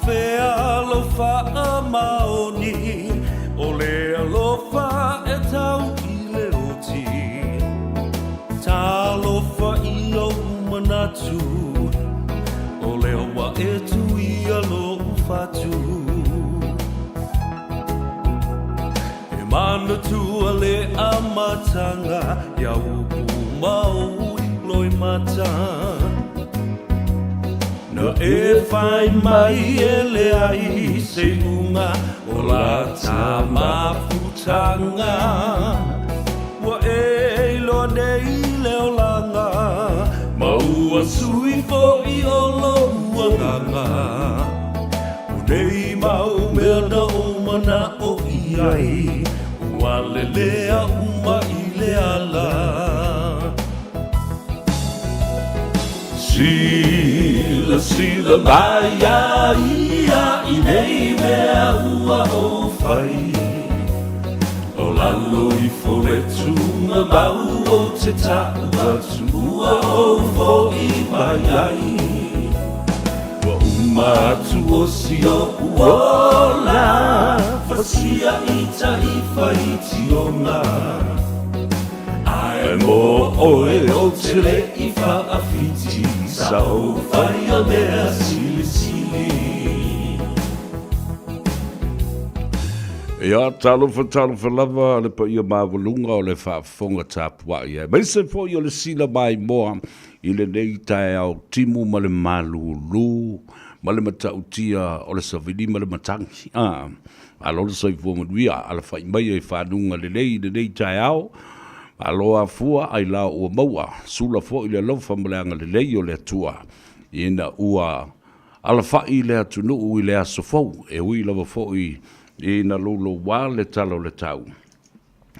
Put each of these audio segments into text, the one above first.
fea lou faamaoni O le alofa e tau i le oti Talofa i ou manatu O lea ua e tuia lou fatu E manatua le amataga Ia upu ma ou loimata Na e fai mai e leai se iuga O la ta mafutaga Ua e iloa nei le olaga Ma ua sui foi o lou agaga O nei mau mea na ou mana'o i ai Ua lelea uma i le ala Silasila mai iā ia i nei mea ua ou fai O lalo ifo le tugamau ou te ta'u atu ua ou fo'i mai ai Ua uma atu o si o'u ola Fasia i tai faitioga Ae mo oe ou te le i faawhiti Sa ou whaia mea silisili. Ia, talofa, talofa lava le paia maualuga o le faafofoga tapuai aemaise foi o le sila maimoa i lenei taeao timu ma le malulu ma le matautia o le savili ma le matagi. A, malo le soifua manuia, alafai mai e fanuga lelei i lenei taeao. Malo afua ai la ua maua, sula foi le alofa ma le agalelei o le Atua ina ua alafai le atunuu i le aso fou, e ui lava foi ina louloua le tala o le tau.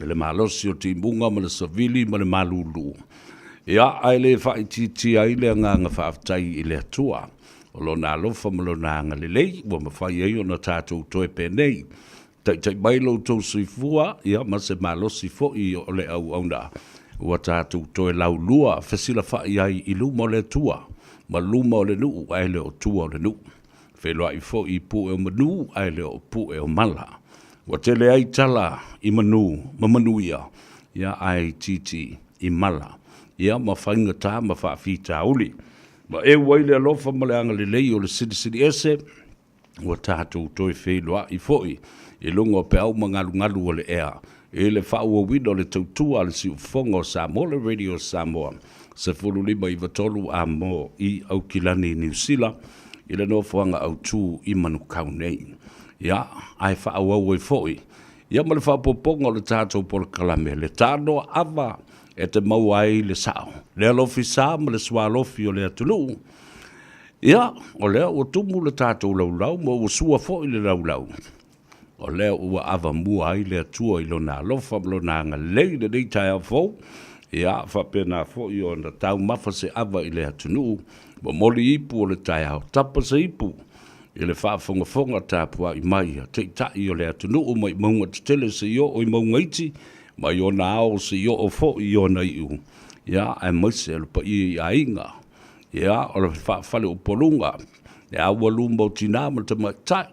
I le malosi o timuga ma le savili ma le malulu. Ia, ae le faaitiitia ai le agaga faafetai i le Atua, o Lona alofa ma Lona agalelei ua mafai ai ona tatou toe penei. Taitai mai lo outou soifua, ia, ma se malosi foi o le auauna ua tatou toe laulua fesilafai ai i luma o le Atua ma luma o le nuu ae le o tua o le nuu. Feiloai foi i pue o manu ae le o pue o mala. Ua tele ai tala i manu ma manuia, ia ae itiiti i mala, ia ma faigata ma faafitauli. Ma eu ai le alofa ma le agalelei o le Silisili Ese, ua tatou toe feiloai foi i luga o peau ma galugalu o le ea i le faaauauina o le tautua a le Siufofoga o Samoa, le Radio Samoa, 15 93 a mo i Aukilani, Niu Sila, i le nofoaga autu i Manukau nei. Ia, ae faaauau ai foi ia ma le faaopoopoga o le tatou polokalame, le tanoa ava e te maua ai le sao, le alofi sa ma le sualofi o le atunuu. Ia, o lea ua tumu le tatou laulau ma ua sua foi le laulau. O lea ua avamua ai le Atua i Lona alofa ma Lona agalelei i lenei taeao fou, ia faapena foi ona taumafa se ava i le atunuu, momoli ipu o le taeao, tapa se ipu i le faafogafoga tapuai mai a Taitai o le atunuu mai mauga tetele seia oo i mauga iti, mai ona ao seia oo foi i ona iu, ia aemaise o le paia i aiga, Ia, o le faafaleupoluga, le aualuma o tinā ma tamaitai,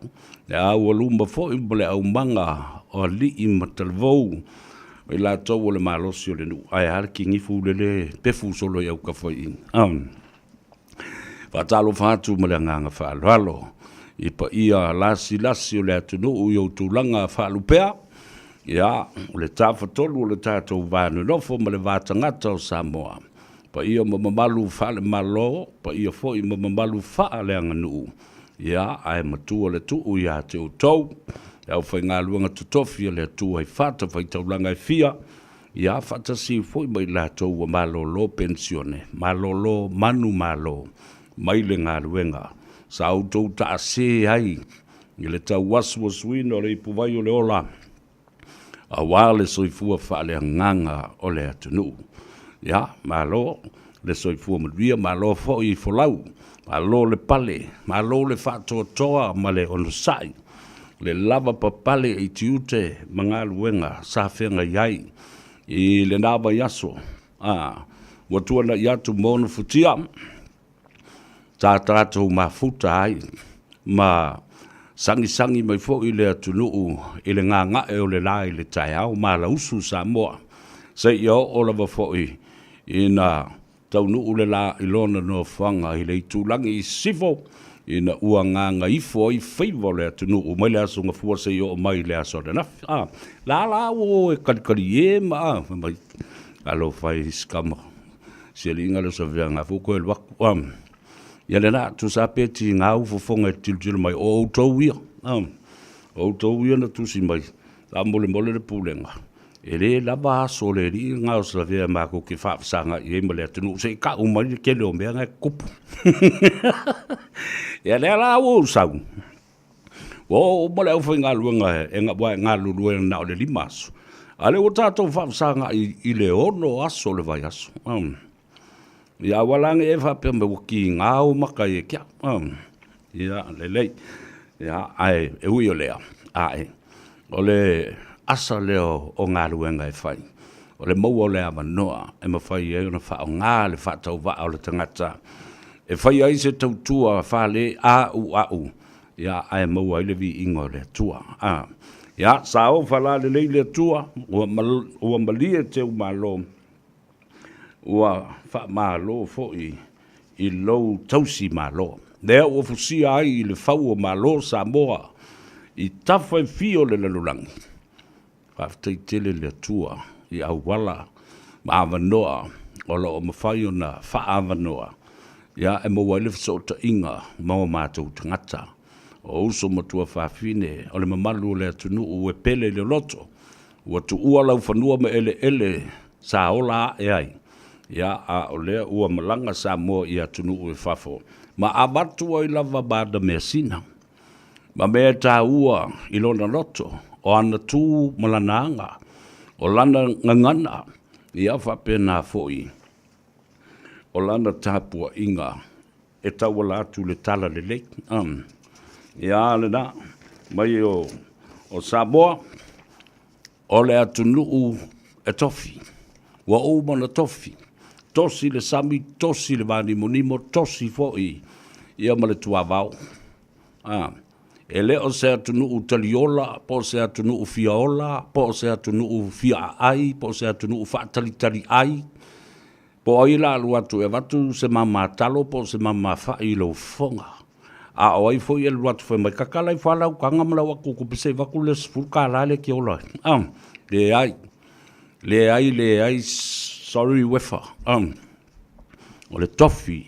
le aualuma foi ma le aumaga o alii ma talavou, o i latou o le malosi o le nuu. Ae a le kinifu lele pefu solo i autafa i i. Faatalofa atu ma le agaga faaaloalo i paia lasilasi o le atunuu i ou tulaga faalupea, ia, o le tafatolu o le tatou va nonofo ma le va tagata o Samoa. Paia ma mamalu faale-Malo, paia foi ma mamalu faaleaganuu, ia, ae matua le tuu ia te outou, le aufaigaluega totofi a le Atua i fatafaitaulaga e fia, ia, faatasi foi ma i latou ua malolo penisione, malolo manumalo mai le galuega sa outou taase ai i le tauasuasuina o le ipuvai o le ola, aua le soifua faaleagaga o le atunuu. Ia, malo le soifua manuia, malo foi i folau, malo le pale, malo le faatoatoa ma le onosai, le lavapapale i tiute ma galuega sa feagai ai i lena vaiaso. A, ua tuanai atu ma ona futia, sa tatou mafuta ai. ma sagisagi mai foi le atunuu i le gaga'e o le la i le taeao ma alausu Samoa seia oo lava foi ina taunuu le la i lona nofoaga i le itulagi i sisifo ina ua gagaifo ai faiva o le atunuu mai le Aso Gafua seia oo mai i le aso ananafi. A la la ua o e kalikali e ma a fai mai, Talofa e i si tama, si aliiga lea o Saveaga foi ua toe alu atu. A Ia lena, tusa pe tiga ou fofoga e tilotilo mai, o outou ia, o outou ia na tusi mai, faamolemole le pulega, e le lava aso o le alii lena o Savea matou te faafesagai ai ma le atunuu se i tau mai le tele o mea na e tutupu. Ia lea la ua ou sau, ua oo uma le aufaigaluega aua e galulue na o le 5 aso, a o lea ua tatou faafesagai i le 6 aso o le vaiaso. Ia aua la ne i e faapea mai ua tiga ou maka ia te au. Ia, lelei. Ia, ae e ui o lea, ae, o le asa lea o galuega e fai, o le maua o le avanoa e mafai ai ona faaaoga le faatauvaa o le tagata e fai ai se tautua faaleauau, ia, ae maua ai le viiga o le Atua. A, ia, saofa la lelei le Atua, ua malie teumalo, Ua faamalo foi i lou tausi malo, lea ua fusia ai i le fau o Malo o Samoa i tafa e fia o le lalolagi. Faafetai tele i le Atua i auala ma avanoa o lo o mafai ona faaavanoa ia e maua ai le fesootaiga ma o matou tagata, o uso ma tuafafine, o le mamalu o le atunuu e pele i le loto. Ua tuua laufanua ma eleele sa ola ae ai, ia, a o lea ua malaga Samoa i atunuu i fafo ma avatu ai lava ma ana measina, ma mea e taua i lona loto, o ana tu ma lana aga, o lana gagana, ia faapena foi o lana tapuaiga e tauala atu i le talalelei. Ia lena, mai o Samoa, o le atunuu e tofi, ua uma ona tofi, tosi le sami, tosi le vanimonimo, tosi foi ia ma le tuavao. E le o se atunuu taliola, po o se atunuu fiaola, po o se atunuu fia aai, po o se atunuu faatalitaliai, Po o ai la alu atu e avatu se mama talo po o se mama fai i lou fofoga, a o ai foi e alu atu fai mai, tatala ifo lava lau taga ma lau atutupe se i avatu le $10 lea e te ola ai. Ah, leai, leai, leai, sorry Uefa. Ah, o le tofi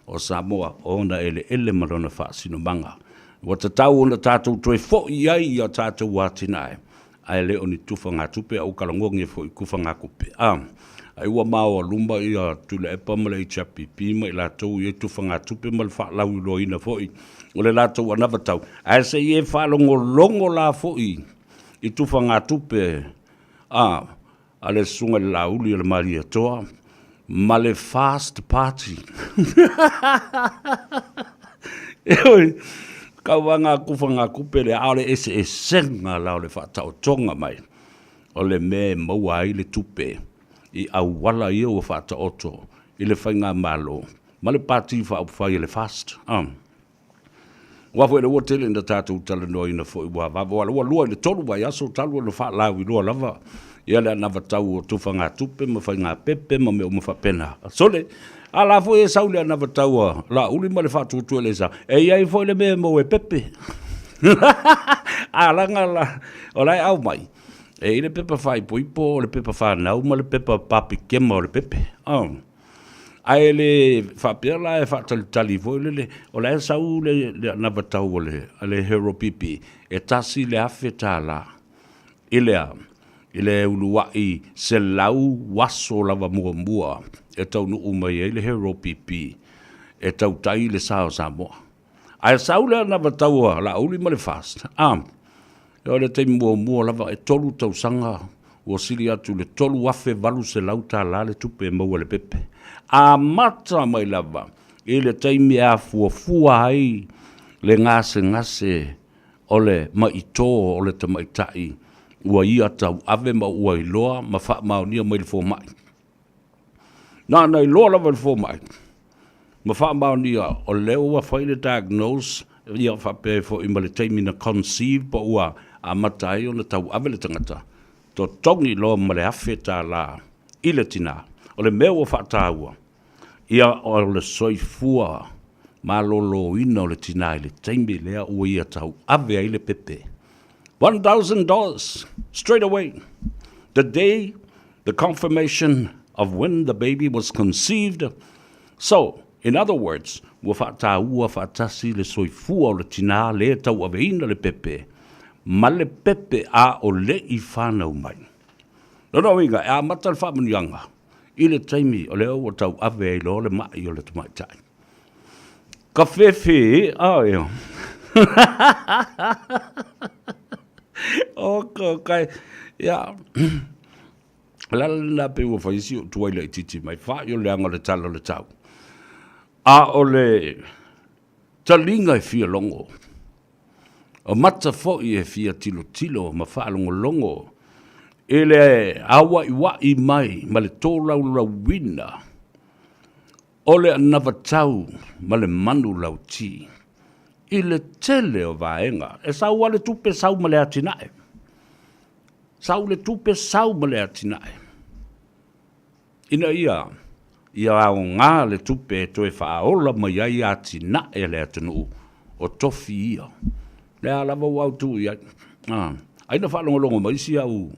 o Samoa o ona eleele ma lona faasinomaga. Ua tatau ona tatou toe foi i ai i a tatou atinae, ae le o ni tufagatupe, a ua talanoa foi i tufagatupe, a, ai ua maoaluma ia Tuilaepa ma le HRPP ma i latou ia tufagatupe ma le faalauiloaina foi o le latou anavatau, ae se i e faalogologo la foi i tufagatupe a, a le Susuga i le Laauli o le Malietoa ma le Fast Party. Ioe, tauvaga tufagatupe lea, a o le eseesega la o le faataotoga mai o le mea e maua ai le tupe i auala ia ua faataoto i le faigamalo ma le Pati Faaupufai a le FAST. Aua foi o lea ua tele ina tatou talanoaina foi ua vava, aua o lea ua 2 i le 3 vaiaso talu ona faalauiloa lava ia le anavatau o tufagatupe ma faigapepe ma mea uma faapena. Sole, a la foi e sau le anavatau a Laauli ma le faatuatua i le sa, e i ai foi le mea e maua e pepe. A laga la, o la e aumai, e i ai le pepa faaipoipo, o le pepa fanau ma le pepa papikema o le pepe. Oh. Ae le faapea la e faatalitali foi lele, o la e sau le anavatau a le Hero PP e $1,000 i le a? I le uluai 100 aso lava muamua e taunuu mai ai le Hero PP e tautai le sa o Samoa. Ae sau le anavatau a Laauli ma le FAST, a, o le taimi muamua lava e 3 tausaga ua sili atu i le $3,800 le tupe e maua e le pepe. Amata mai lava i le taimi e afuafua ai le gasegase o le maʻi-tō o le tamaitai ua ia tauave ma ua iloa ma faamaonia mai le fomai. Na ona iloa lava e le fomai ma faamaonia o lea ua fai le diagnose. Ia faapea ai foi ma le taimi na conceive po ua amata ai ona tauave le tagata, totogi loa ma le $1,000 i le tinā. O le mea ua faataua, ia o le soifua maloloina o le tinā i le taimi lea ua ia tauave ai le pepe. $1,000 straight away the day the confirmation of when the baby was conceived. So, in other words, ua faataua faatasi le soifua o le tinā lē tauaveina le pepe ma le pepe a o le i fanau mai. Lona uiga, e amata le faamanuiaga i le taimi o lea ua tauave ai loa le ma'i o le tamaitai. Ka fefe, a eo. Oka, kai, ia. O le ala lena pei ua fai si ou tuai laitiiti mai fa'i o le leaga o le tala o le tau. A o le taliga e fia logo, o mata foi e fia tilotilo ma faalogologo i le auaiua'i mai ma le tolaulaauina o le anavatau ma le manulauti i le tele o vaega. E sau lava le tupe, sau ma le atinae. Sau le tupe, sau ma le atinae. Ina ia ia aoga le tupe e toe faaola mai ai atinae a le atunuu, o tofi ia. Lea lava ua autu i ai. Ai na faalogologo mai si au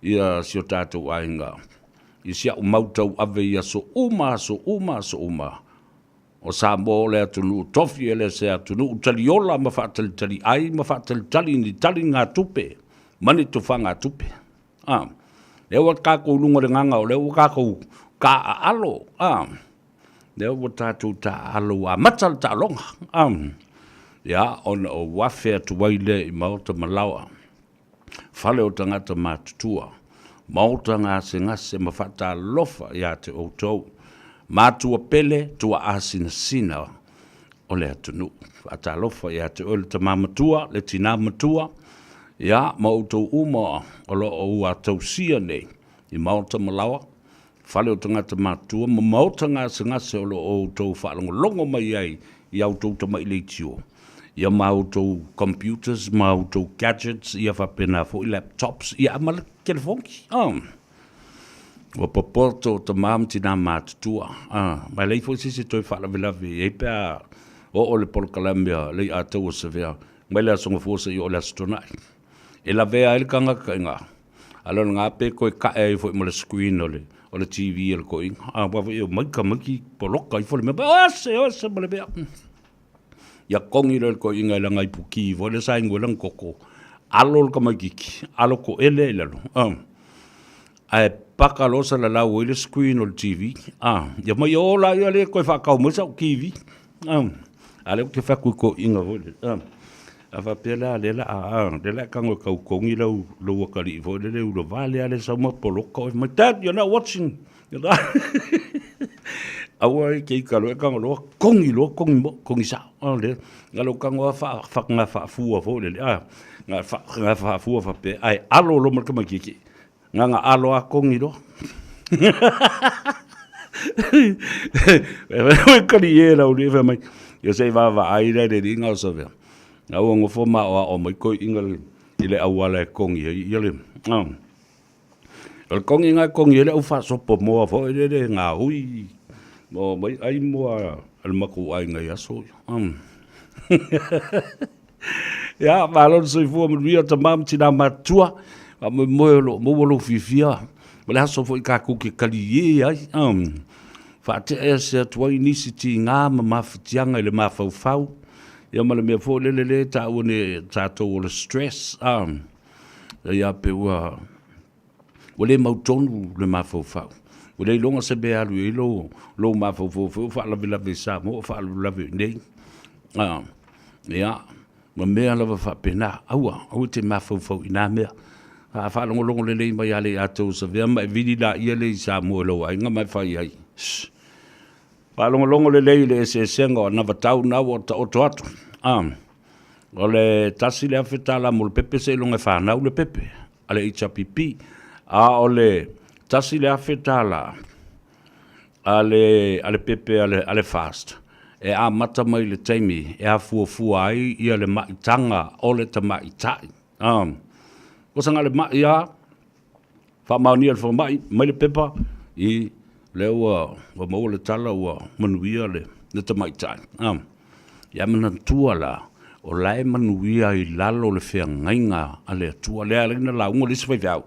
ia si o tatou aiga i si au mau tauave i aso uma, aso uma, aso uma. O Samoa o le atunuu tofi, e le se atunuu taliola ma faatalitali ai ma faatalitali i ni taligatupe ma ni tufagatupe. A, lea ua tatou luga o le gaga o lea ua tatou taaalo, a, lea ua tatou taaalo ua amata le taaloga, a, ia, ona ou afe atu ai lea i maota ma laoa, fale o tagata matutua, maota gasegase ma faatalofa ia te outou, matua pele, tuaa sinasina o le atunuu. Faatalofa ia te oe le tama matua, le tina matua, ia, ma outou uma o lo o ua tausia nei i maota ma laoa, fale o tagata matutua ma maota gasegase o lo o outou faalogologo mai ai i a outou tamai leitio, ia ma outou computers ma outou gadgets, ia faapena foi laptops, ia ma le telefoni. Oh. Ua popoto tama ma tina matutua, ma e leai foi se isi e toe faalavelave i ai pe a oo le polokalame a Leiataua Savea mai le Aso Gafua seia oo i le Aso Toonai. E lavea ai le tagata i ina, a o lena pe toe tae ai foi ma le screen o le o le TV a le toeaina. Aua foi e omai tamaiti poloka ifo le mea, o ese, o ese ma le mea. Ia kogi loa le toeaina i lana ipuki foi lea sa inu ai lana koko, alo le tamaitiiti, alo toele i lalo, ae paka loa salalau ai le screen o le TV, ia mai o laia lea e toe faatau mai sau TV, a lea ou te fai atu i toeaiina foi lea, a faapea la lea la a, lea la e tago e tau togi lau lou atalii foi lele ulavale lava lea sau ma poloka oe, fai mai, Dad, you're not watching. Aua e te ika loa e tago loa, kogi loa, kogi mo, kogi sao. A lea, na lou tago lava fa, faafua foi lele, a, na faafua faapea, ae alo loa ma le tamaitiiti. Na ona alo lava kogi loa. E kali e lau alii fai mai, ia se i vaavaai la i le alii na o Savea. A ua nofo ma aoao mai toeaiina i le auala e kogi ai ia le, O le kogi na e kogi ai le au faasopo moa foi lele gaui ma omai ai moa a le matou aiga i aso ia. Ia, malo le soifua manuia tama ma tina matutua, faamoemoe o lo o maua lou fiafia ma le aso foi tatou te talie ai, faatea ese atu ai nisi tiga ma mafatiaga i le mafaufau, ia ma le mea foi lele lea e taua nei e tatou o le stress, Ia pe ua ua le mautonu le mafaufau. Ua le iloga se mea e alu i ai lou, lou mafaufau foi o faalavelave i Samoa o faalavelave i inei. Ah, ia, ma mea lava faapena. Aua, aua e te mafaufau i na mea. A faalogologo lelei mai ia Leiataua Savea ma e vili laia lea i Samoa i lou aiga ma e fai ai. Shh. Faalogologo lelei i le eseesega o anavatau na ua taoto atu. Ah. O le $1,000 mo le pepe seiloga e fanau le pepe a le HRPP, a o le $1,000 a le, a le pepe a le, a le FAST, e amata mai i le taimi e afuafua ai ia le maitaga o le tamaitai. Ua saga le mai lava, faamaonia e le fomai mai le pepa, i lea ua maua le tala ua manuia le tamaitai. Ia manatua la, o la e manuia i lalo o le feagaiga a le Atua. Lea e ala ai ona lauga le isi faifeau,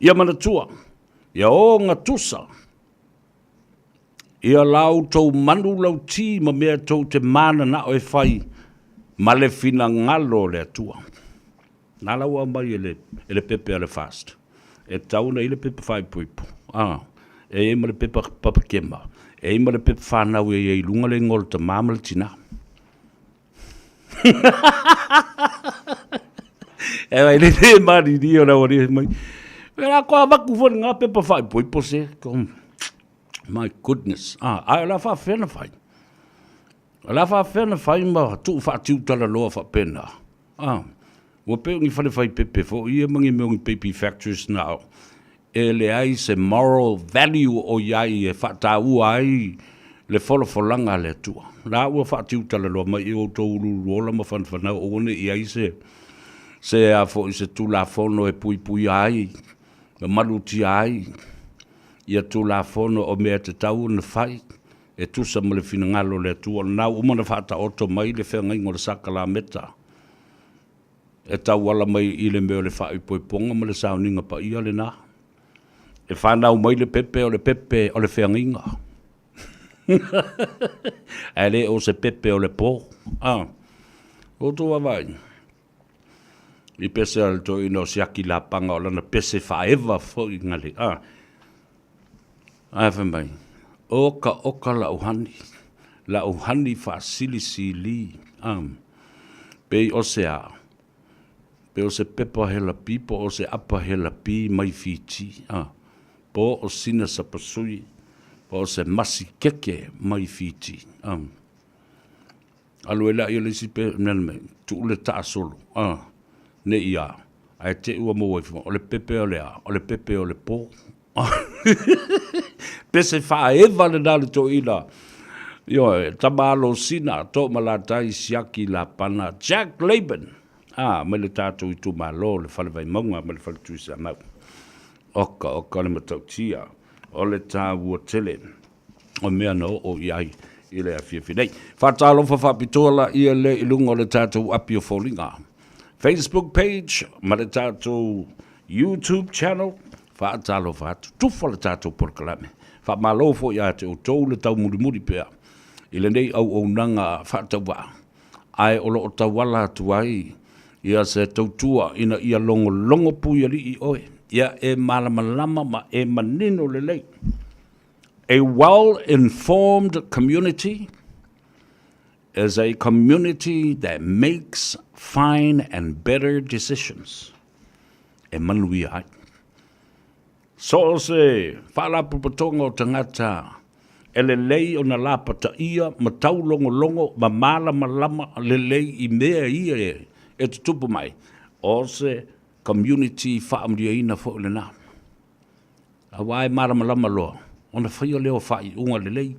ia manatua, ia ogatusa ia la outou manulauti ma mea tou te mananao e fai ma le finagalo o le Atua. Na la ua aumai e le pepe a le FAST. E tatau ona i ai le pepa faaipoipo, a, e i ai ma le pepa papakema, e i ai ma le pepa fanau e i ai i luga le igoa o le tama ma le tina. E mai le le malili o le aualii mai. E la ko avatu foi ngā pepa faaipoipo se. My goodness. Ah, ae o le a faafefea na fai? O le a faafefea na fai ma tuu faatiutalaloa faapena? Ah, ua pei o ni fale faipepe foi ia ma ni mea o ni baby factories na o e leai se moral value o i ai e faataua ai le folafolaga a le Atua. La ua faatiutalaloa mai i outou uluuluola ma fanafanau aua ne i i ai se se a foi se Tulafono e puipuia ai ma malutia ai ia Tulafono o mea e tatau ona fai e tusa ma le finagalo o le Atua. O lena ua uma ona faataoto mai le feagaiga o le sakalameta e tauala mai i le mea o le faaipoipoga ma le sauniga paia lena. E fanau mai le pepe o le pepe o le feagaiga. Ae le o se pepe o le po. Ah, outou vaavaai i pese a le toeaina o Siaki Lapaga o lana pese faaeva foi gale. Ah, ae fai mai, oka oka lau honey, lau honey faasilisili. Ah, pei o se a? Pei o se pepa helapi po o se apa helapi mai Fiti. Ah, po o sina sapasui po o se masi keke mai Fiti. Ah. Alu ai lea le isi pe mea mai, tuu le taasolo, ah, ne i a, ae te ua maua ifo, o le pepe o le a, o le pepe o le po. Pese faaeva lena le toeaina. Ioe, tama alo sina, Toomalatai Siaki Lapana, Jack Laban, ah, mai le tatou itumalo, le Fale Vaimauga ma le Fale Tuisamau. Oka, oka le matautia, o le taua tele o mea na oo i ai i le afiafi nei. Faatalofa faapitoa la ia le i luga o le tatou api o foliga. Facebook page ma le tatou YouTube channel, faatalofa atu, tufa le tatou polokalame. Faamalo foi ia te outou le taumulimuli pea i lenei auaunaga faatauvaa, ae o lo o tauala atu ai ia se tautua ina ia logologo puialii oe, ia e malamalama ma e manino lelei. A well-informed community is a community that makes fine and better decisions. E manuia ai. So o se faalapotopotoga o tagata e lelei ona lapataia ma taulogologo ma malamalama lelei i mea ia e tutupu mai, o se community faamanuiaina foi lena. Aua e malamalama loa ona faia lea o faaiuga lelei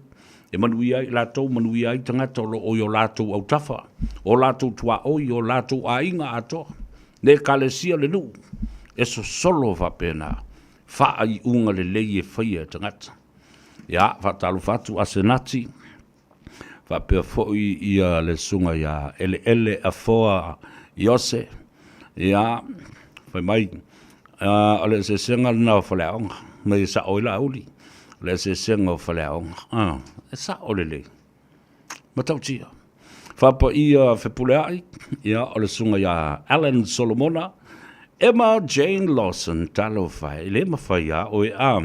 e manuia ai i latou, manuia ai tagata o lo o i o latou autafa, o latou tuaoi, o latou aiga atoa, le Ekalesia, le nuu, e sosolo faapena faaiuga lelei e faia e tagata. Ia, faatalofa atu Asenati, faapea foi ia le susuga ia Eleele Afoa Iose, ia, fai mai, o le eseesega lena o faleaoga, mai e sao ai Laauli, o le eseesega o faleaoga, e sao lelei, matautia. Faapaia Fepuleai, ia, o le susuga ia Alan Solomona, Emma Jane Lawson, talofa e, le mafai lava oe a.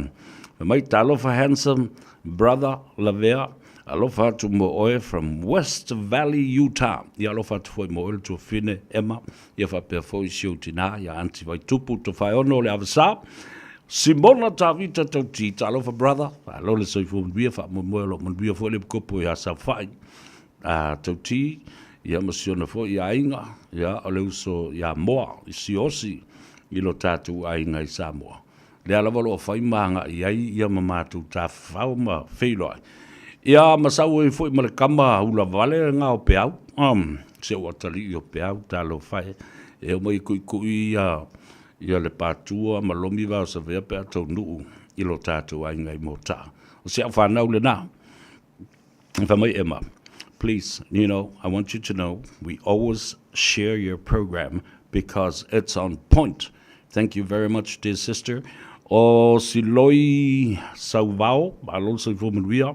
Fai mai, talofa handsome brother Lavea, alofa atu mo oe from West Valley, Utah. Ia alofa atu foi mo oe le tuafine Emma, ia faapea foi si ou tinā ia Aunty Vaitupu Tofaeono o le Avesa, Simona Tavita Tauti, talofa brother, malo le soifua manuia, faamoemoe o lo o manuia foi le Epikopo ia Saofai a Tauti, ia ma si ona foi aiga, ia o le uso ia Moa i Siaosi i lo tatou aiga i Samoa. Lea lava o lo o fai ma agai ai ia ma matou tafafao ma feiloai. Ia ma sau ai foi ma le kama ula vale lena o Peau, um, si ou atalii o Peau, talofa e, e omai e kuikui ia, ia le patua ma lomi vaosavea pe a taunuu i lo tatou aiga i Motaa. O si au fanau lena. Fai mai Emma, please, you know, I want you to know we always share your program because it's on point. Thank you very much, dear sister. O Siloi Sauvao, malo le soifua manuia.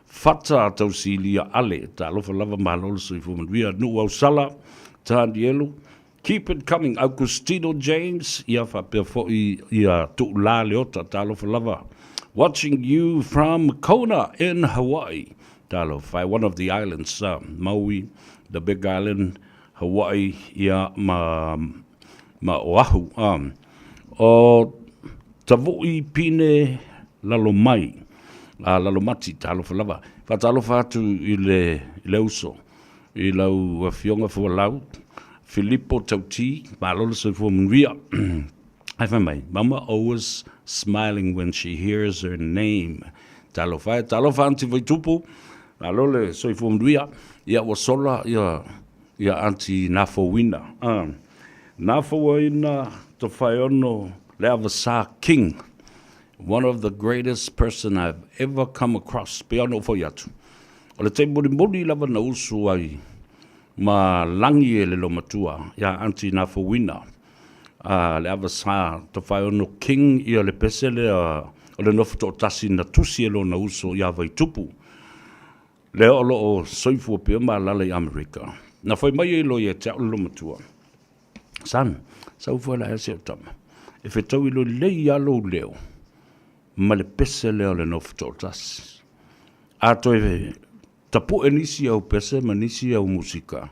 Fata Tausilia Ale, talofa lava malo le soifua manuia. Nuu Ausala, Tanielu, keep it coming. Augustino James, ia faapea foi ia Tuula Leota, talofa lava. Watching you from Kona in Hawaii. Talofa, one of the islands, Maui, the big island, Hawaii, ia ma ma Oahu. Um, o Tavo'i Pine Lalomai, a Lalomati, talofa lava. Faatalofa atu i le, i le uso, i lau afioga Fualau, Filipo Tauti, malo le soifua manuia. Ae fai mai, Mama always smiling when she hears her name. Talofa e, talofa Aunty Vaitupu, malo le soifua manuia. Ia ua sola ia, ia Aunty Nafouina. Nafouina Tofaeono Leavasa King, one of the greatest person I've ever come across. Pei ona ou fai atu, o le taimi mulimuli lava na usu ai ma lagi e le loomatua ia Aunty Nafouina a Leavasa Tofaeono King ia le pese lea o le nofo toatasi na tusi e lona uso ia Vaitupu. Lea o lo o soifua pea ma alaala i Amerika. Na fai mai ai loa ia te au le loomatua, Son, sau fua la ea si au tama, e fetau i loa lelei lava lou leo ma le pese lea o le nofo toatasi. A toe tapue nisi au pese ma nisi au musika,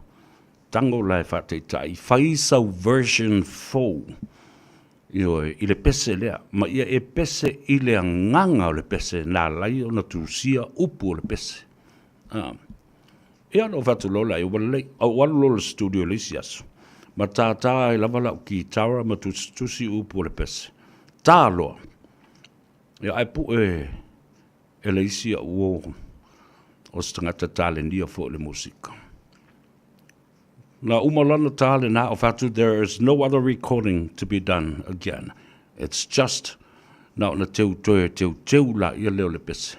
tago la e faataitai, fai sau version fou, ioe, i le pese lea, ma ia e pese i le agaga o le pese na ala ai ona tusia upu o le pese. A. Ia ona ou fai atu loa lea, ua lelei. A ou alu loa i le studio i le isi aso, ma tātā ai lava lau kitara ma tusitusi upu o le pese. Tā loa. Ia ae pue e le isi au uo o se tagata talenia foi i le musika. Na uma lana tā lena, o fai atu, there is no other recording to be done again. It's just na ona teu toe teuteu laia lea o le pese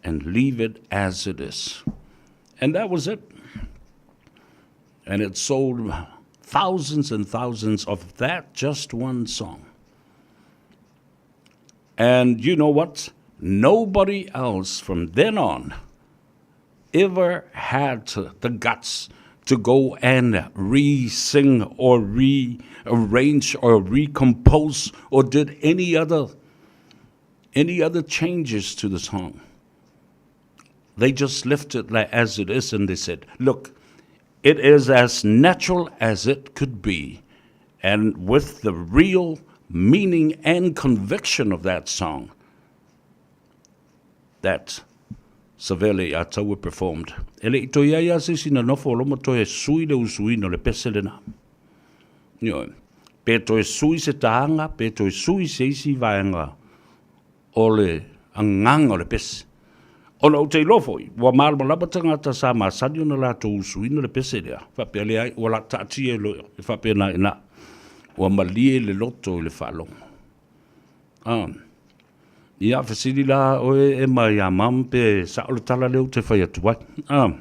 and leave it as it is. And that was it. And it sold thousands and thousands of that just one song. And you know what? Nobody else from then on ever had the guts to go and re-sing or rearrange or recompose or did any other any other changes to the song. They just left it like as it is and they said, look, it is as natural as it could be. And with the real meaning and conviction of that song that Savele Ataua performed. E le i toe i ai lava se isi na nofo o loma toe sui le usuina o le pese lena. Ioe. Pe toe sui se tāga, pe toe sui se isi vaega o le agaga o le pese. Ona ou te iloa foi, ua malamalama tagata sa masani ona latou usuina le pese lea, faapea leai, ua la taatia e faapena i ina. Ua malie le loto i le faalogo. Ah. Ia, fesili la oe Emma iā Mum pe sao le tala lea ou te fai atu ai. Ah.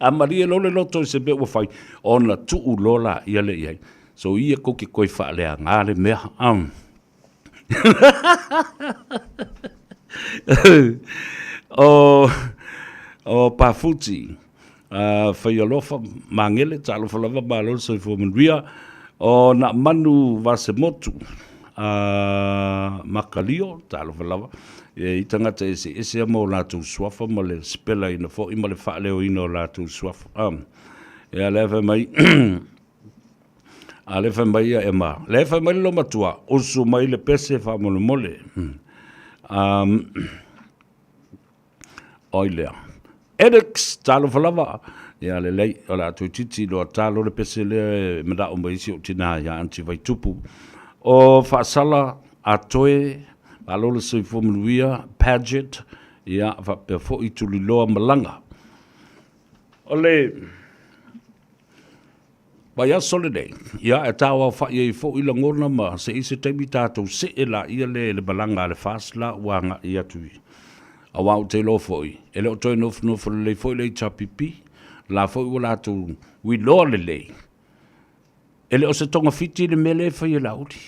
A malie loa le loto i se mea ua fai, ona tuu loa laia lea i ai. So ia kou ke koe faaleaga le mea. Ah. O, o Pafuti, uh, Faialofa, Magele, talofa lava, malo le soifua manuia. O Naamanu Vasemotu, uh, Makalio, talofa lava. E i tagata eseese ma o latou suafa ma le sipelaina foi ma le faaleoina o latou suafa. Um, ia lea fai mai, A lea fai mai ia Emma, lea fai mai le loomatua, usu mai le pese faamolemole. Um, oi lea. Edix, talofa lava. Ia lelei, o le a toeitiiti loa talo le pese lea e manao mai ai si ou tinā ia Aunty Vaitupu. O Faasala, Atoe, malo le soifua manuia, Paget, Ia, faapea foi Tuliloa Malaga. O le vaiaso lenei, ia, e tauaofa'i ai foi lagona ma se i se taimi tatou see laia lea i le malaga a le FAST la ua agai atu i, aua ou te iloa foi, e le o toe nofonofo lelei foi le HRPP, la foi ua latou iloa lelei, e le o se togafiti le mea lea e fai e Laauli.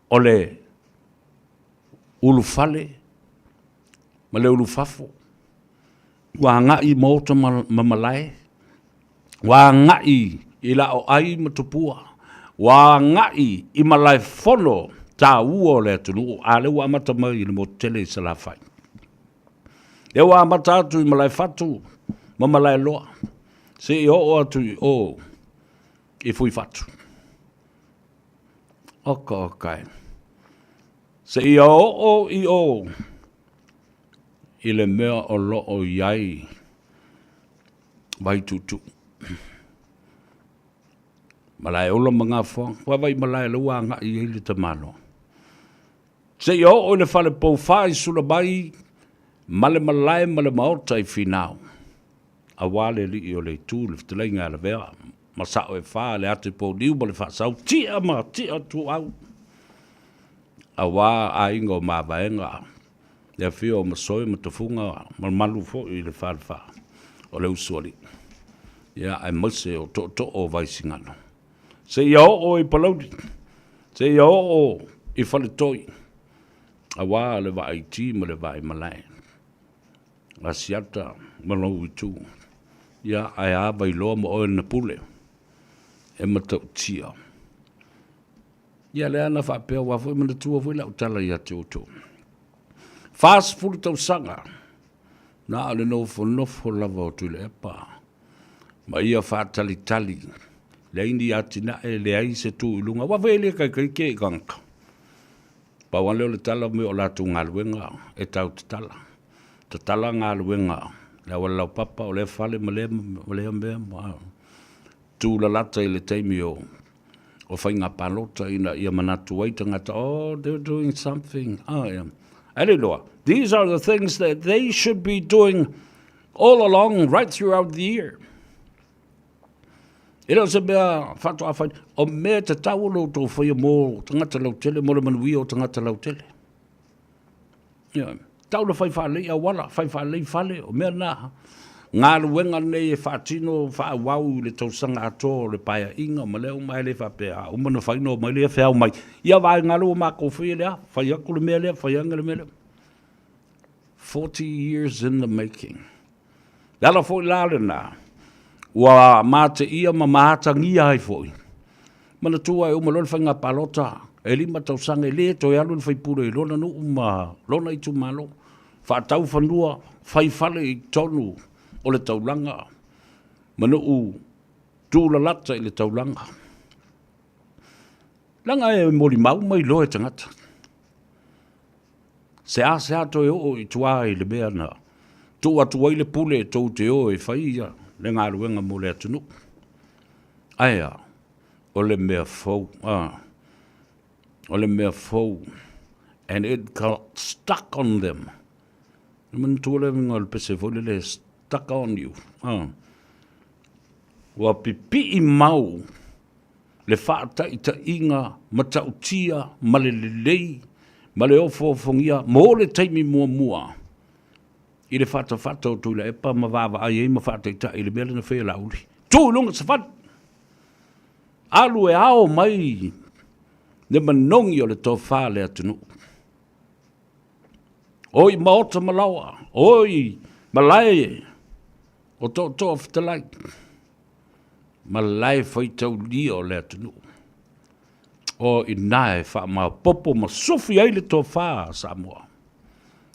O le ulufale ma le ulufafo, ua agai i maota ma malae, ua agai i laoai ma tupua, ua agai i malaefono taua o le atunuu, a lea ua amata mai i le motu tele i Salafai. Lea ua amata atu i Malaefatu ma Malaeloa, seia oo atu i o i Fuifatu. Oka oka e. Seia oo i o i le mea o lo o i ai Vaituutuu. Malaeola ma Gafoaga. Vaavaai malae la ua agai i ai le tamaloa. Seia oo i le fale poufa i Sulamai ma le malae ma le maota i Finao. Aua le alii o le itu, le fetalaiga a Lavea ma sao e fa le ate pouliu ma le faasau, tia ma tia tuau. Aua aiga o Mavaega, le afio o Masoe ma Tofuga ma malu foi i le falefa o le Usoalii, ia aemaise o tootoo o Vaisigano. Seia oo i Palauli, seia oo i Faletoi, aua le Vaaiti ma le Vaaimalae, Asiata ma lou itu, ia ae a Vailoa ma oe na pule e matautia. Ia lea na faapea aua foi manatua foi lau tala ia te outou. 40 tausaga na o le nofonofo lava o Tuilaepa ma ia faatalitali, leai ni atinae, leai se tu i luga, aua foi e le taitai te i tagata. Pau lava lea o le tala o latou galuega e tau tatala. Tatala galuega, le auala laupapa, o lea fale ma lea mea, ma tulalata i le taimi o o faiga palota ina ia manatu ai tagata, oh, they're doing something. Oh, yeah. Ae le iloa, these are the things that they should be doing all along, right throughout the year. E le o se mea faatoa fai, o mea tatau o lo outou faia mo tagata lautele, mo le manuia o tagata lautele. Ioe. Tau na fai faalelei auala, fai faalelei fale, o mea na. Galuega nei e faatino faaauau i le tausaga atoa o le paeaiga ma lea uma, ae le faapea a uma ona fai ona omai lea feau mai. Ia vaega lea ua matou faia lea, fai atu le mea lea, fai ane le mea lea. 40 years in the making. Le ala foi la lena, ua mateia ma matagia ai foi. Manatua e uma loa le faiga palota, e 5 tausaga e le toe alu le faipule i lona nuu ma lona itumalo. Faatau fanua, fai fale i totonu o le taulaga ma nuu tulalata i le taulaga. Leaga e molimau ma iloa e tagata. Seasea toe oo i tua i le mea na tuu atu ai le pule tou te o e fai le galuega mo le atunuu. Ae a? O le mea fou, a, o le mea fou, and it got stuck on them. E manatua le uiga o le pese foi lele, stuck on you. A. Ua pipii mau le faataitaiga matautia ma le lelei ma le ofoofogia mo le taimi muamua i le fatafata o Tuilaepa ma vaavaai ai ma faataitai i le mea lea na faia e Laauli. Tu i luga savali! Alu e ao mai le manogi o le tofa a le atunuu. O i maota ma laoa, o i malae o tootoo fetalai. Malae faitaulia o le atunuu. O i ina e faamaopoopo ma sufi ai le tofa a Samoa,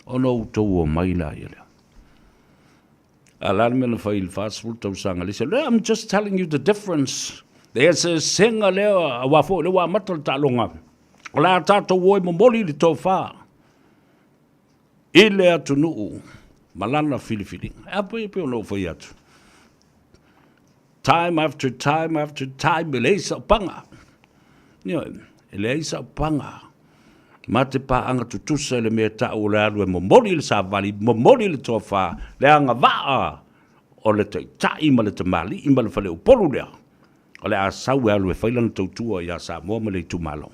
ona outou omai laia lea. A o le a le mea na fai i le 40 tausaga le isi? I'm just telling you the difference. Le eseesega lea, aua foi o lea ua amata le taaloga. O le a tatou o e momoli le tofa i le atunuu ma lana filifiliga. E a pei pei ona ou fai atu. Time after time after time, e leai sau paga. Ioe, e leai sau paga. Ma te paaga tutusa i le mea e ta'u o le alu e momoli le savali, momoli le tofa, le agavaa o le taitai ma le tamalii ma le faleupolu lea o le a sau e alu e fai lana tautua ia Samoa ma le itumalo.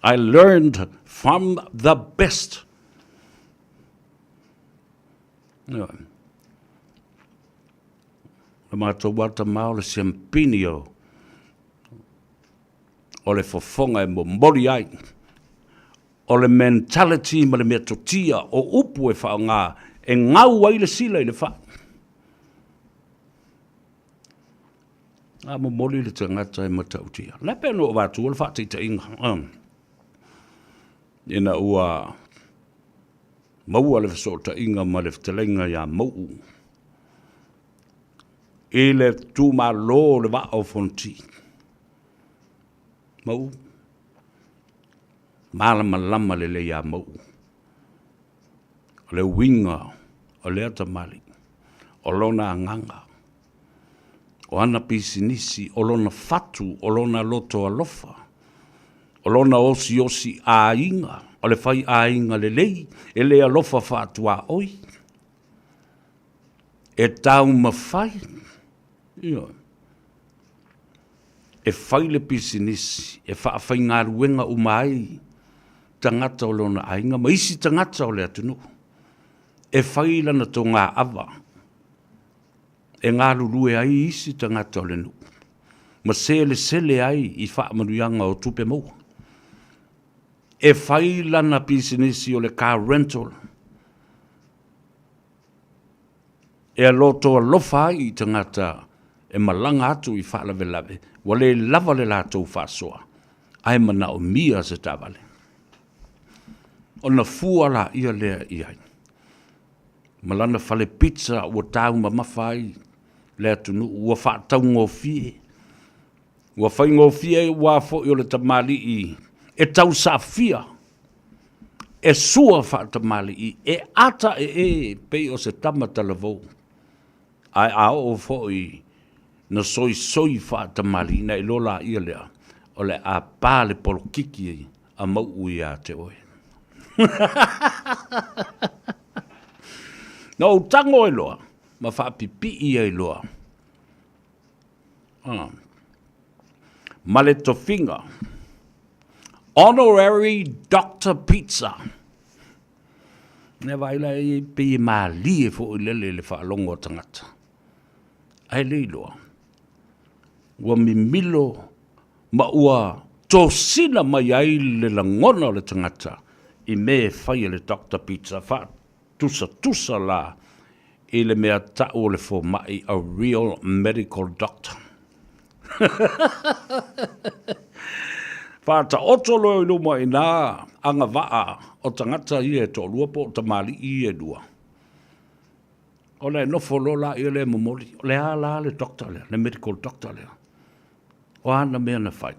I learned from the best. Ioe. O le matou lava tama o le siampini o o le fofoga e momoli ai, o le mentality ma le metotia o upu e faaaoga e gau ai le sila i le fai. A momoli le tagata e matautia. La pe no avatu le faataitaiga. Ina ua maua le fesootaiga ma le fetalaiga ia Mau'u i le itumalo o le Vaa o Fonoti. Mau'u, malamalama lelei ia Mau'u o le uiga o lea tamalii, o lona agaga, o ana pisinisi, o lona fatu, o lona loto alofa, o lona osiosi aiga, o le faiaiga lelei, e le alofa faatuaoi, e taumafai, ioe, e fai le pisinisi e faafaigaluega uma ai tagata o lona aiga ma isi tagata o le atunuu, e fai lana togaava e galulue ai isi tagata o le nuu ma selesele ai i faamanuiaga o tupe maua. E fai lana pisinisi o le car rental e loto alofa ai i tagata e malaga atu i faalavelave ua le lava le latou faasoa ae manaomia se taavale. Ona fua laia lea i ai ma lana fale pizza ua taumamafa ai le atunuu, ua faataugofie, ua faigofie ai aua foi o le tamalii e tausaafia, e sua faatamalii, e ata ee pei o se tama talavou, ae a oo foi na soisoi faatamalii, na iloa laia lea o le a pa le polokiki a Mauu ia te oe. Na ou tago ai loa ma faapipii ai loa ma le tofiga Honorary Doctor Pizza. Ina vaai la e pei e malie foi lele i le faalogo a tagata. Ae le iloa, ua mimilo ma ua tosina mai ai le lagona o le tagata i mea e fai e le Doctor Pizza, faatusatusa la i le mea tau o le fomai, a real medical doctor. Faataoto loa i luma i nā agavaa o tagata ia e toalua po o tamalii ia e lua, ona e nofo loa laia lea e momoli, o le a la le doctor lea, le medical doctor lea? O a ana mea na fai?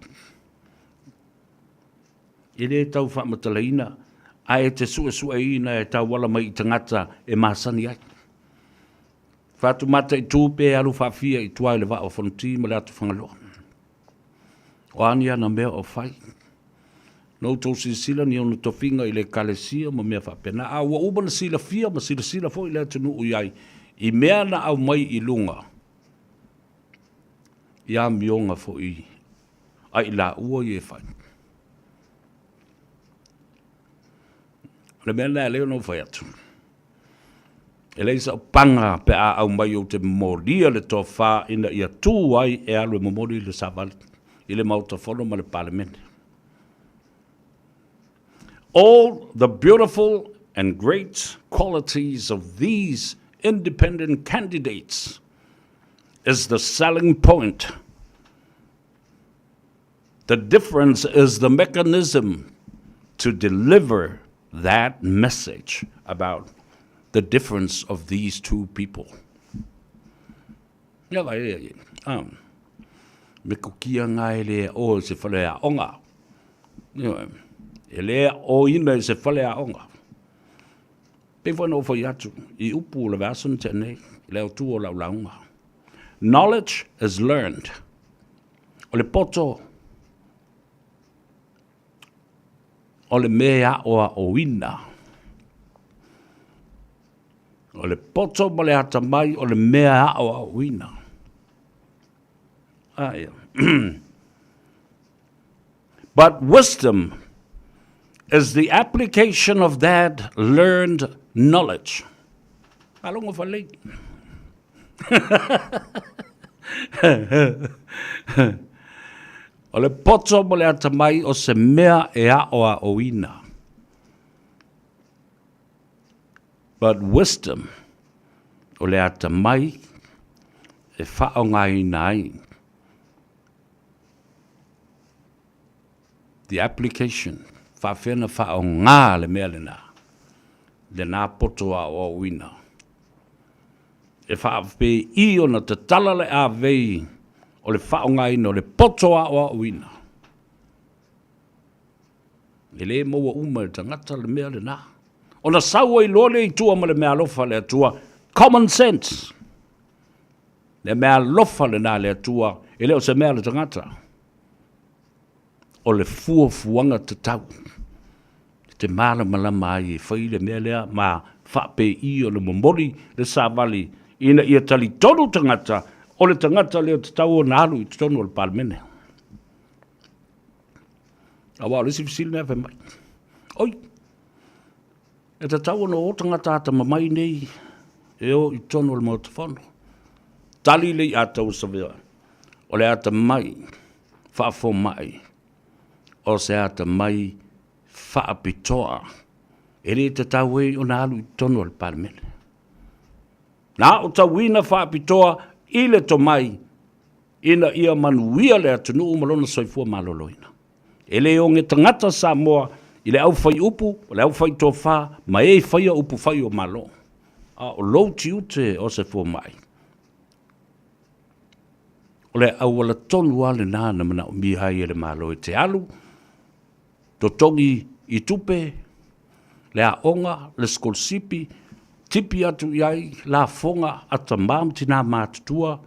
E le tau faamatalaina, ae e te suesueina e tauala mai i tagata e masani ai. Fatumataitu pe alu faafia i tua i le vaa o Fonoti ma le atu Fagaloa. O a ni ana mea o fai? Na outou silasila ni ona tofiga i le Ekalesia ma mea faapena, a ua uma ona silafia ma silasila foi le atunuu i ai i mea na aumai i luga i amioga foi a i laua ia e fai. O le mea lena e ala ai ona ou fai atu, e leai sau paga pe a aumai ou te momolia le tofa ina ia tu ai e alu e momoli le savali i le Maota Fono ma le Palemene. All the beautiful and great qualities of these independent candidates is the selling point. The difference is the mechanism to deliver that message about the difference of these two people. Ia vai ia ia. Ah. Me kukia ngā e le o se whare a onga. Ia, e le o ina i se whare a onga. Pei foi na ou fai atu i upu o le vaiaso na tea nei, i le autu o lau lauga. Knowledge is learned. O le poto. O le mea e aoaoina. O le poto ma le atamai o le mea e aoaoina. Ah, yeah. But wisdom is the application of that learned knowledge. Faalogo falei. O le poto ma le atamai o se mea e aoaoina. But wisdom, o le atamai e faaaogaina ai. The application, faapefea ona faaaoga le mea lena, lena poto aoaoina. E faapei ona tatala le avei o le faaaogaina o le poto aoaoina. E le maua uma e le tagata le mea lena. Ona sau ai loa lea i tua ma le meaalofa a le Atua, common sense. Le meaalofa lena a le Atua, e le o se mea a le tagata. O le fuafuaga tatau e te malamalama ai e fai le mea lea ma faapei ona momoli le savali ina ia talitonu tagata o le tagata lea e tatau ona alu i totonu o le Palemene. Aua o le isi fesili lea fai mai, oi, e tatau ona o tagata atamamai nei e o i totonu o le Maota Fono. Tali le Iataua o le atamai faafomai, o se atamai faapitoa e le tatau ai ona alu i totonu o le Palemene. Na aotauina faapitoa i le tomai ina ia manuia le atunuu ma lona soifua maloloina. E le oge tagata Samoa i le aufaiupu, o le aufaitofa ma e faia upufai o Malo. A o lou tiute o se fomai, o le auala tonu lava lena na manaomia ai e le Malo e te alu, totogi i tupe, le aoga, le sikolasipi, tipi atu i ai lafoga a tama ma tina matutua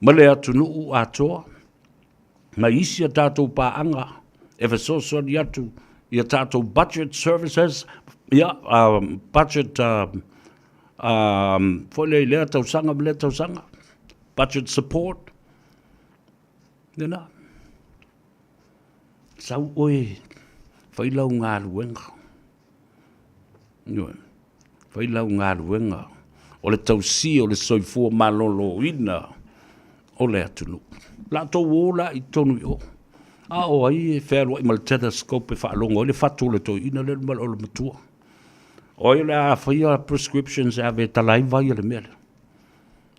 ma le atunuu atoa, ma isi a tatou paaga e fesoasoani atu i a tatou budget services, ia, budget foi lea i lea tausaga ma lea tausaga, budget support, lena. Sau oe, fai lau galuega. Ioe. Fai lau galuega o le tausia o le soifua maloloina o le atunuu. O le a tou o la i totonu i o. A o ai e fealuai ma le telescope e faalogo ai le fatu o le toeaina lea ma le matua. O ai o le a faia prescriptions e ave e tala ai vai a le mea lea.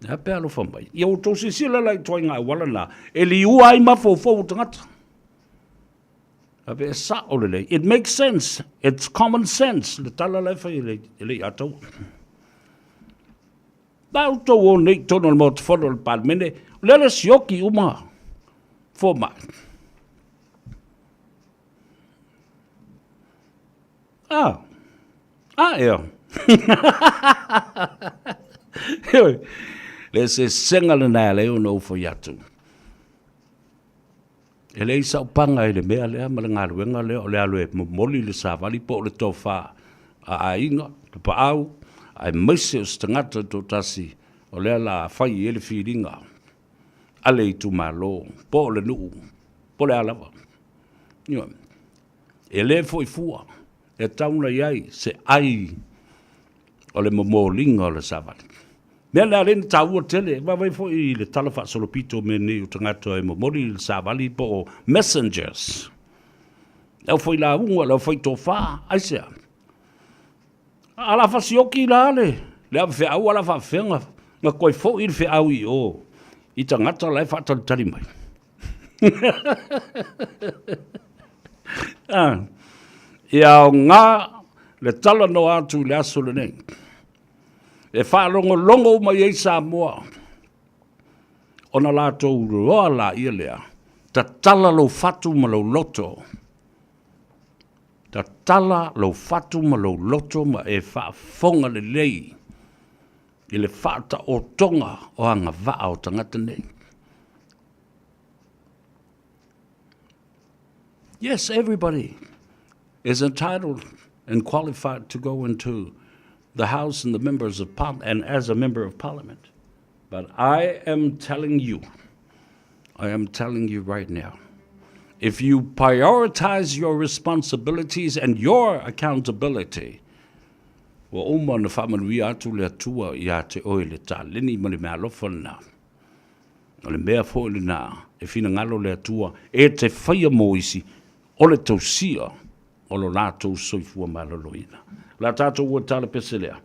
E a pe alofa mai. Ia outou silasila la i ituaiga auala na e liua ai mafaufau o tagata. Ave e sao lelei. It makes sense. It's common sense. Le tala la e fai e le, e le Iataua. Na outou o nei tonu o le Maota Fono o le Palemene, o lea le sioki uma fomai. Ah, ah ea. Heoi, le sesega lena e ala ai ona ou fai atu. E leai sau paga i le mea lea ma le galuega lea o le alu e momoli le savali po o le tofa a aiga, tapaau, aemaise o se tagata toatasi o lea la fai i ai le filiga a le itumalo po o le nuu po o le a lava. Ioe. E le foi fua, e tatau ona i ai se ai o le momoliga o le savali. Mea lea lea na taua tele, vaavaai foi i le tala faasolopito o mea nei o tagata e momoli le savali po o messengers. Le aufailauga, le aufaitofa, aisea? A la fasioki la le, le ave feau a la faafefea na, na toe foi le feau i o i tagata la e faatalitali mai. Ah, ia aoga le talanoa atu i le aso lenei. E faalogologo uma i ai Samoa, ona latou loa laia lea, tatala lou fatu ma lou loto, tatala lou fatu ma lou loto ma e faafofoga lelei i le faataotoga o agavaa o tagata nei. Yes, everybody. is entitled and qualified to go into the House and the members of Parliament and as a member of Parliament. But I am telling you, I am telling you right now, if you prioritize your responsibilities and your accountability, ua uma ona faamanuia atu le Atua ia te oe le taleni ma le meaalofa lena. O le mea foi lena e finagalo le Atua e te faia mo isi, o le tausia o lo latou soifua maloloina. O le a tatou ua tala pese lea,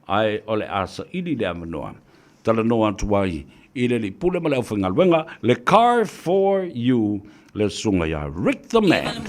ae o le a saili le avanoa, talanoa atu ai i le alii pule ma le aufaigaluega, le Car For You, le susuga ia Rick the Man.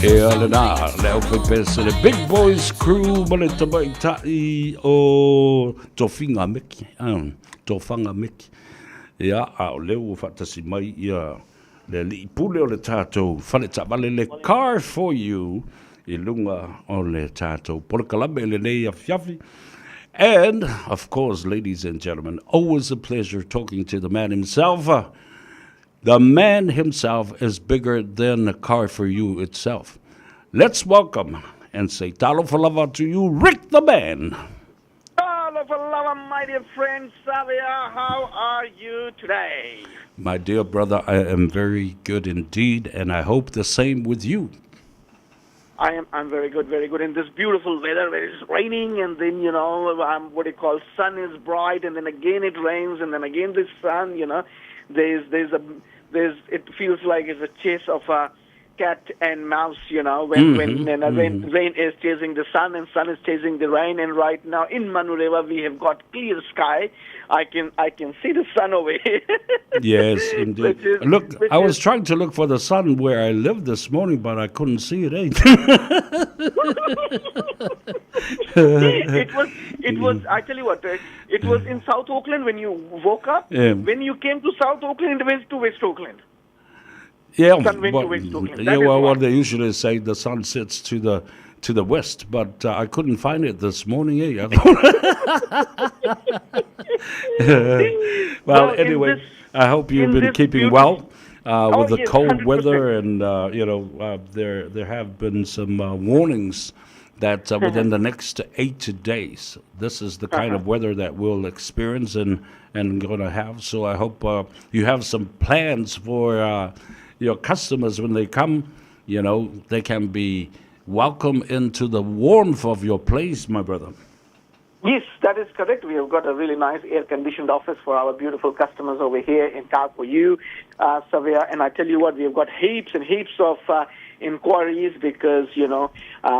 Ea lena, le aufaipese, le Big Boys Crew ma le tamaitai o Tofiga Meki, Tofaga Meki. Ia, a o lea ua faatasi mai ia le alii pule o le tatou fale taavale, le Car For You, i luga o le tatou polokalame i lenei afiafi. And, of course, ladies and gentlemen, always a pleasure talking to the man himself. The man himself is bigger than the Car For You itself. Let's welcome and say talofa lava to you, Rick the Man. Talofa lava, my dear friend Savea. How are you today? My dear brother, I am very good indeed, and I hope the same with you. I'm very good, very good. In this beautiful weather where it's raining and then, you know, what do you call, sun is bright and then again it rains and then again the sun, you know. There's a, there's, it feels like it's a chase of a cat and mouse, you know, when, when rain is chasing the sun and sun is chasing the rain. And right now in Manurewa, we have got clear sky. I can see the sun over here. Yes, indeed. Look, I was trying to look for the sun where I live this morning, but I couldn't see it, eh? It was, I tell you what, it was in South Auckland when you woke up. Yeah. When you came to South Auckland, it went to West Auckland. Yeah, Sun went but, to West Auckland. yeah, That is well, why. what they usually say, the sun sets to the west, but I couldn't find it this morning. Eh? Well, anyway, I hope you've been keeping well with the yes, cold 100%. weather, and you know, there have been some warnings that within the next 8 days, this is the kind of weather that we'll experience and going to have. So I hope you have some plans for your customers when they come. You know, they can be welcome into the warmth of your place, my brother. Yes, that is correct. We have got a really nice air-conditioned office for our beautiful customers over here in Car For You, Savea. And I tell you what, we have got heaps and heaps of inquiries because, you know,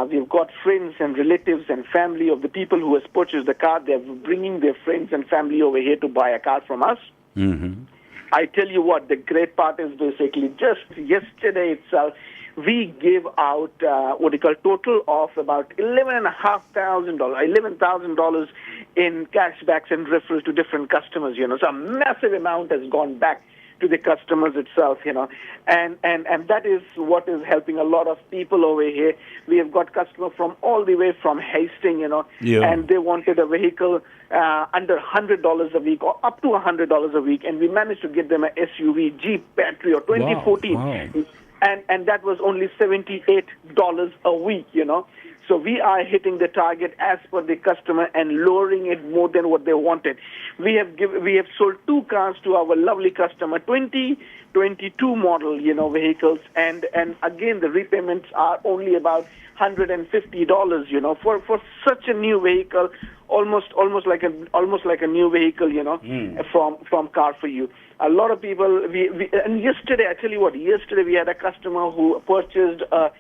we've got friends and relatives and family of the people who has purchased the car. They're bringing their friends and family over here to buy a car from us. Mm-hmm. I tell you what, the great part is basically just yesterday itself, we gave out what you call total of about $11,500, $11,000 in cashbacks and referrals to different customers, you know. So a massive amount has gone back to the customers itself, you know. And that is what is helping a lot of people over here. We have got customers from all the way from Hastings, you know, yeah. and they wanted a vehicle under $100 a week or up to $100 a week, and we managed to get them a SUV Jeep Patriot 2014. Wow. Wow. And that was only $78 a week, you know. So we are hitting the target as per the customer and lowering it more than what they wanted. We have give, we have sold two cars to our lovely customer, 2022 model, you know, vehicles, and and again the repayments are only about $150, you know, for for such a new vehicle, almost almost like a almost like a new vehicle, you know, mm. from from car for you. A lot of people we, we and yesterday I tell you what, yesterday we had a customer who purchased a,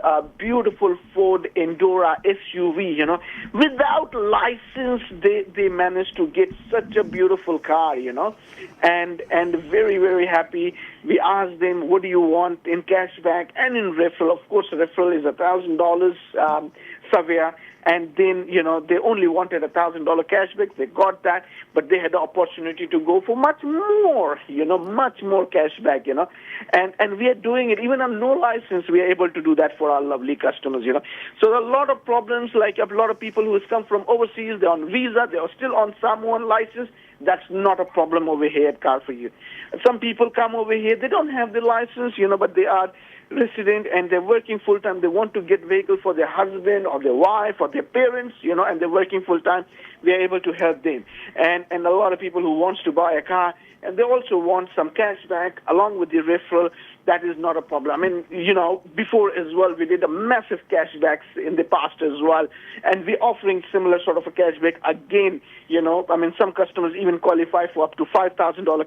a beautiful Ford Endura SUV, you know, without license they they managed to get such a beautiful car, you know, and and very very happy. We asked them, what do you want in cash back and in referral? Of course, referral is $1,000, Savea. And then, you know, they only wanted $1,000 cashback. They got that, but they had the opportunity to go for much more, you know, much more cashback, you know. And and we are doing it even on no license. We are able to do that for our lovely customers, you know. So there are a lot of problems, like a lot of people who has come from overseas, they're on visa, they are still on Samoan license. That's not a problem over here at Car for You. Some people come over here, they don't have the license, you know, but they are resident and they're working full time. They want to get vehicle for their husband or their wife or their parents, you know, and they're working full time. We are able to help them. And and a lot of people who wants to buy a car and they also want some cash back along with the referral. That is not a problem. I mean, you know, before as well, we did a massive cashbacks in the past as well, and we're offering similar sort of a cashback again. You know, I mean, some customers even qualify for up to $5,000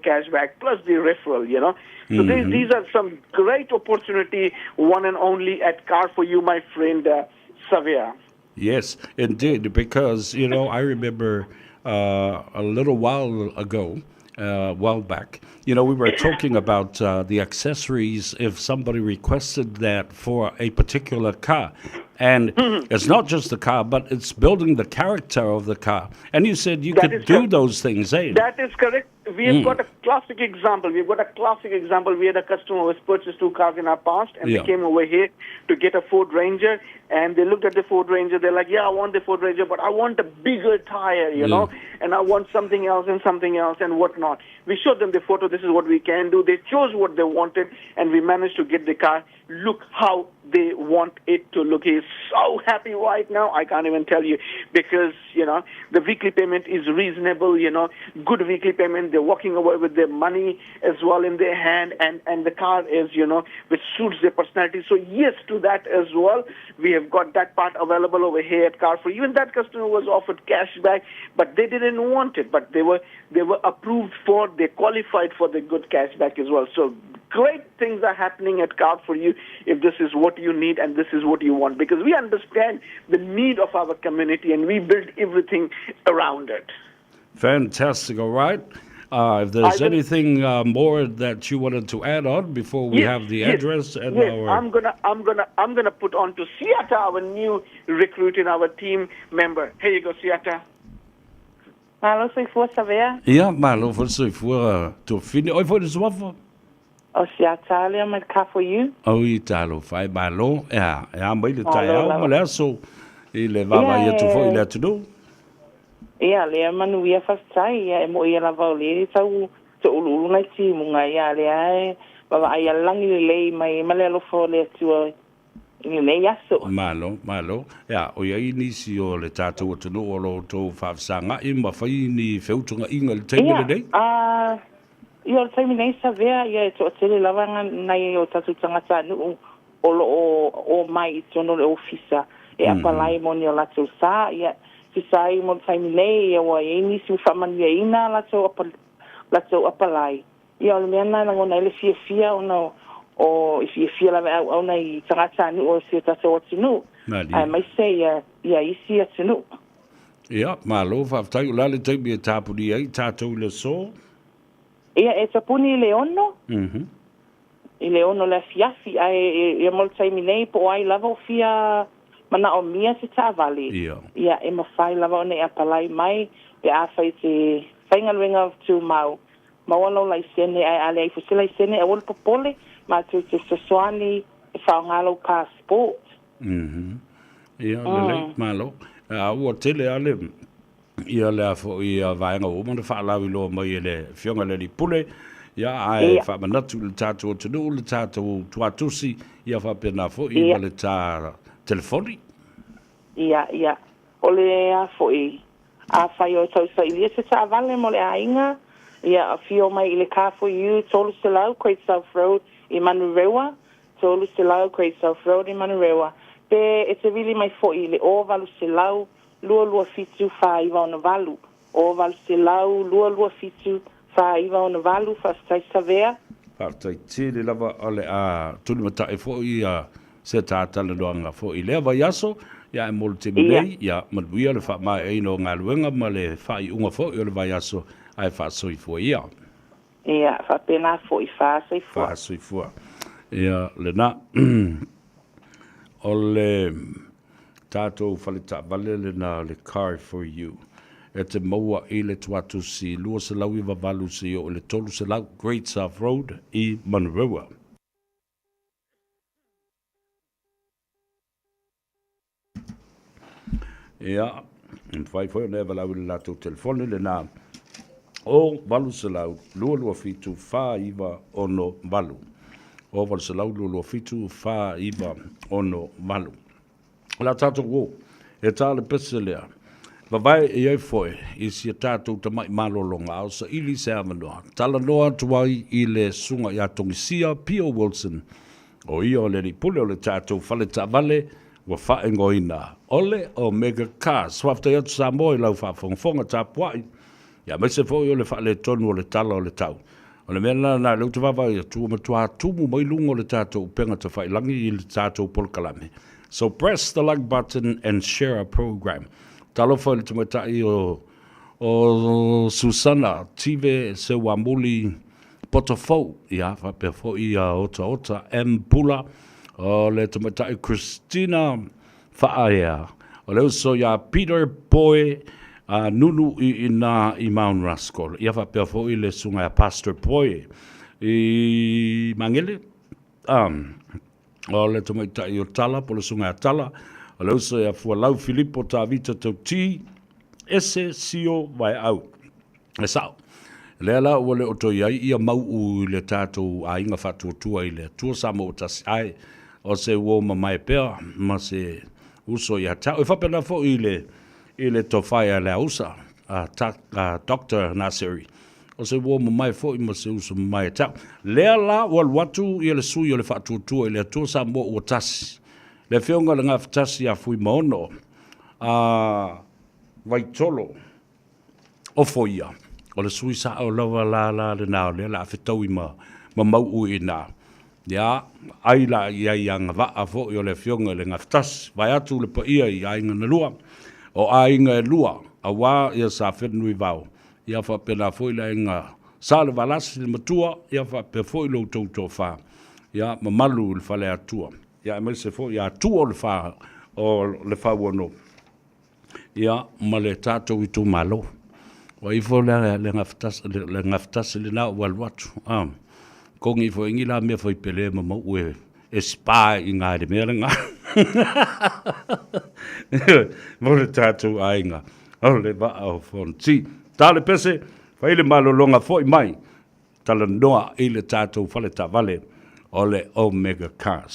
cashback plus the referral, you know. So mm-hmm. these, these are some great opportunity, one and only at Car for You, my friend uh, Savia. Yes, indeed, because, you know, I remember uh, a little while ago, uh, while back, you know, we were talking about uh, the accessories if somebody requested that for a particular car. And mm-hmm. it's not just the car, but it's building the character of the car. And you said you that could do correct. those things, eh? That is correct. We have mm. got a classic example. We've got a classic example. We had a customer who has purchased two cars in our past, and yeah. they came over here to get a Ford Ranger. And they looked at the Ford Ranger. They're like, "Yeah, I want the Ford Ranger, but I want a bigger tire, you yeah. know, and I want something else and something else and whatnot." We showed them the photo. This is what we can do. They chose what they wanted, and we managed to get the car. Look how they want it to look. He's so happy right now. I can't even tell you because, you know, the weekly payment is reasonable, you know, good weekly payment. They're walking away with their money as well in their hand and, and the car is, you know, which suits their personality. So yes to that as well. We have got that part available over here at Carrefour. Even that customer was offered cash back, but they didn't want it. But they were they were approved for, they qualified for the good cash back as well. So great things are happening at Card for You if this is what you need and this is what you want. Because we understand the need of our community and we build everything around it. Fantastic. All right. Uh, if there's will, anything uh, more that you wanted to add on before we yes, have the yes, address and yes. our... I'm gonna, I'm gonna, I'm gonna put on to Siata, our new recruit in our team member. Here you go, Siata. Malo soifua Savea. Ia, malo foi le soifua Tuafine. Oi foi le suafa? O Siata lea mai le Car for You. Oi talofa e malo. Ea, e a mai le taeao ma le aso i le vaavaai atu foi i le atunuu. Ia, lea manuia faafetai. Ia, e mo'i ia lava o lea e tau to'ulu'ulu nai timuga. Ia, lea e vaavaai ia lagi lelei mai ma le alofa o le Atua i lenei aso. Malo, malo. Ia, o i ai nisi o le tatou atunuu o lo outou faafesaga'i ma fai ni feutugaiga i le taimi Ia, lenei? a, ia o le taimi nei Savea, ia e toatele lava nai o tatou tagatanuu o lo o omai i totonu o le ofisa e apalai mo ni o latou sa, ia, tusa ai mo le taimi nei, ia ua i ai nisi ua faamanuiaina a latou latou apalai. Ia, o le mea lena e lagona ai le fiafia ona o i fiafia lava e auauna i tagatanuu o si o tatou atunuu, Malie. aemaise ia ia isi atunuu. Ia, malo, faafetai. O le a le taimi e tapuni ai tatou i le aso? Ia, e tapuni i le ono. Mhm. I le ono le afiafi, ae ia mo le taimi nei, po o ai lava o fia manaomia se taavale, Ia. ia, e mafai lava ona e apalai mai pe afai te faigaluega tumau maua lou laisene, ae a leai foi se laisene, aua le popole, matou te fesoasoani e faaaoga lou passport. Mhm. Ia, lelei, malo. A ua tele lava le, ia le a foi vaega ua uma ona faalauiloa mai e le Afioga i le Alii Pule, ia, ae Ia. faamanatu i le tatou atunuu, le tatou tuatusi, ia faapena foi Ia. ma le ta telefoni. Ia, ia. O le a foi, afai o tausailia se taavale mo le aiga, ia afio mai i le Car for You, 300 Great South Road i Manurewa, 300 Great South Road i Manurewa, pe e te vili mai foi i le 0800 227 4968, 0800 227 4968. Faafetai Savea. Faafetai tele lava o le a tulimatai foi ia se ta talanoaga foi i lea vaiaso, ia ae mo le taimi nei, ia manuia le faamaeaina o galuega ma le faaiuga foi o le vaiaso, ae faasoifua ia. Ia, faapena foi, faasoifua. Faasoifua. Ia, lena. O le tatou fale taavale lena o le Car for You. E te maua i le tuatusi 298 seia oo i le 300 Great South Road i Manurewa. Ia, e mafai foi ona e valaau i le latou telefoni lena o 800 227 4968. O 800 227 4968. O le a tatou o, e tā le pese lea. Vavae i ai foi i si a tatou tama'i malologa a o saili se avanoa. Talanoa atu ai i le Susuga ia Togisia Pio Wilson, o ia o le alii pule o le tatou fale taavale ua faaigoaina o le Omega Cars. Faafetai atu Samoa i lau faafogafoga tapuai, aemaise foi o le faaletonu o le tala o le tau. O le mea lena lea ou te vaavaai atu ua matua tumu mai luga o le tatou upega tafailagi i le tatou polokalame. So press the like button and share our program. Talofa i le tamaitai o o Susana Tive Seuamuli Potofou, ia faapea foi ia Otaota M Pula, o le tamaitai Christina Faaea, o le uso ia Peter Poe a Nunu i ina i Mount Roskill. Ia faapea foi le susuga ia Pastor Poe i Magele, o le tamaitai o Tala, po o le susuga ia Tala, o le uso ia Fualau Filipo Tavita Tauti, Ese Sio Vaeau. E sao. Lea la ua le o toe i ai ia mauʻu i le tatou aiga faatuatua i le Atua Samoa ua tasi, ae o se uo mamae pea ma se uso ia te au. E faapena foi i le, i le tofa ia Leausa, a, a Doctor Naseri. O se uo mamae foi ma se uso mamae ia te au. Lea la ua alu atu ia le sui o le faatuatua i le Atua Samoa ua tasi, le Afioga i le Gafatasi ia Fuimaono, a Vaitolo. Ofoia, o le sui sao lava la la lena o lea la a fetaui ma ma mauʻu i ina. Ia, ai la i ai agavaa foi o le Afioga i le Gafatasi, vaeatu le paia i aiga na lua, o aiga e lua, aua ia Safelenuivao, ia faapena foi le aiga Salevalasi le matua, ia faapea foi lo outou toafa, ia mamalu i le Faleatua, ia aemaise foi Atua o le fa o le Fauono. Ia, ma le tatou itumalo. Ua ifo le, le gafatasi, le, le gafatasi lena ua alu atu. Ah, kongi ifo ingi la mea fai pele ma mau e, e spa i ngā le mea lenga. Mo le tatou aiga, o le vaa o Fonoti. Tā le pese, fai le malologa foi mai, talanoa i le tatou fale taavale o le Omega Cars.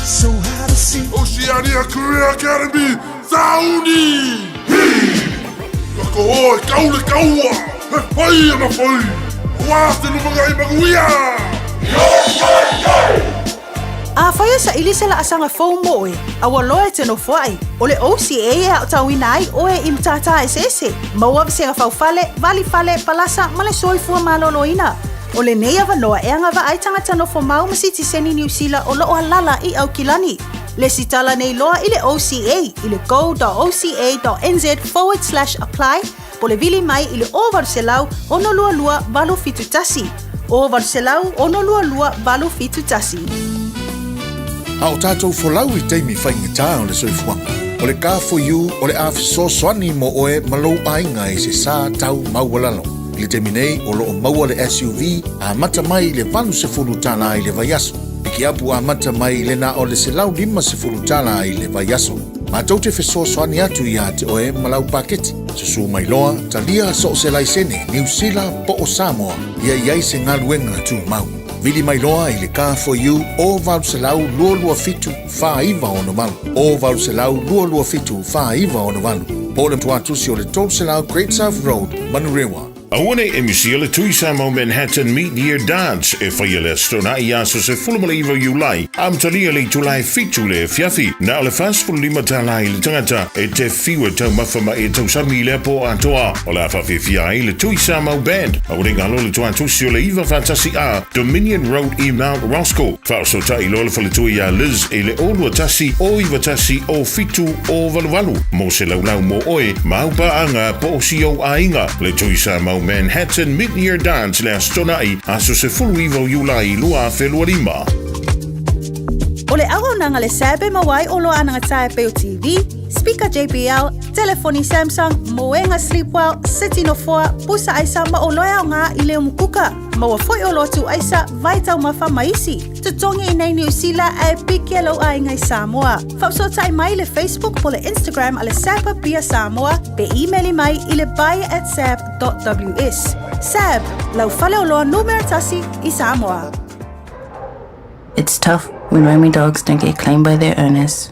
Oceania Career Academy, Sauni! Hi! Ka koho e kau le kaua, he whai ana whai, wā te lumangai manuia! Afai e saili se laasaga fou mo oe, a ua loa e te nofoai, o le OCA e aotauina ai oe i matata eseese, maua vasega faufale, valifale, palasa ma le soifua maloloina. O lenei avanoa e agavaa ai tagata nofo mau ma sitiseni Niu Sila o loo alala i Aukilani. Lesitala nei loa i le OCA i le go.oca.nz/apply po o le vili mai i le 0800 622 871. 0800 622 871. A o tatou folau i taimi faigata o le soifuaga, o le Car4U o le a fesoasoani mo oe ma lou aiga i se sa tau maualalo. I le taimi nei, o lo o maua le SUV amata mai i le $80 i le vaiaso. Pikiapu amata mai i le na o le $150 i le vaiaso. Matou te fesoasoani atu iā te oe ma lau paketi. Susū mai loa, talia so o se laisene, Niu Sila po o Samoa, ia i ai se galuega tumau. Vili mai loa i le Car4U o 800 227 4968, o 800 227 4968, po o le tuatusi o le 300 Great South Road, Manurewa. Aua nei e misia le Tui Samoa Manhattan Mid-Year Dance e faia le Aso Toonai aso 19 Iulai, amatalia le itula e 7 le afiafi. Na o le $45 i le tagata e te fiu e taumafa ma e tausami i lea po atoa. O le a faafiafia ai le Tui Samoa Band. Aua nei galo le tuatusi o le 9 faatasi A Dominion Road i Mount Roskill. Faaosootai loa le faletua iā Liz i le 0 21 0 91 07 0 88 mo se laulau mo oe ma au paaga po o si ou aiga. Le Tui Samoa Manhattan Mid-Year Dance le Aso Toonai, aso 19 o Iulai 2025. O le auaunaga le SAB e maua ai oloa anagata e pei o TV, speaker JBL, telefoni Samsung, moega Sleepwell, seti nofoa, pusa aisa ma oloa e aoga i le umukuka. Maua foi oloa tuuaisa, vai taumafa ma isi. Totogi i nei Niu Sila ae piki lou aiga i Samoa. Faafesootai mai i le Facebook po le Instagram a le SAB Apia Samoa pe imeli mai i le buy@sab.ws. SAB, lau faleoloa numera tasi i Samoa. It's tough when roaming dogs don't get claimed by their owners.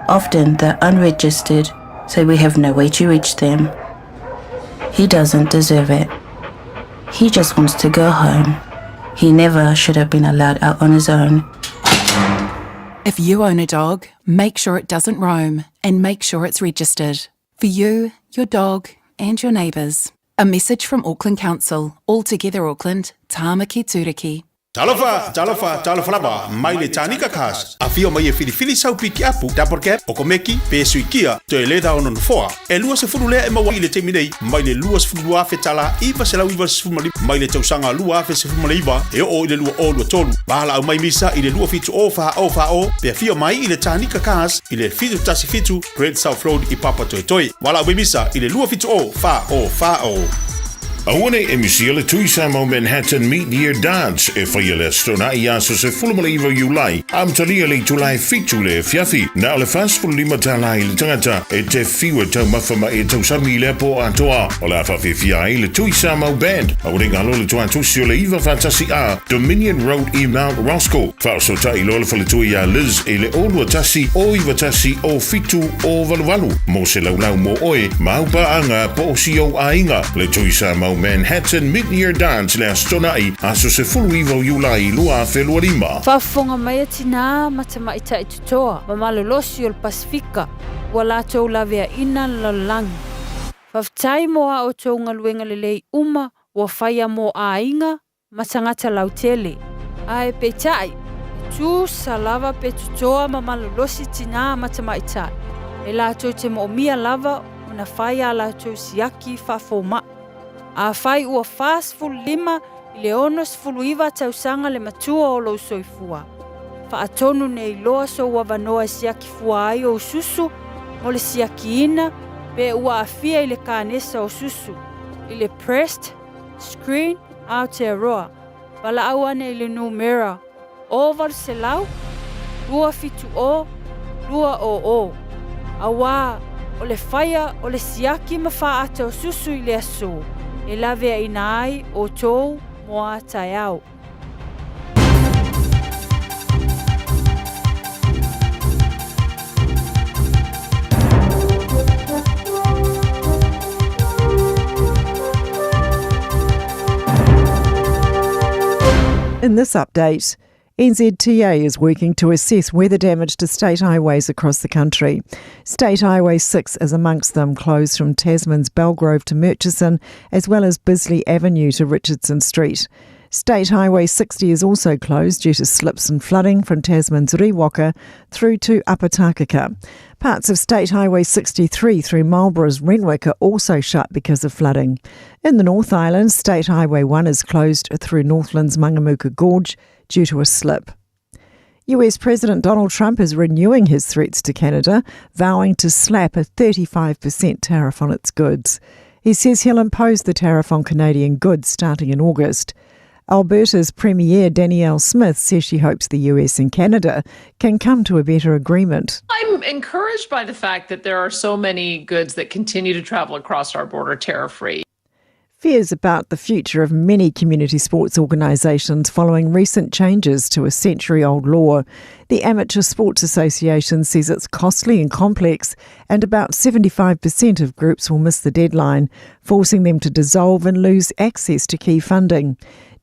Often they're unregistered, so we have no way to reach them. He doesn't deserve it. He just wants to go home. He never should have been allowed out on his own. If you own a dog, make sure it doesn't roam and make sure it's registered. For you, your dog, and your neighbours. A message from Auckland Council. All together Auckland, Tāmaki Tūriki. Talofa, talofa, talofa lava, mai le Tanika Cars. Afio mai e filifili sau pikiapu, double cab, o komeki, pe sui kia, toe leda o nonofoa. E 20 lea e maua i le taimi nei, mai le $22,000 995 mai le tausaga 2019 e oo i le 2023. Valaau mai misa i le 27 o 4 o 4 o, pe afio mai i le Tanika Cars i le 717 Great South Road i Papatoetoe. Valaau mai misa i le 27 o 4 o 4 o. Aua nei e misia le Tui Samoa Manhattan Mid-Year Dance e faia le Aso Toonai aso 19 Iulai, amatalia le itula e 7 le afiafi. Na o le $45 i le tagata e te fiu e taumafa ma e tausami i lea po atoa. O le a faafiafia ai le Tui Samoa Band. Aua nei galo le tuatusi o le 9 faatasi A Dominion Road i Mount Roskill. Faaosootai loa le faletua iā Liz i le 0 21 0 91 07 0 88 mo se laulau mo oe ma au paaga po o si ou aiga. Le Tui Samoa Manhattan Mid-Year Dance le Aso Toonai, aso 19 o Iulai 2025. Faafofoga mai a tinā ma tamaitai totoa ma malolosi o le Pasefika ua latou laveaina le lalolagi. Faafetai mo a outou galuega lelei uma ua faia mo aiga ma tagata lautele. Ae peitai, e tusa lava pe totoa ma malolosi tinā ma tamaitai, e latou te moomia lava ona fai a latou siaki faafoma'i. Afai ua 45 i le 69 tausaga le matua o lou soifua, faatonu nei loa sou avanoa e siaki fua ai ou susu mo le siakiina pe ua aafia i le kanesa o susu, i le breast screen Aotearoa, valaau ane i le numera o 800 270 200, auā o le faia o le siaki ma faaata o susu i le aso e laveaina ai outou mo a taeao. this update, NZTA is working to assess weather damage to state highways across the country. State Highway 6 is amongst them, closed from Tasman's Belgrove to Murchison, as well as Bisley Avenue to Richardson Street. State Highway 60 is also closed due to slips and flooding from Tasman's Riwaka through to Upper Takaka. Parts of State Highway 63 through Marlborough's Renwick are also shut because of flooding. In the North Island, State Highway 1 is closed through Northland's Mangamuka Gorge due to a slip. US President Donald Trump is renewing his threats to Canada, vowing to slap a 35% tariff on its goods. He says he'll impose the tariff on Canadian goods starting in August. Alberta's Premier Danielle Smith says she hopes the US and Canada can come to a better agreement. I'm encouraged by the fact that there are so many goods that continue to travel across our border tariff free. Fears about the future of many community sports organisations following recent changes to a century old law. The Amateur Sports Association says it's costly and complex, and about 75% of groups will miss the deadline, forcing them to dissolve and lose access to key funding.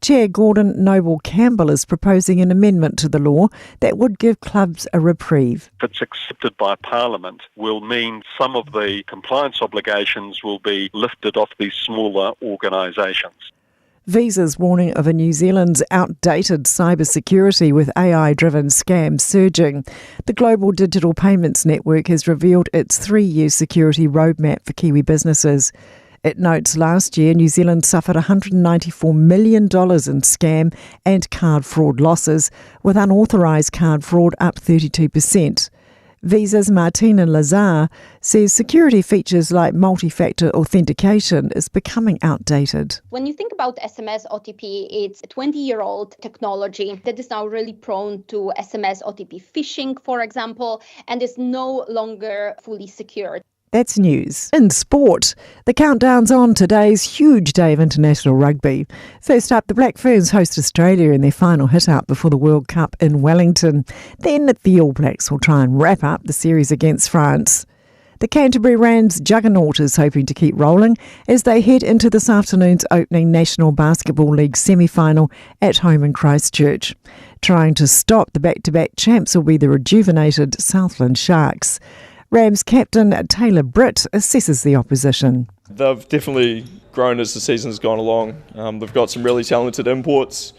Chair Gordon Noble Campbell is proposing an amendment to the law that would give clubs a reprieve. If it's accepted by Parliament, will mean some of the compliance obligations will be lifted off these smaller organisations. Visa's warning of a New Zealand's outdated cybersecurity with AI driven scams surging. The Global Digital Payments Network has revealed its three year security roadmap for Kiwi businesses. It notes last year New Zealand suffered $194 million in scam and card fraud losses, with unauthorised card fraud up 32%. Visa's Martina Lazar says security features like multi factor authentication is becoming outdated. When you think about SMS OTP, it's a 20 year old technology that is now really prone to SMS OTP phishing, for example, and is no longer fully secured. That's news. In sport, the countdown's on today's huge day of international rugby. First up, the Black Ferns host Australia in their final hit out before the World Cup in Wellington. Then the All Blacks will try and wrap up the series against France. The Canterbury Rams juggernaut is hoping to keep rolling as they head into this afternoon's opening National Basketball League semi final at home in Christchurch. Trying to stop the back to back champs will be the rejuvenated Southland Sharks. Rams captain Taylor Britt assesses the opposition. They've definitely grown as the season's gone along. Um, they've got some really talented imports.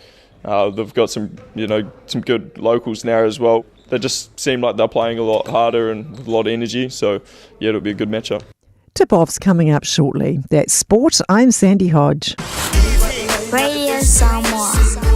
Uh, they've got some, you know, some good locals now as well. They just seem like they're playing a lot harder and with a lot of energy. So, yeah, it'll be a good matchup. Tip off's coming up shortly. That's sport. I'm Sandy Hodge. Radio Samoa.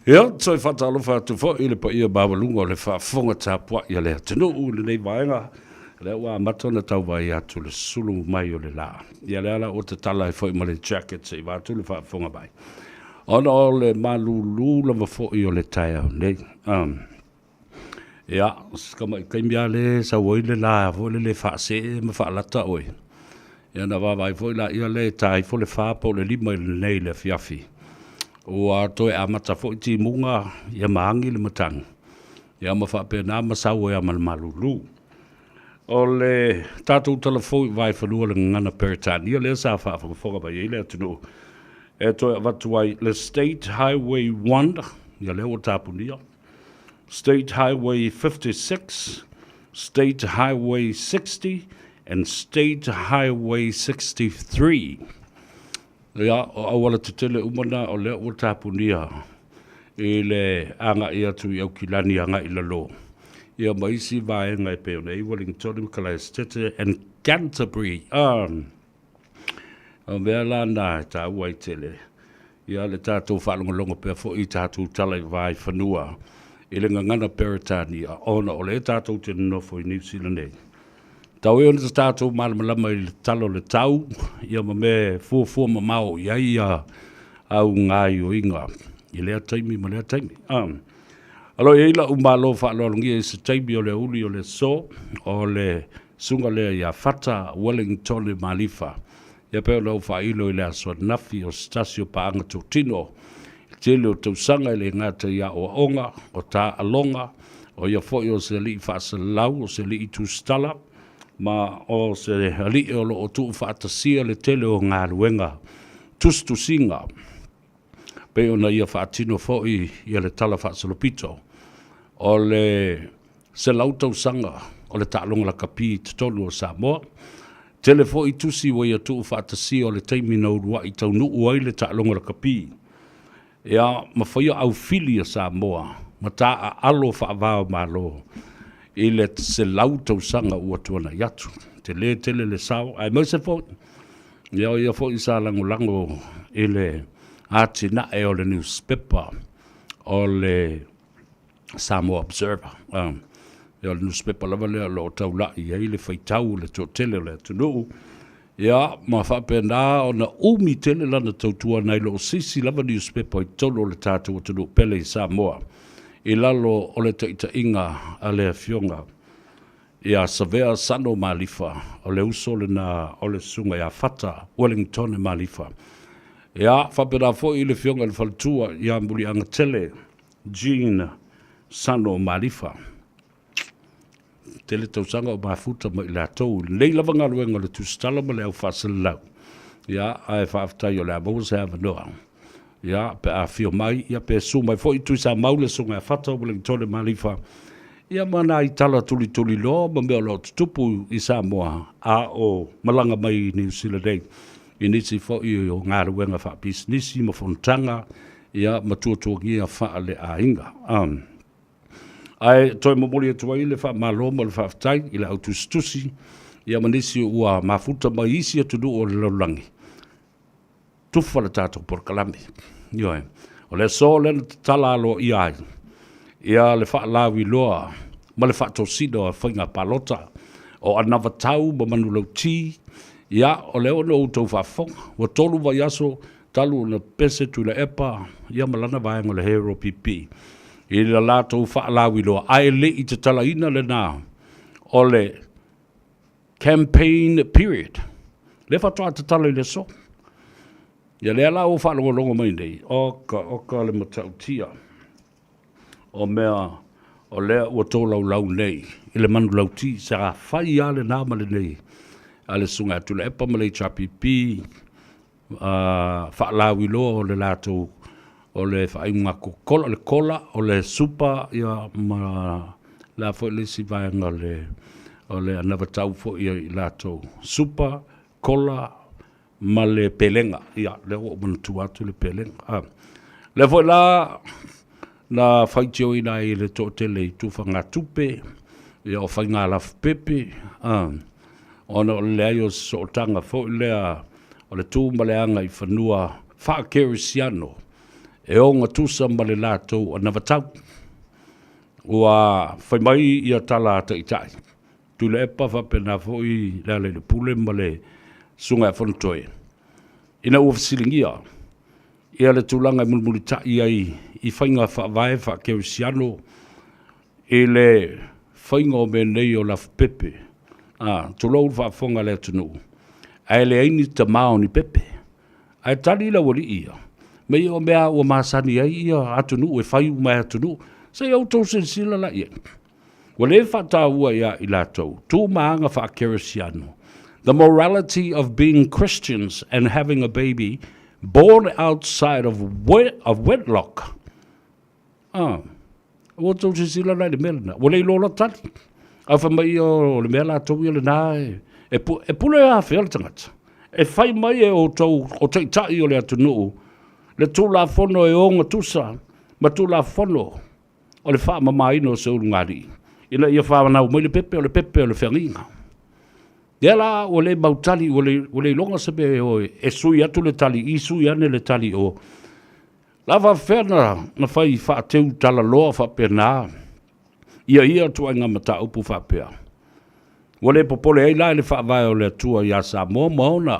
Ia, toe faatalofa atu foi i le paia maualuga o le faafofoga tapuai a le atunuu i lenei vaega, lea ua amata ona tau vaai atu le sulu mai o le lā. Ia lea la ua tatala ai foi ma le jacket se i vaeatu le faafofoga mai, ona o le malulu lava foi o le taeao nei. Um, ia, si tamai taimi lava lea e sau ai le la foi lele e faasee ma faalata oe. Ia ona vaavaai foi laia lea e ta ifo le fa po o le lima i lenei i le afiafi. Ua toe amata foi timuga ia ma agi le matagi. Ia ma faapena ma sau ai lava ma le malulu. O le tatou tala fou i Vaefanua le gagana Peretania lea sa faafogafoga mai ai le atunuu e toe avatu ai le State Highway 1, ia lea ua tapunia, State Highway 56, State Highway 60 and State Highway 63. Ia, o auala tetele uma na o lea ua tapunia i le agai atu i Aukilani agai i lalo, ia ma isi vaega e pei ona i ai Wellingtone ma Kalaesetete and Canterbury. Ah, o mea la na e taua ai tele ia le tatou faalogologo pea foi i tatou tala i vaefanua i le gagana Peretania, ona o lea tatou te nonofo i Niu Sila nei. Tau ai ona tatou malamalama i le tala o le tau, ia ma mea e fuafua mamao i ai ia au gaoioiga i lea taimi ma lea taimi. Ah. Alo i ai la'u malo faaaloalogia i se taimi o le aoauli o le aso, o le susuga lea ia Fata Wellingtone Malifa. Ia pei ona ou faailo i le aso ananafi o se tasi o paaga totino i le tele o tausaga e le gata i aoaoga, o taaloga, o ia foi o se alii faasalalau, o se alii tusitala, ma o se alii o lo o tuufaatasia le tele o galuega tusitusiga pei ona ia faatino foi ia le Tala Faasolopito o le 100 tausaga o le taaloga lakapi i totonu o Samoa. Tele foi tusi ua ia tuufaatasia o le taimi na uluai taunuu ai le taaloga lakapi ia ma faia aufili a Samoa ma taaalo faava-o-Malo i le 100 tausaga ua tuanai atu. Tele tele le sao aemaise foi ia o ia foi sa lagolago i le atinae o le newspaper o le Samoa Observer. Ia o le newspaper lava lea o lo o taulai i ai le faitau o le toatele o le atunuu. Ia, ma faapena ona umi tele lana tautua nai lo o se isi lava newspaper i totonu o le tatou atunuu pele i Samoa i lalo o le taitaiga a le Afioga ia Savea Sano Malifa, o le uso lena o le Susuga ia Fata Wellingtone Malifa. Ia, faapena foi i le Afioga i le Faletua ia Muliagatele Jean Sano Malifa. Tele tausaga o mafuta ma i latou i lenei lava galuega o le tusitala ma le au faasalalau. Ia, ae faafetai o le a maua se avanoa. Ia, pe a afio mai, ia pe susu mai foi Tuisamau le Susuga ia Fata Ueligitone Malifa, ia ma nai tala tulituliloa ma mea o lo o tutupu i Samoa a o malaga mai i Niu Sila nei i nisi foi o galuega faapisinisi ma fonotaga, ia ma tuatuagia faaleaiga. Ae toe momoli atu ai le faamalo ma le faafetai i le au tusitusi ia ma nisi ua mafuta mai isi atunuu o le lalolagi, tufa le tatou polokalame. Ioe. O le aso lea na tatala aloaia ai. Ia le faalauiloa ma le faatosina o faiga palota o anavatau ma manulauti, ia, o lea ua outou faafofoga, ua 3 vaiaso talu ona pese Tuilaepa ia ma lana vaega o le Hero PP i le latou faalauiloa, ae le i tatalaina lena o le campaign period, lea faatoa tatala i le aso. Ia lea la ua faalogologo mai nei, oka oka le matautia o mea o lea ua tolaulau nei i le manulauti sa fai lava lena ma lenei a le Susuga ia Tuilaepa ma le HRPP, faalauiloa o le latou o le faaiuga kola, o le kola, o le supa ia ma le a foi le isi vaega o le anavatau foi a i latou, supa, kola ma le pelega. Ia, lea ua ou manatua atu le pelega. Ah. Lea foi la na faitioina ai e le toatele i tufagatupe, ia o faiga lafupepe, ah, ona o le leai o se sootaga foi lea o le tu ma le agaifanua faakerisiano e ogatusa ma le latou anavatau. Ua fai mai ia tala a Taitai Tuilaepa faapena foi Lealailepule ma le Susuga ia Fonotoe, ina ua fesiligia ia le tulaga e mulimulitai ai i faiga faavae faakerisiano i le faiga o mea nei o lafupepe, a, tulou le faafofoga a le atunuu, ae leai ni tama o ni pepe. Ae tali le aualii ia, me i o mea ua masani ai ia atunuu e fai uma e atunuu. Se i outou silasila la i ai. Ua le faataua ia i latou tu ma aga faakerisiano, the morality of being Christians and having a baby born outside of, of wedlock. Ah, ua outou silasila la i le mea lena. Ua le iloa loa tali. Ae fai mai ia o le mea latou ia lena e, e, pu, e pule afea le tagata. E fai mai e outou o taitai o le atunuu le Tulafono e ogatusa ma Tulafono o le faamamaina o se ulugalii ina ia fanau mai le pepe o le pepe o le feagaiga. Lea la ua le mautali, ua le, ua le iloga se mea e o e sui atu le tali i, sui ane le tali o. La faafefea na, na fai faateu talaloa faapena ia ia ituaiga mataupu faapea. Ua le popole ai la i le faavae o le Atua iā Samoa ma ona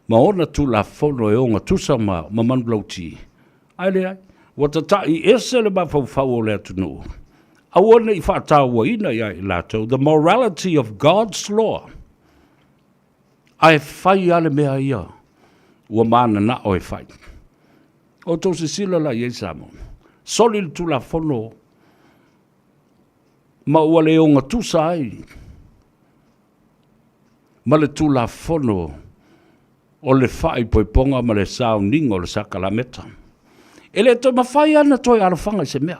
ma ona Tulafono e ogatusa ma, ma manulauti, ae leai, ua tata'i ese le mafaufau o le atunuu, aua ne i faatauaina ia i latou the morality of God's law, ae fai lava le mea ia ua mananao e fai. Outou silasila la i ai Samoa, soli le Tulafono ma ua le ogatusa ai ma le Tulafono o le faaipoipoga ma le sauniga o le sakalameta. E le toe mafai lava ona toe alofaga i se mea.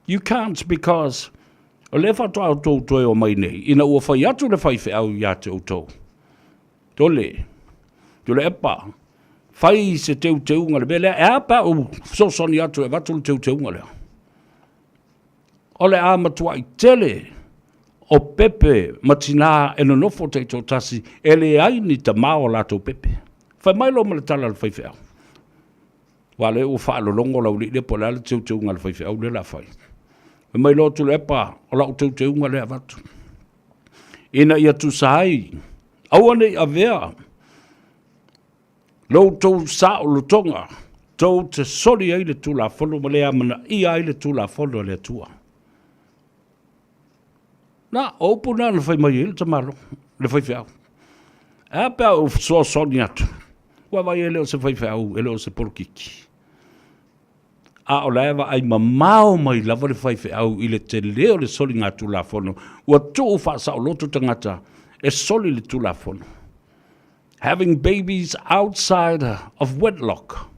You can't because o lea faatoa outou toe omai nei ina ua fai atu le faifeau ia te outou. Tole, Tuilaepa, fai se teuteuga i le mea lea, e a pe a ou fesoasoani atu e avatu le teuteuga lea? O le a matuai tele o pepe ma tinā e nonofo taitoatasi e leai ni tama o latou pepe. Fai mai loa ma le tala a le faifeau. Aua o lea ua faalologo le aualii lea po o le a le teuteuga a le faifeau lea o le a fai. Fai mai loa Tuilaepa, o lau teuteuga lea e avatu. Ina ia tusa ai, aua ne i avea lo outou saolotoga tou te soli ai le Tulafono ma le amanaia ai le Tulafono a le Atua. Na, o upu na na fai mai ai le tamaloa, le faifeau. E a pe a ou fesoasoani atu? Ua vaai e le o se faifeau, e le o se polokiki. A o la e vaai mamao mai lava le faifeau i le tele o le soligatulafono, ua tuu faasaoloto tagata e soli le Tulafono. Having babies outside of wedlock.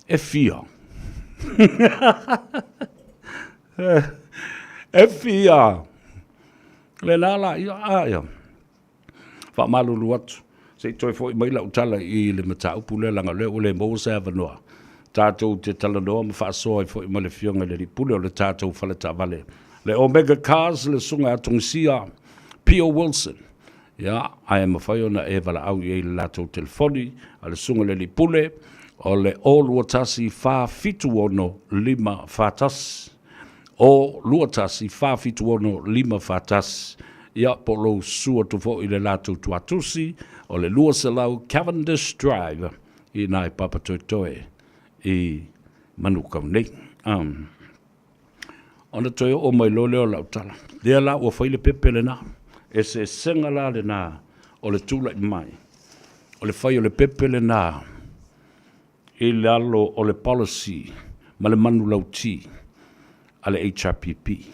E fia. E fia. Le la la ia, a ia. Faamalulu atu, se i toe foi mai lau tala i le mataupu lea, leaga o lea ua le maua se avanoa tatou te talanoa ma faasoa ai foi ma le Afioga i le Alii Pule o le tatou fale taavale, le Omega Cars, le Susuga ia Togisia Pio Wilson. Ia, ae mafai ona e valaau i ai i le latou telefoni a le Susuga i le Alii Pule. O le 0 2 1 4 7 6 5 4 1. 0 2 1 4 7 6 5 4 1. Ia, po o lou susu atu foi i le latou tuatusi, o le 200 Cavendish Drive i ina i Papatoetoe i Manukau nei. Um, ona toe oo mai loa lea o lau tala. Lea la ua fai le pepe lena. Eseesega la lena o le tulai mai. O le fai o le pepe lena i lalo o le policy ma le manulauti a le HRPP.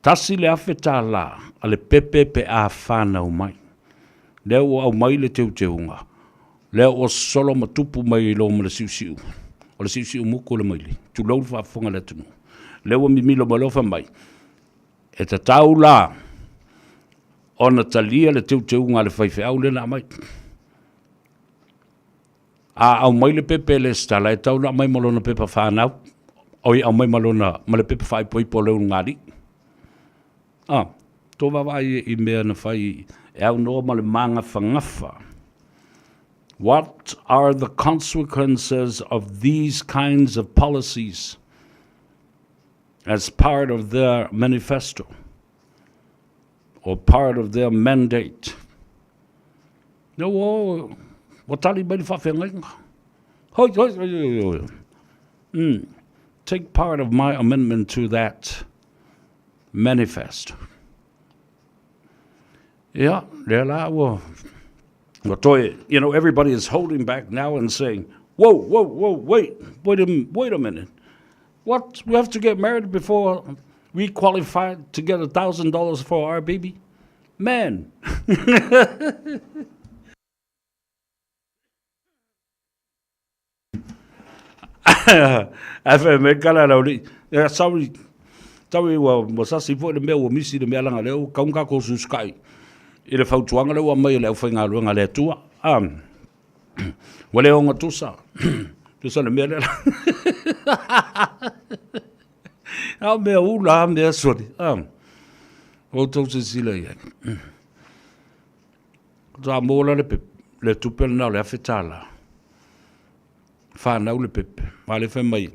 $1,000 a le pepe pe a fanau mai. Lea ua aumai le teuteuga, lea ua sosolo ma tupu mai i lo ma le siusiu. O le siusiu muku o le maile, tulou le faafofoga a le atunuu. Lea ua mimilo mai loa fai mai, e tatau la ona talia le teuteuga a le faifeau lea na aumai. A aumai le pepe e lesitala, e tatau ona aumai ma lona pepa fanau, oi aumai ma lona, ma le pepa faaipoipo a le ulugalii. A, tou vaavaai i mea na fai e aunoa ma le magafagafa. What are the consequences of these kinds of policies as part of their manifesto or part of their mandate? Lea ua, ua tali mai le faafeagaiga. Hoi, hoi, hoi, hoi, hoi. Mm. Take part of my amendment to that manifest. Ia, lea la ua, ua toe, you know, everybody is holding back now and saying, whoa, whoa, whoa, wait, wait a, wait a minute. What? We have to get married before we qualify to get $1,000 for our baby? Man! Ae fai mai kala lau li, yeah, sorry, sorry ua, ua sasi foi le mea ua misi le mea langa lea ua kau kako susukai i le fautuaga lea ua aumai e le aufaigaluega a le Atua. Um, ua le ogatusa, tusa le mea lea. A o mea ula a mea soli. Um, outou silasila i ai. Sa maua la le, le tupe lena o le $1,000. Whanau le pepe. Ma le fai mai,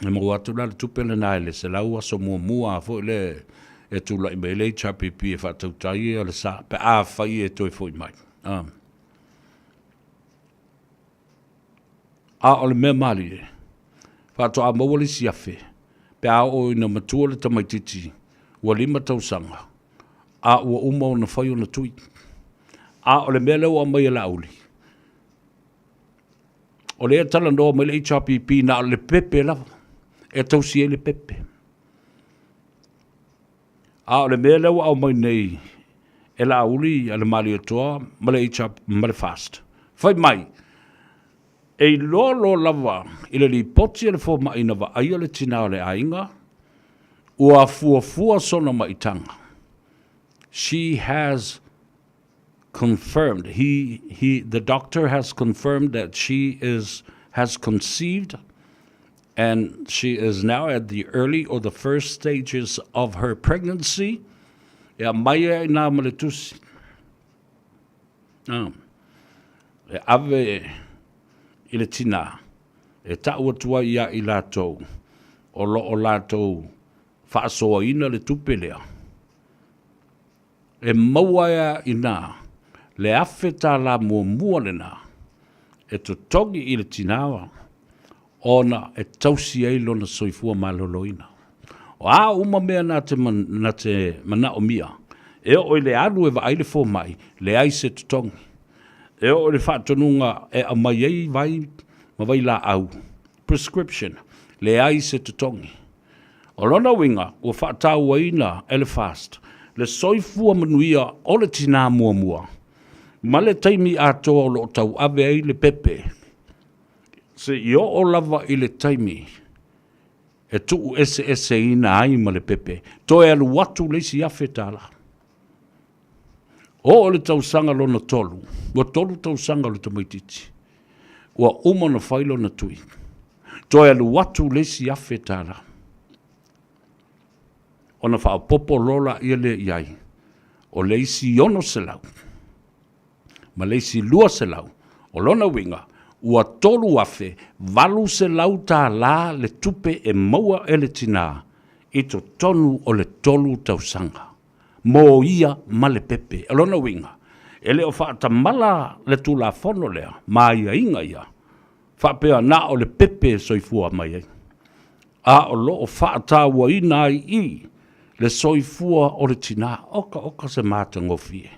e maua atu la le tupe lena i le 100 aso muamua a foi le e tulai mai le HRPP e faatautai ia le sa, pe a fai e toe foi mai. Ah. A o le mea malie, faatoa maua le isi 1,000, pe a oo ina matua le tamaitiiti ua 5 tausaga, a ua uma ona fai ona tui. A o le mea lea ua aumai e Laauli, o lea e talanoa mai le HRPP na o le pepe lava, e tausi ai le pepe. A o le mea lea ua aumai nei e Laauli a le Malietoa ma le HR, ma le FAST, fai mai, e iloa loa lava i le lipoti a le fomai na vaaia le tinā o le aiga, ua fuafua sona maitaga. She has confirmed, he, he, the doctor has confirmed that she is, has conceived and she is now at the early or the first stages of her pregnancy. E aumai ai nā ma le tusi. Ah. E ave i le tinā, e ta'u atu ai iā i latou, o lo o latou faasoaina le tupe lea. E maua ai a inā le $1,000 muamua lena e totogi i le tinā ona e tausi ai lona soifua maloloina. O a uma mea na te, na te manaomia, e oo i le alu e vaai le fomai, leai se totogi. E oo i le faatonuga e aumai ai vai ma vailaau, prescription, leai se totogi. O lona uiga, ua faatauaina e le FAST le soifua manuia o le tinā muamua ma le taimi atoa o lo o tauave ai le pepe seia oo lava i le taimi e tuueseeseina ai ma le pepe, toe alu atu le isi $1,000. Oo i le tausaga lona tolu, ua tolu tausaga o le tamaitiiti, ua uma ona fai lona tui, toe alu atu le isi $1,000. Ona faaopoopo loa laia lea i ai, o le isi 600 ma le isi 200. O lona uiga, ua $3,800 tālā le tupe e maua e le tinā i totonu o le tolu tausaga mo ia ma le pepe. O lona uiga, e le o faatamala le Tulafono lea ma aiaiga ia faapea na o le pepe e soifua mai ai, a o lo o faatauaina ai i i le soifua o le tinā. Oka oka se matagofie.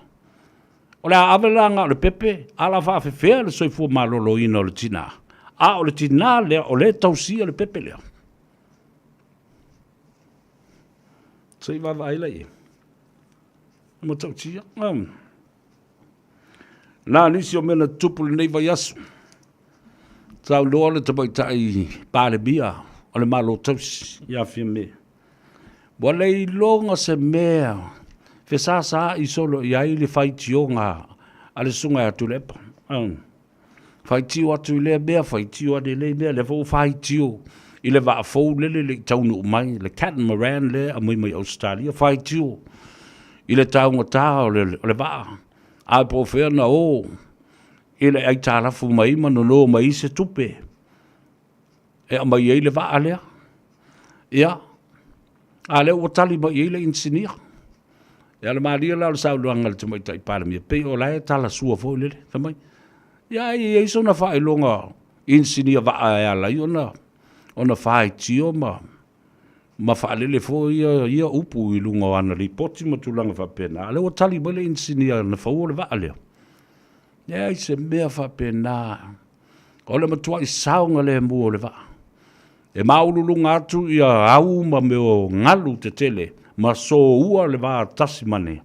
O le a ave la na o le pepe, a o le a faafefea le soifua maloloina o le tinā, a o le tinā lea o lea e tausia le pepe lea. Se i vaavaai la i ai. E matautia. Na nisi o mea na tutupu lenei vaiaso. Saunoa le tamaitai Palemia o le Malo Tausi ia Fiame. Ua le iloga se mea fesāsāʻi solo i ai le faitioga a le Susuga ia Tuilaepa. Faitio atu i lea mea, faitio ane i lea mea, lea foi ua faitio i le vaa fou lele le i taunuu mai, le catamaran lea e aumai mai Ausetalia, faitio i le taugata o le vaa, ae po o fea na o i le aitalafu mai ma nono mai ai se tupe e aumai ai le vaa lea. Ia, a lea ua tali mai i ai le inisinia. Ia, o le malie la o le saunoaga a le Tamaitai Palemia, pei o la e talasua foi lele, fai mai, ia ai e i ai sona faailoga inisinia vaa e ala ai ona faitio ma faalele foi ia upu i luga o ana lipoti ma tulaga faapena. A o lea ua tali mai le inisinia na fauo le vaa lea, leai se mea faapena. O le matuai saogalemu o le vaa. E maualuluga atu ia au ma mea o galu tetele ma soua le va tasi ma le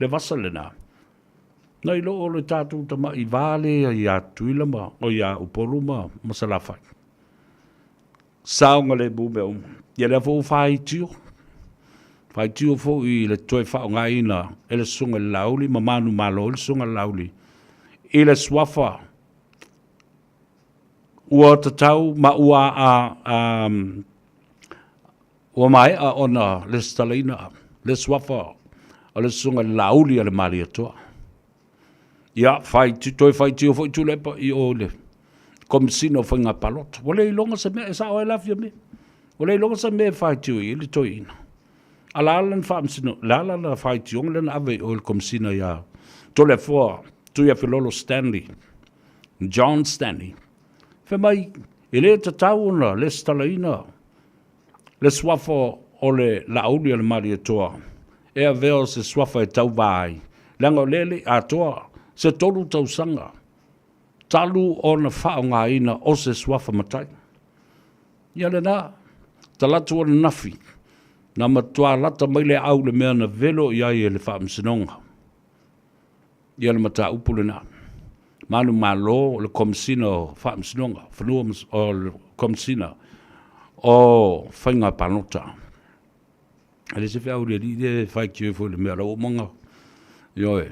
vasa lena. Nai lo o le tatou tama'i va lea ia Tutuila ma, o ia Upolu ma Salafai. Saogalemu mea uma. Ia lea foi ua faitio, faitio foi i le toe faaaogaina e le Susuga i le Laauli ma manumalo ai le Susuga i le Laauli i le suafa ua tatau ma ua a, a, ua maea ona lesitalaina le suafa o le Susuga i le Laauli a le Malietoa. Ia, fai, toe faitio foi Tuilaepa i o i le Komesina o Faiga Palota. Ua le iloga se mea, e sao ai la Fiame, ua le iloga se mea e faitio i ai le toeaina. A la lana faamasino, le a lana faitioga lea na ave i o i le Komesina ia Toleafoa Tuiafelolo Stanley, John Stanley, fai mai, e le tatau ona lesitalaina le suafa o le Laauli a le Malietoa e avea o se suafa e tauva ai, leaga o lea e le i atoa se 3 tausaga talu ona faaaogaina o se suafa matai. Ia lena, talaatu ananafi, na matua lata mai le aau i le mea na velo i ai e le Faamasinoga. Ia le mataupu lena. Manumalo le Komesina o Faamasinoga, Fanua o le Komesina o Faiga Palota. E le se feau i le alii lea e faitio ifo i le mea o la ua uma ona, ioe,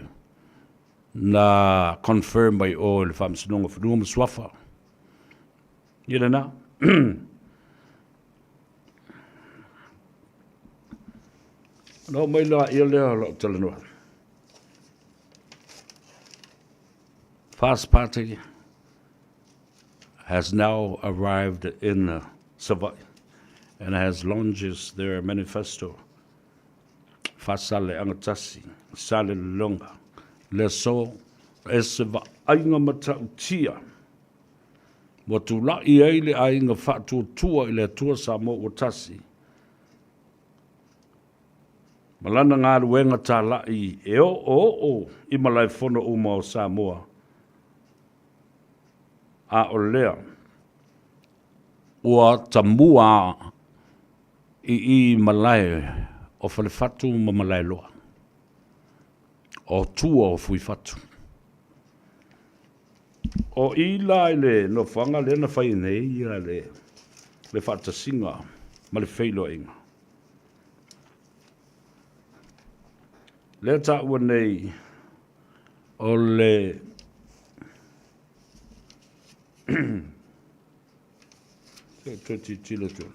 na confirm mai o i le Faamasinoga o Fanua ma Suafa. Ia lena. Ona oo mai lea lea o lau talanoa. First party has now arrived in Savaii and has launched their manifesto. Faasale agatasi, sale lelonga, le aso e se vaaiga matautia ua tula'i ai le aiga faatuatua i le Atua Samoa ua tasi ma lana galuega tala'i e oooo i malaefono uma o Samoa, a o lea ua tamua i i malae o Falefatu ma Malaeloa, o tua o Fuifatu. O i la i le nofoaga lea na fai nei ia le faatasiga ma le feiloaiga. Lea taua nei o le toe tilotilo atu.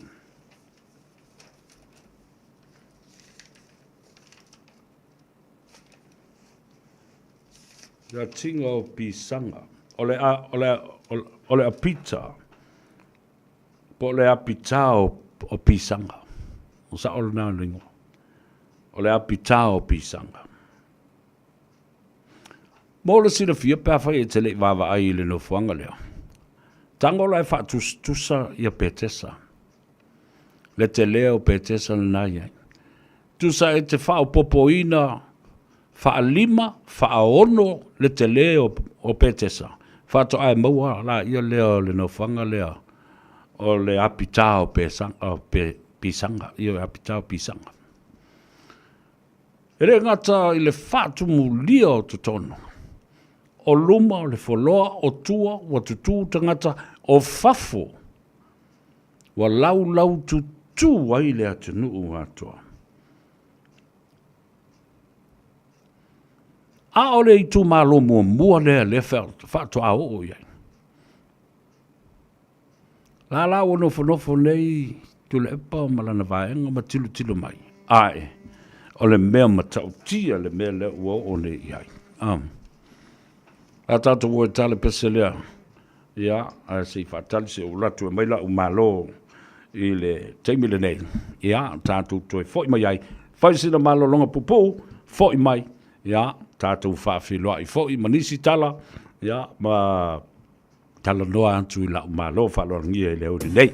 Le atiga o pisaga. o le, o le, o le apita, po o le apitā o, o pisaga. O sao lena o le igoa. O le apitā o pisaga. Mo le silafia pe afai e te le i vaavaai i le nofoaga lea, tago la e faatusatusa ia Petesa, le telē o Petesa lena e i ai. Tusa e te faaopoopoina faalima, faaono le telē o, o Petesa, faatoa e maua laia lea o le nofoaga lea o le apitā o Pesaga, o pe, Pisaga, ioe, apitā o Pisaga. E le gata i le faatumulia o totonu, o luma o le foloa, o tua ua tutū tagata, o fafo ua laulaututū ai le atunuu atoa. A o le itumalo muamua lea lea faatoa oo i ai. La la ua nofonofo nei Tuilaepa ma lana vaega ma tilotilo mai, ae o le mea matautia le mea lea ua oo nei i ai. Um. A tatou o e tale pese lea, ia, ae se i faatali se ou latu e mai la'u malo i le taimi lenei, ia, tatou toe foi mai ai, fai sina malologa pupuu, foi mai, ia, tatou faafeiloai foi ma nisi tala, ia, ma talanoa atu i la'u malo faaaloalogia i le aoauli nei.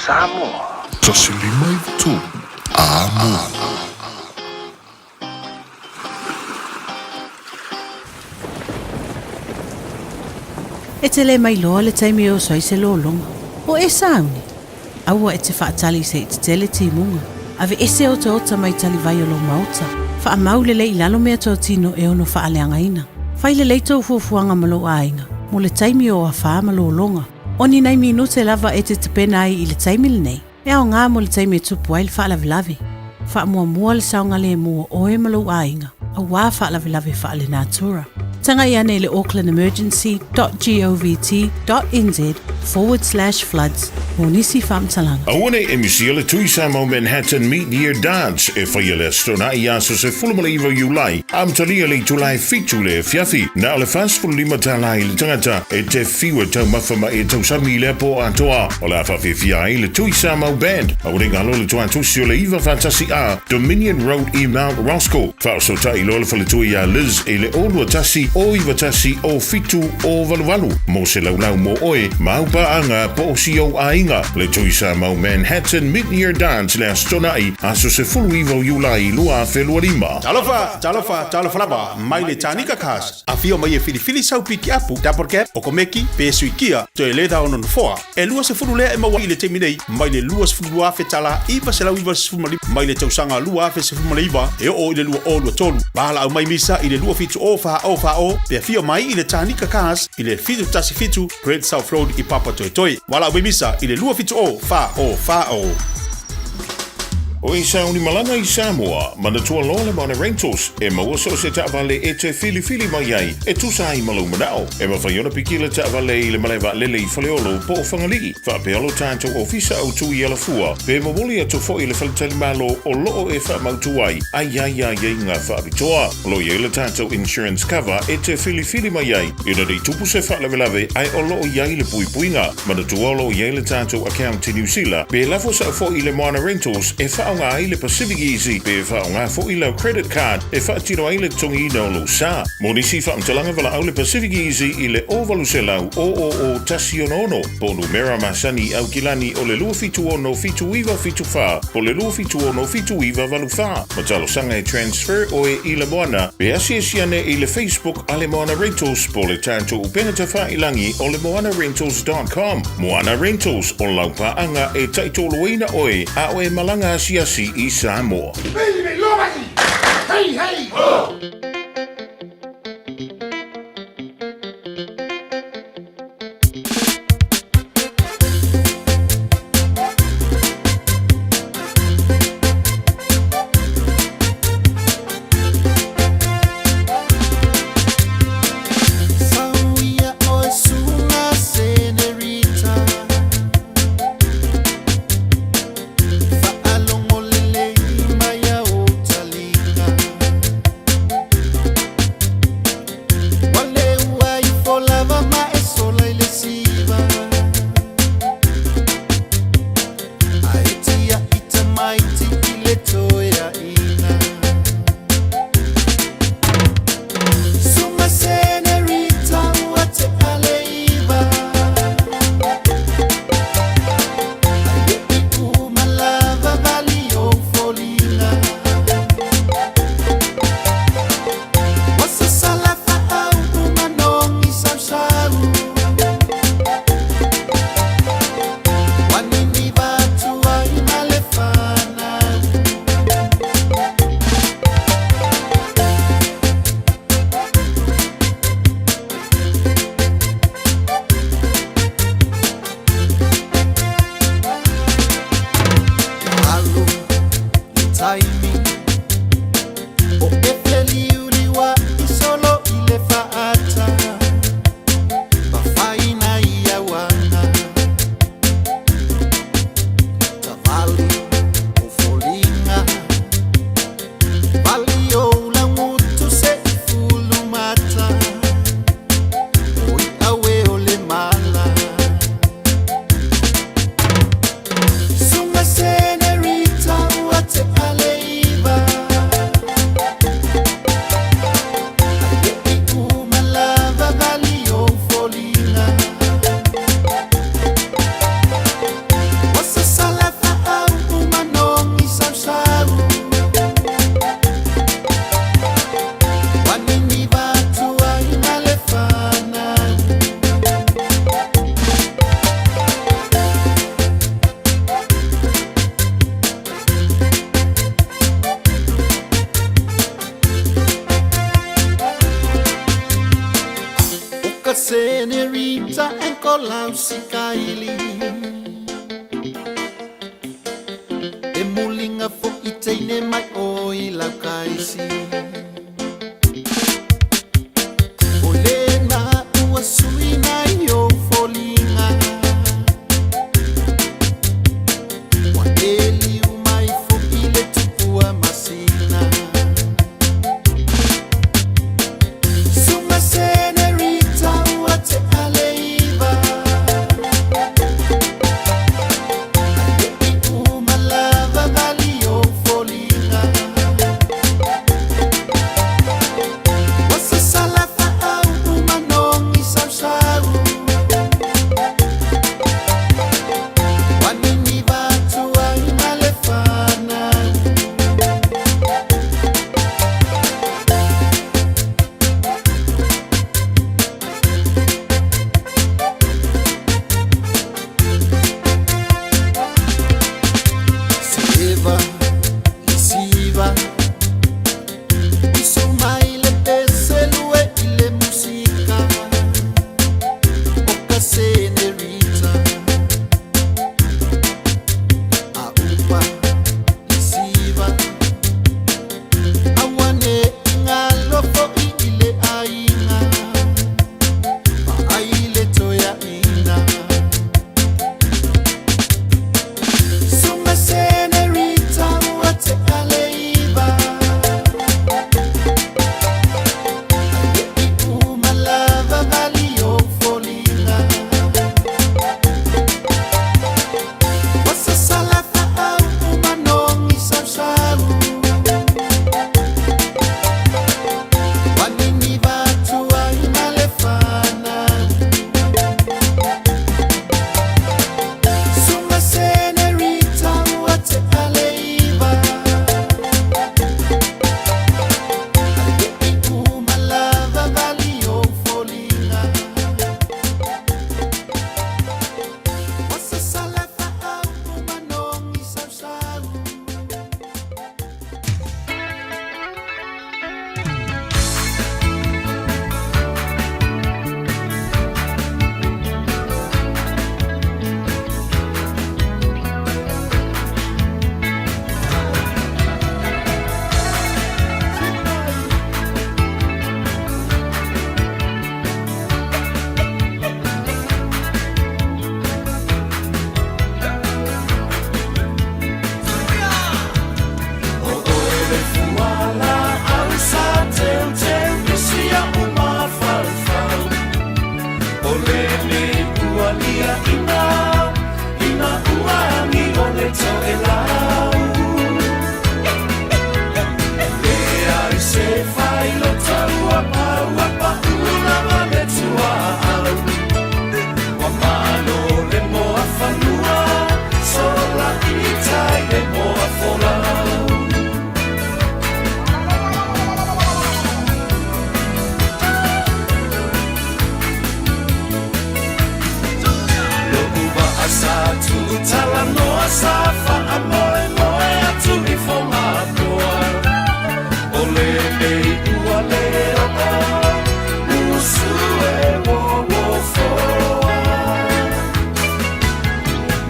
Samoa. 153 Amoa. E te le mailoa le taimi e oso ai se lologa. O e sauni? Aua e te faatali se i tetele timuga. Aveese otaota mai talivai o lou maota. Faamau lelei i lalo meatotino e ono faaleagaina. Fai lelei tou fuafuaga ma lou aiga mo le taimi o afa ma lologa. O ni nai minute lava e te tapena ai i le taimi lenei, e aoga mo le taimi e tupu ai le faalavelave. Faamuamua le saogalemu o oe ma lou aiga, auā faalavelave faalenatura. Tagai ane i le aucklandemergency dot govt dot nz forward slash floods mo nisi faamatalaga. Aua nei e misia le Tui Samoa Manhattan Mid-Year Dance e faia le Aso Toonai i aso 19 Iulai, amatalia le itula e 7 le afiafi. Na o le $45 tala i le tangata e te whiu e taumafa ma e tausami i lea po atoa. O le a faafiafia ai le Tui Samoa Band. Aua nei galo le tuatusi o le 9 faatasi A, Dominion Road i Mount Roskill. Faaosootai loa le faletua iā Liz i le 0 21 0 91 07 0 88 mo se laulau mo oe ma au paaga po o si ou aiga. Le Tui Samoa Manhattan Mid-Year Dance le Aso Toonai, aso 19 o Iulai 2025. Talofa, talofa, talofa lava mai le Tanika Cars. Afio mai e filifili sau pikiapu, double cab, okomeki, pe sui kia, toe leather o nonofoa. E 20 lea e maua i le taimi nei, mai le 22,000 tala 995 mai le tausaga 2019 e oo i le 2023. Valaau mai Misa i le 27 o 4 o 4 o pe afio mai i le Tanika Cars i le 717 Great South Road i Papatoetoe. Valaau mai Misa i le 27 o 4 o 4 o. O e sauni malaga i Samoa, manatua loa le Moana Rentals e maua so o se taavale e te filifili mai ai e tusa ai ma lou manao. E mafai ona piki le taavale i le malae vaalele i Faleolo po o Fagalii, faapea lo tatou ofisa autu i Alafua, pe momoli atu foi i le faletalimalo o loo e faamautu ai a i ai aiaiga faapitoa. O lo o i ai le tatou insurance cover e te filifili mai ai ina nei tupu se faalavelave ae o lo o i ai le puipuiga. Manatua o lo o i ai le tatou account i Niu Sila, pe lafo sao foi i le Moana Rentals e faaaoga ai le Pacific Easy pe faaaoga foi lau credit card e faatino ai le totogiina o lou sa. Mo nisi faamatalaga valaau le Pacific Easy i le 0800 000 166 po o numera masani i Aukilani o le 276 7974 po o le 276 7984. Ma talosaga e transfer oe i le Moana pe asiasi ane i le Facebook a le Moana Rentals po o le tatou upega tafailangi o le moanarentals dot com. Moana Rentals, o lau paaga e taitoloina oe a o e malaga asiasi i Samoa. Hey, hey, ho! ili E muliga fo'i teine mai o i laukaisi O lena ua suina i ou foliga Ua e liu mai fo'i le tupua masina Sunga senerita ua tea le iva Ae le'i uma lava vali ou foliga Ua sasala fa'aupu manogi sausau Ua niniva atu ai ma le fanau Seva lesiva Uso mai le pese lue i le musika O ka senerita A upa lesiva Aua ne i galo fo'i i le aiga Vaai le toeaina Sunga senerita ua tea le iva Ae le'i uma lava vali ou foliga Ua sasala fa'aupu manogi sausau Ua niniva atu ai ma le fanau Sunga senerita ua tea le iva Ae le'i uma lava vali ou foliga Ua sasala fa'aupu manogi sausau O oe le fuala au sa teuteu pisi a'u mafaufau O lenei ua liaʻina i na ua agi o le toʻelau Leai se failota ua pau ua paʻu lava le tuaau Ua malo le moa fanua sola i tai le moa folau. Lo'u va'a sa tu'utalanoa sa fa'amoemoe atu i Fogapoa O lenei ua le o'o usu e uouofoa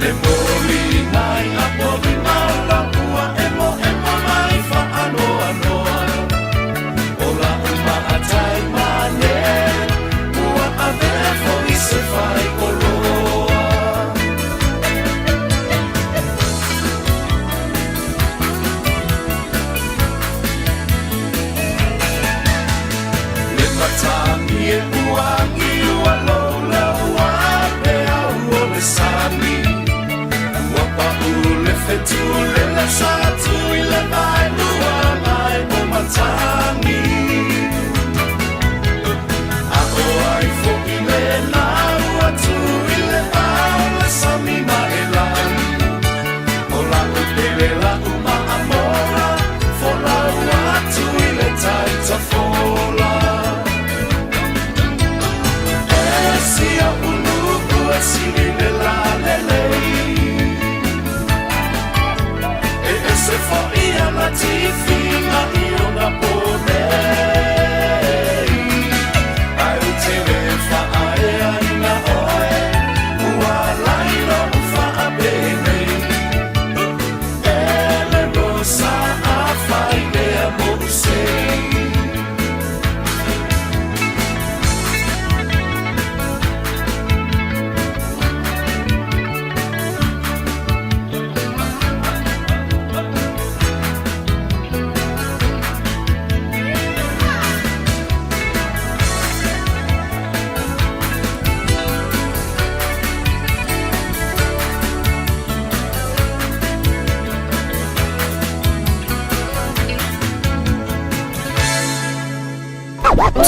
Le moli mai a polima o la'u ua emoemo mai fa'anoanoa O la'u ma'atai mane ua avea fo'i se fai oloa. Le matagi e ua agi ua louloua peau o le sami Ua pa'u le fetu le lasa atu i le vaelua mai o matagi A o ai fo'i lena ua tu i le vao le sami ma e lagi O la'u pele la'u maamola folau atu i le tai tafola E sia ulu'u e sili le lalelei E ese fo'i ana tifiga i ona po.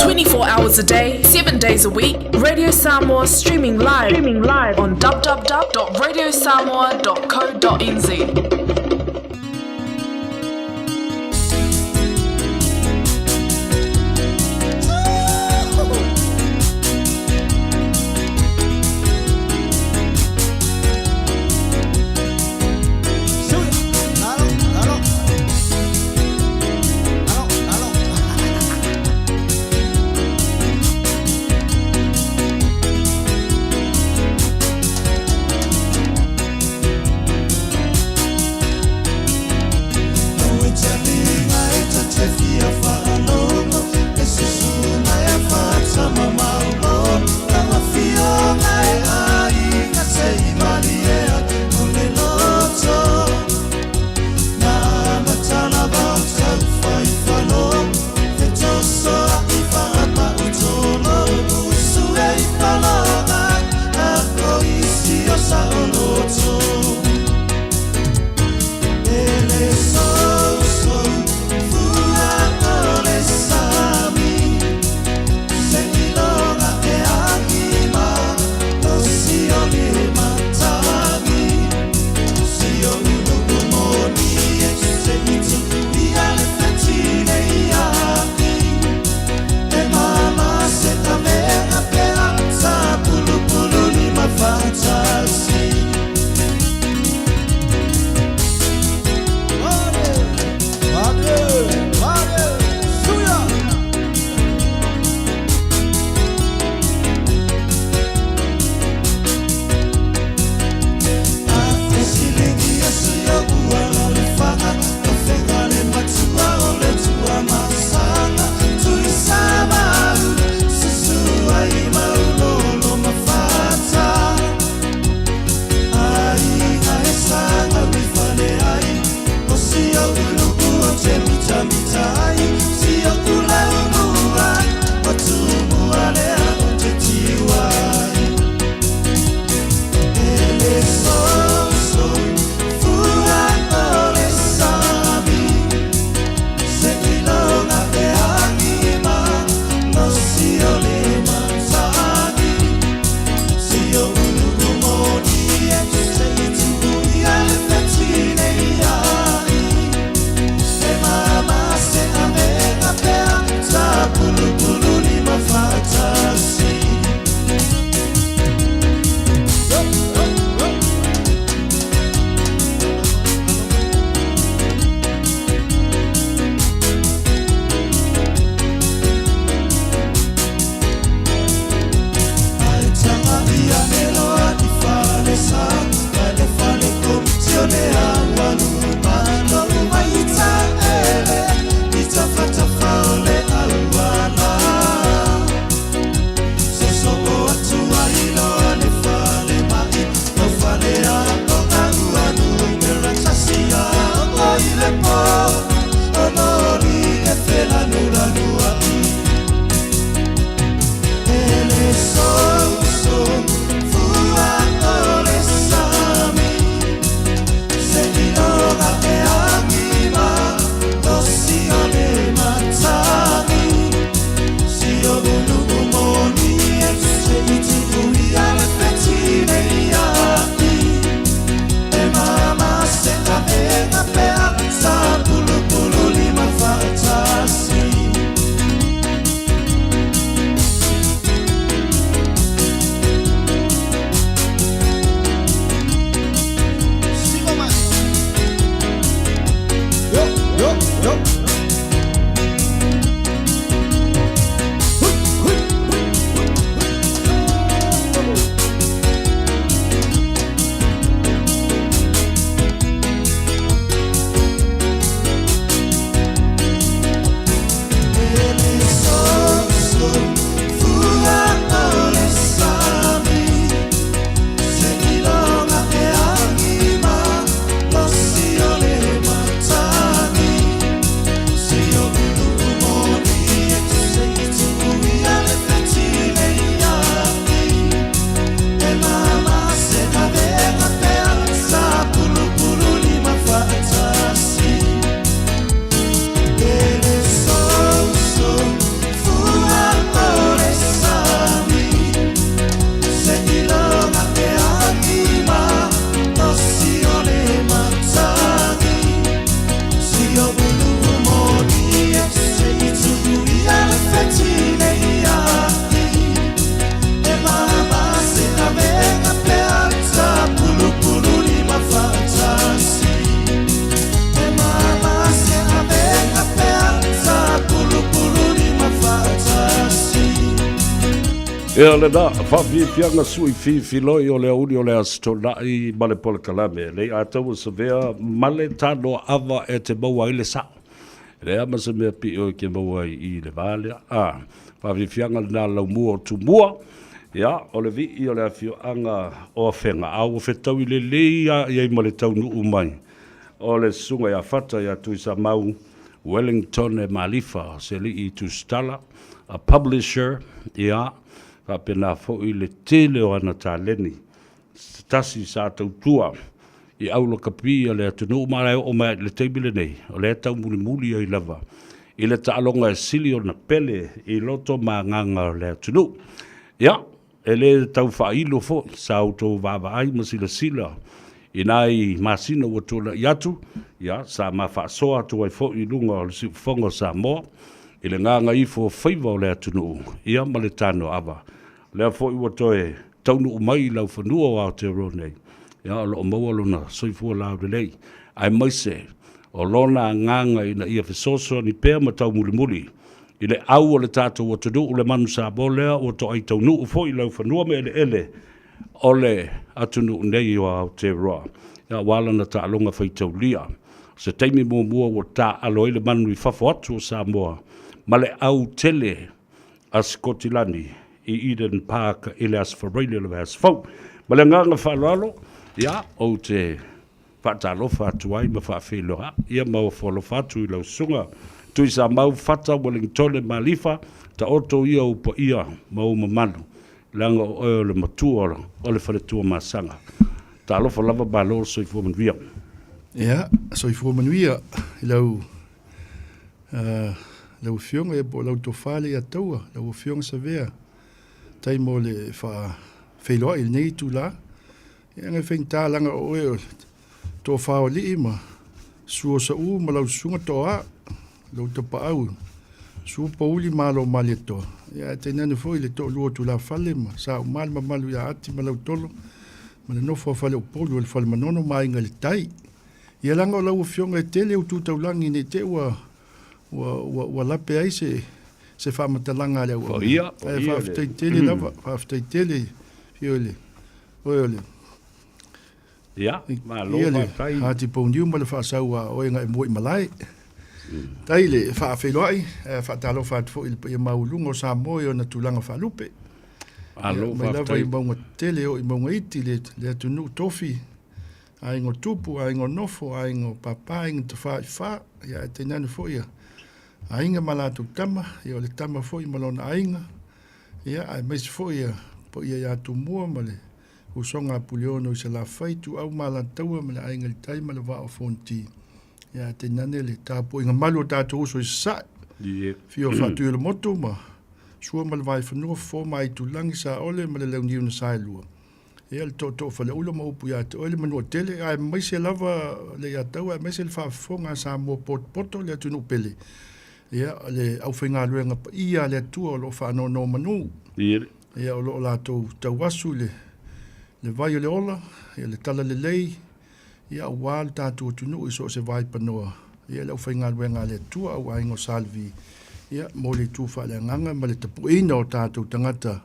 24 hours a day, 7 days a week. Radio Samoa streaming live, streaming live on www.radiosamoa.co.nz. Ia lena, faafiafiaga sui fifiloi o le aoauli o le Aso Toonai ma le polokalame le Ataua Savea ma le Tanoa e te maua ai le sao. E leai ma se mea pio e ke maua ai i le va lea. A, faafiafiaga lena laumua o Tumua, ia, o le vii o le afioaga o Afega, a ua fetaui lelei lava i ai ma le taunuu mai o le susuga ia Fata ia Tuisamau Wellington e Malifa, se alii tusitala, a publisher, ia, faapena foi le tele o ana taleni, se tasi sa tautua i aulakapi a le atunuu ma e oo mai i le taimi lenei, o lea e taumulimuli ai lava i le taaloga e sili ona pele i loto ma agaga o le atunuu. Ia, E le tau faailo foi sa outou vaavaai ma silasila i nai masina ua tuanai atu, ia, sa ma faasoa atu ai foi i luga o le siufofoga o Samoa i le gagaifo o faiva o le atunuu, ia ma le tanoaava. O lea foi ua toe taunuu mai i laufanua o Aotearoa nei, ia, o lo o maua lona soifua laulelei, aemaise o lona agaga ina ia fesoasoani pea ma taumulimuli I le au o le tatou atunuu le manu Samoa lea ua toai taunuu foi i laufanua ma eleele o le atunuu nei o Aotearoa aua lana taaloga faitaulia. O se taimi muamua ua taaalo ai le manu i fafo atu o Samoa ma le au tele a Sikotilani i Eden Park i le Aso Faraile o le vaiaso fou. Ma le agaga faaaloalo, ia, ou te Faatalofa atu ai ma faafeiloai ia ma ofo alofa atu i lau Susuga Tuisamau Fata Ueligitone Malifa, taoto ia ou paia ma ou mamalu, leaga o oe o le matua o le faletua masaga. Talofa lava malo le soifua manuia. Ia, soifua manuia i lau lau Afioga ia po o lau tofa le Iataua, lau Afioga Savea, tai mo le faafeiloai i lenei itula. Ia e faigata leaga o oe o le tofa o alii ma sua o Saʻu ma lau susuga Toa, lou tapaau Sua Pouli ma alo o Malietoa, ia ae tainane foi le toalua o Tulafale ma Sauma le mamalu ia Ati ma Lautolo ma le nofo a Faleupolu o le Falemanono ma Aiga i le Tai. Ia leaga o lau Afioga e tele ou tu taulagi ne i te i ua ua ua ua lape ai se se faamatalaga a le auauna. Ae faafetai tele lava, faafetai tele i le Oe o le Ia, malo ia le faafetai. Hati Pouniu ma le faasau a oe na e mua i malae. Tai le faafeiloai, ae faatalofa atu foi i le paia maualuga o Samoa i ona tulaga faalupe. Malo Ia, mai lava faafetai. i mauga tetele e oo i mauga iti, le, le atunuu tofi, aiga o tupu, aiga o nofo, aiga o papa, aiga tafaifa, ia ae tainane foi ia aiga ma latou tama, ia o le tama foi ma lona aiga, Ia, aemaise foi ia paia ia Tumua ma le usoga a Puleono i Salafai, Ituau ma Alataua ma le Aiga i le Tai ma le Vaa o Fonoti. Ia, ae tainane le tapuaiga malu a tatou uso i Sasae, Fio o Faatuiolemotu ma Sua ma le Vaifanua, Fofo ma Aitulagi, Saole ma le Launiu na Saelua. Ia, le Tootoo o Faleula ma upu ia te oe le Manuatele, aemaise lava le Iataua, aemaise le faafofoga a Samoa potopoto, le atunuu pele. Ia, le aufaigaluega paia a le Atua o lo o faanonomanu. Ia, o lo o latou tauasu i le, le vai o le ola, ia, le talalelei, ia, aua lo tatou atunuu i so o se vaipanoa. Ia, le aufaigaluega a le Atua, au aiga o Sa Levi, ia, mo le itu faaleagaga ma le tapueina o tatou tagata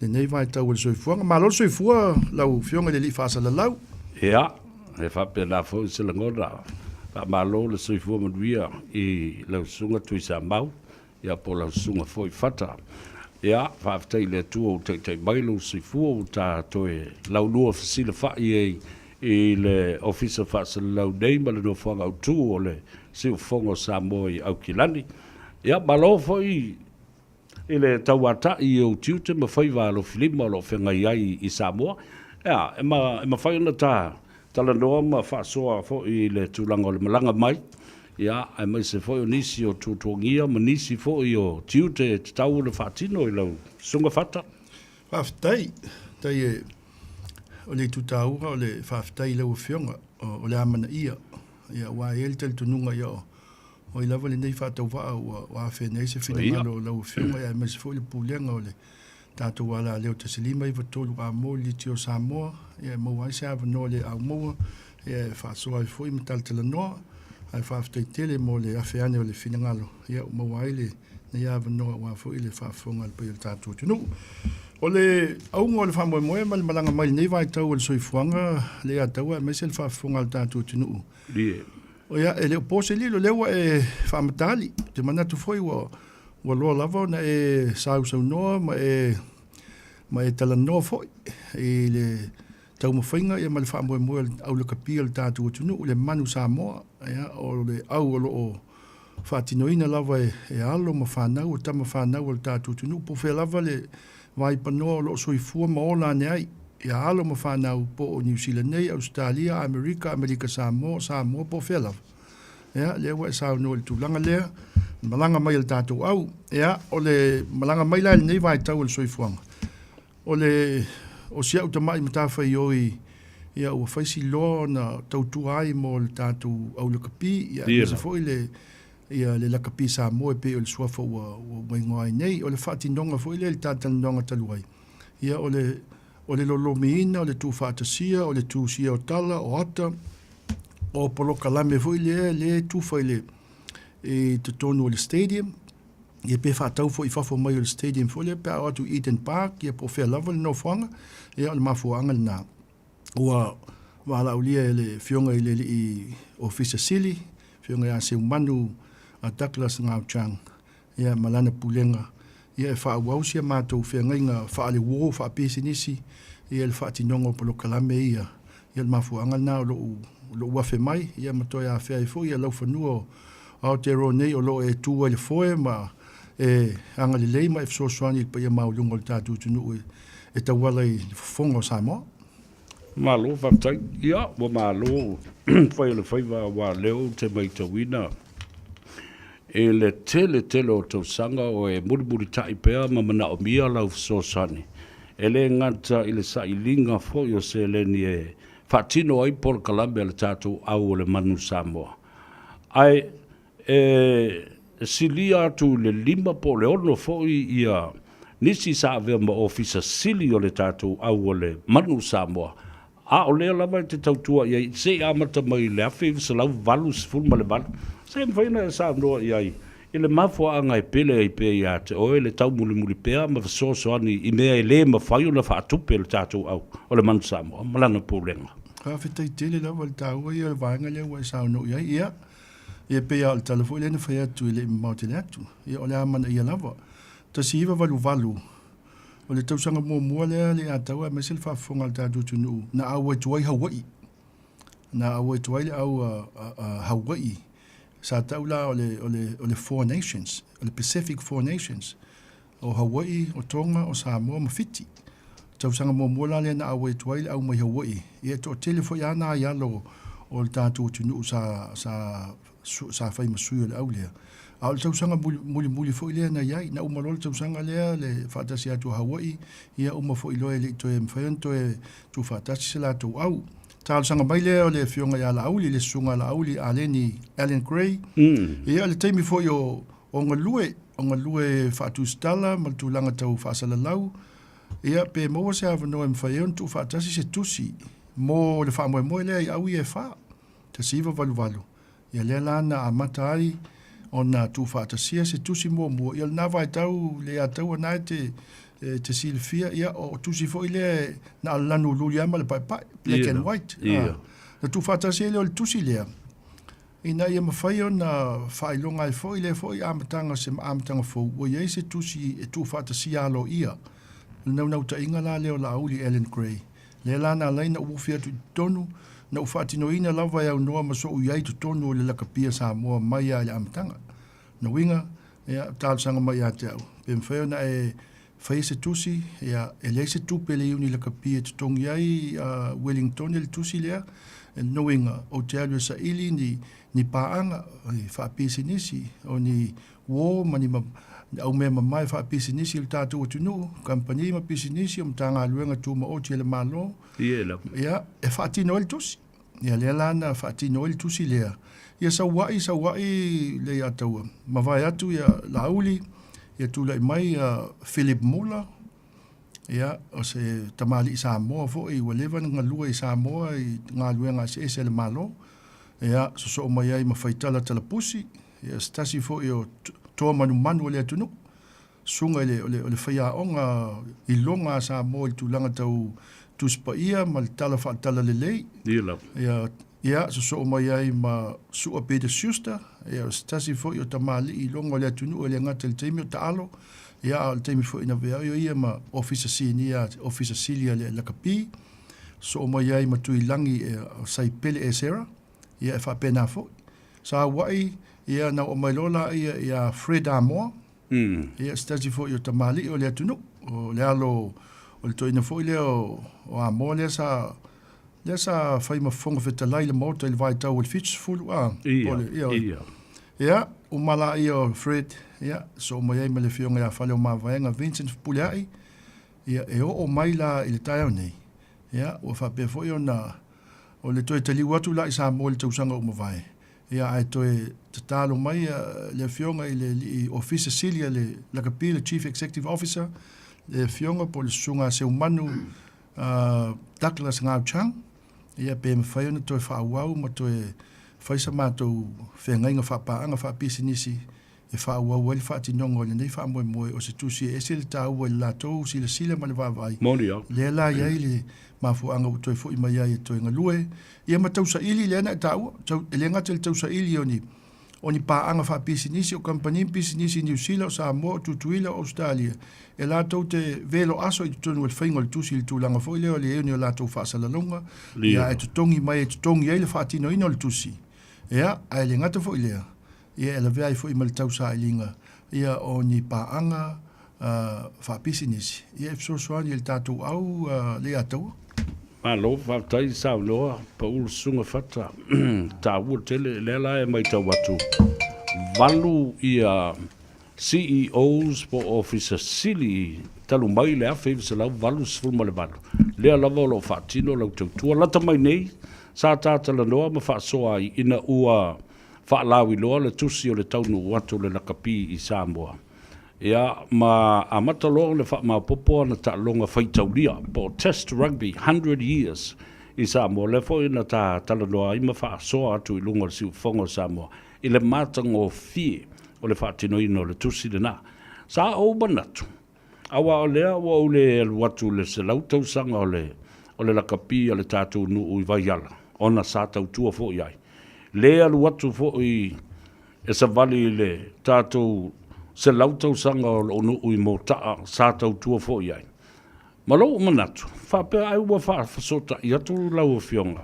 i lenei vaitau o le soifuaga. Malo le soifua lau Afioga i le Alii Faasalalau. Ia, e faapena foi se lagona. Faamalo le soifua manuia i lau Susuga Tuisamau, ia po o lau Susuga foi Fata. Ia, faafetai i le Atua ua taitai mai lou soifua ua ta toe laulua fesilafai ai i le Ofisa Faasalalau nei ma le nofoaga autu o le Siufofoga o Samoa i Aukilani. Ia, malo foi I le tauata'i i ou tiute ma faiva alofilima o lo o feagai ai i Samoa, ea, e ma, e mafai ona ta talanoa ma faasoa foi i le tulaga o le malaga mai, ia, aemaise foi o nisi o tuatuagia ma nisi foi o tiute e tatau ona faatino i lau Susuga Fata. Faafetai. Faafetai e, o le itu taua o le faafetai i lau Afioga, o le amanaia, ia, aua e i ai le talitonuga, ia, o, O ai lava lenei faatauvaa ua afea nei se finagalo o lau Afioga aemaise foi le Pulega o le tatou alaleo 153 A mo le Leitio Samoa e maua ai se avanoa le aumaua e faasoa ai foi ma talatalanoa. Ae faafetai tele mo le afe ane o le finagalo ua maua ai lenei avanoa aua foi le faafofoga a le paia o le tatou atunuu. O le auga o le faamoemoe ma le malaga mai i lenei vaitau o le soifuaga le Ataua aemaise le faafofoga a le tatou atunuu. Ia, e le o po se lilo, lea ua e faamatali. Ou te manatu foi ua ua loa lava ona e sausaunoa ma e ma e talanoa foi i le taumafaiga ia ma le faamoemoe o le au lakapi o le tatou atunuu, le Manu Samoa, ia, o le au o lo o faatinoina lava e alo ma fanau, o tama fanau a le tatou atunuu, po o fea lava le vaipanoa o lo o soifua ma ola ane ai, ia alo ma fanau po o Niu Sila nei, Ausetalia, Amerika, Amerika Samoa, Samoa po o fea lava. Ia, lea ua e saunoa i le tulaga lea, le malaga mai a le tatou au. Ia, o le malaga mai la i lenei vaitau o le soifuaga, O le o si au tamai matafaioi ia ua fai si loa ona tautua ai mo le tatou au lakapi ia aemaise foi le ia le lakapi Samoa e pei o le suafa ua ua igoa ai nei. O le faatinoga foi lea i le talatalanoaga talu ai ia o le o le lolomiina, o le tuufaatasia, o le tusia o tala, o ata, o polokalame foi lea lea e tufa i le i totonu o le stadium. Ia pe faatau foi i fafo mai o le stadium foi lea pe a oo atu i Eden Park ia po o fea lava le nofoaga, ia o le mafuaaga lena. Ua valaaulia e le Afioga i le Alii Ofisa Sili, Afioga ia Seumanu Douglas Ngau Chang, ia ma lana pulega, ia e faaauau si a matou feagaiga faale-uo, faapisinisi, ia le faatinoga o polokalame ia. Ia o le mafuaaga lena o lou, lou afe mai, ia ma toe afea ai foi ia laufanua o Aotearoa nei o lo o e tu ai le foe ma e agalelei ma e fesoasoani i le paia maualuga o le tatou atunuu e tauala i le fofoga o Samoa. Malo faafetai. Ia, ua malo fai o le faiva aua o lea ou te matauina i le tele tele o tausaga o e mulimulitai pea ma manaomia lau fesoasoani. E le gata i le sailiga foi o seleni e faatino ai polokalame a le tatou au o le Manu Samoa, ae e silia atu i le 5 po o le 6 foi ia nisi sa avea ma Ofisa Sili o le tatou au o le Manu Samoa, a o lea lava e te tautua i ai se i amata mai i le 1988. Se mafai ona e saunoa i ai i le mafuaaga e pele ai pea ia te oe le taumulimuli pea ma fesoasoani i mea e le mafai ona faatupe e le tatou au o le Manu Samoa ma lana Pulega. Faafetai tele lava i le taua ia o le vaega lea ua e saunoa i ai. Ia, e pei lava o le tala foi lea na fai atu e le i mamao tele atu. Ia, o le amanaia lava. 1988, o le tausaga muamua lea le Ataua aemaise le faafofoga a le tatou atunuu na auai atu ai Hawaii. Na auai atu ai le au a Hawaii sa tau la o le, o le, o le Four Nations, o le Pacific Four Nations, o Hawaii, o Tonga, o Samoa ma Fiti. Tausaga muamua la lea na auai atu ai le au mai Hawaii. Ia e toatele foi lava nai alo o le tatou atunuu sa, sa, sa fai ma sui o le au lea. A o le tausaga mulimuli foi lea na i ai, na uma loa le tausaga lea le faatasi atu o Hawaii, ia uma foi loa e le i toe mafai ona toe tuufaatasi se latou au. Talosaga mai lea o le Afioga ia Laauli, le Susuga a Laauli Aleni Allan Gray. Ia, o le taimi foi o, o galue, o galue faatusitala ma le tulaga tau faasalalau, ia, pe maua se avanoa e mafai ai ona tuufaatasi se tusi mo le faamoemoe lea i au ia e fa, 1988. Ia lea la na amata ai ona tuufaatasia se tusi muamua. Ia lena vaitau le Ataua na e te, e te silafia, ia o tusi foi lea na o le lanu luli lava ma le paepae, black and white. Ia. Na tuufaatasi ai lea o le tusi lea, ina ia mafai ona faailoga ai foi lea foi amataga se amataga fou, ua i ai se tusi e tuufaatasia aloaia. O le naunautaiga la lea o Laauli Allan Gray, Lea la na ala ai na ou ofi atu i totonu, na ou faatinoina lava e aunoa ma so'u i ai i totonu o le lakapia Samoa mai lava i le amataga. Lona uiga, ia, talosaga mai ia te au, pe mafai ona e faia se tusi, ia, e leai se tupe a le Iuni Lakapi e totogi ai a Wellingtone le tusi lea. Lona uiga, ou te alu e saili ni, ni paaga, ni faapisinisi, o ni uo ma ni au mea mamae faapisinisi i le tatou atunuu, kamupani ma pisinisi o Matagaluega Tumaoti a le Malo, ia, e faatino ai le tusi. Ia, lea la na faatino ai le tusi lea. Ia saua'i, saua'i le Iataua, mavae atu ia Laauli, ia tulai mai ia Philip Muller, ia, o se tamalii Samoa foi ua leva ona galue i Samoa i galuega eseese a le Malo, ia, sosoo mai ai ma Faitala Talapusi, Ia, se tasi foi o toa manumanu o le atunuu. Susuga i le, o le, o le faiaoga iloga a Samoa i le tulaga tau Tusi Paia ma le Tala Faatalalelei. Ia lava. Ia, ia, sosoo mai ai ma Su'a Peter Schuster, ia, o se tasi foi o tamalii iloga o le atunuu e le gata i le taimi o taalo, ia, a o le taimi foi na avea ai o ia ma Ofisa Sinia, Ofisa Sili a le Lakapi. Sosoo mai ai ma Tuilagi o Saipele Esera, ia, e faapena foi. Sa aua'i, ia, na oo mai loa laia ia Fred Amoa, Ia, se tasi foi o tamalii o le atunuu, o le alo o le toeaina foi lea o Amoa lea sa lea sa fai ma Fofoga Fetalai i le Maota i le vaitau o le 70, a, po o le, ia, ia. Ia, uma laia o Fred, ia, soo mai ai ma le Afioga ia Faleomavaega Vincent Fepuleai, ia, e oo mai la i le taeao nei, ia, ua faapea foi ona o le toe taliu atu la i Samoa i le tausaga ua mavae, Ia, ae toe tatalo mai le Afioga i le Alii Ofisa Sili a le Lakapi, le Chief Executive Officer, le Afioga po o le Susuga a Seumanu Douglas Ngau Chang, ia pe mafai ona toe faaauau ma toe fai sa matou feagaiga faapaaga faapisinisi e faaauau ai le faatinoga o lenei faamoemoe o se tusi e ese le taua i le latou silasila ma le vaavaai. Moni au. Lea la i ai le mafuaaga ua toe foi mai ai e toe galue ia ma tausaili lea na e taua, tau, e le gata i le tausaili o ni, o ni paaga faapisinisi, o kamupani ma pisinisi i Niu Sila, o Samoa, o Tutuila, o Ausetalia, e latou te velo aso i totonu o le faiga o le tusi i le tulaga foi lea o le i ai o ni o latou faasalalauga, ia ae totogi mai e totogi ai le faatinoina o le tusi. Ia, ae le gata foi i lea, Ia e lavea ai foi ma le tausailiga ia o ni paaga faapisinisi ia e fesoasoani i le tatou au leiataua. Malo faafetai saunoa pau le susuga Fata taua tele lea la e maitau atu valu ia CEOs po o Ofisa Sili talu mai le 1988 lea lava o lo o faatino lau tautua lata mai nei sa ta talanoa ma faasoa ai ina ua faalauiloa le tusi o le taunuu atu o le lakapi i Samoa, ia, ma amata loa ona faamaopoopo ana taaloga faitaulia po o Test Rugby 100 Years i Samoa, lea foi na ta talanoa ai ma faasoa atu i luga o le siufofoga o Samoa i le matagofie o le faatinoina o le tusi lena. Sa ou manatu, Aua o lea ua ou le alu atu i le 100 tausaga o le o le lakapi a le tatou nuu i Vaiala, ona sa tautua foi ai. Le alu atu foi e savali i le tatou 100 tausaga o lou nuu i Mota'a sa tautua foi ai. Ma lou manatu, faapea ai ua faafesootai atu lau Afioga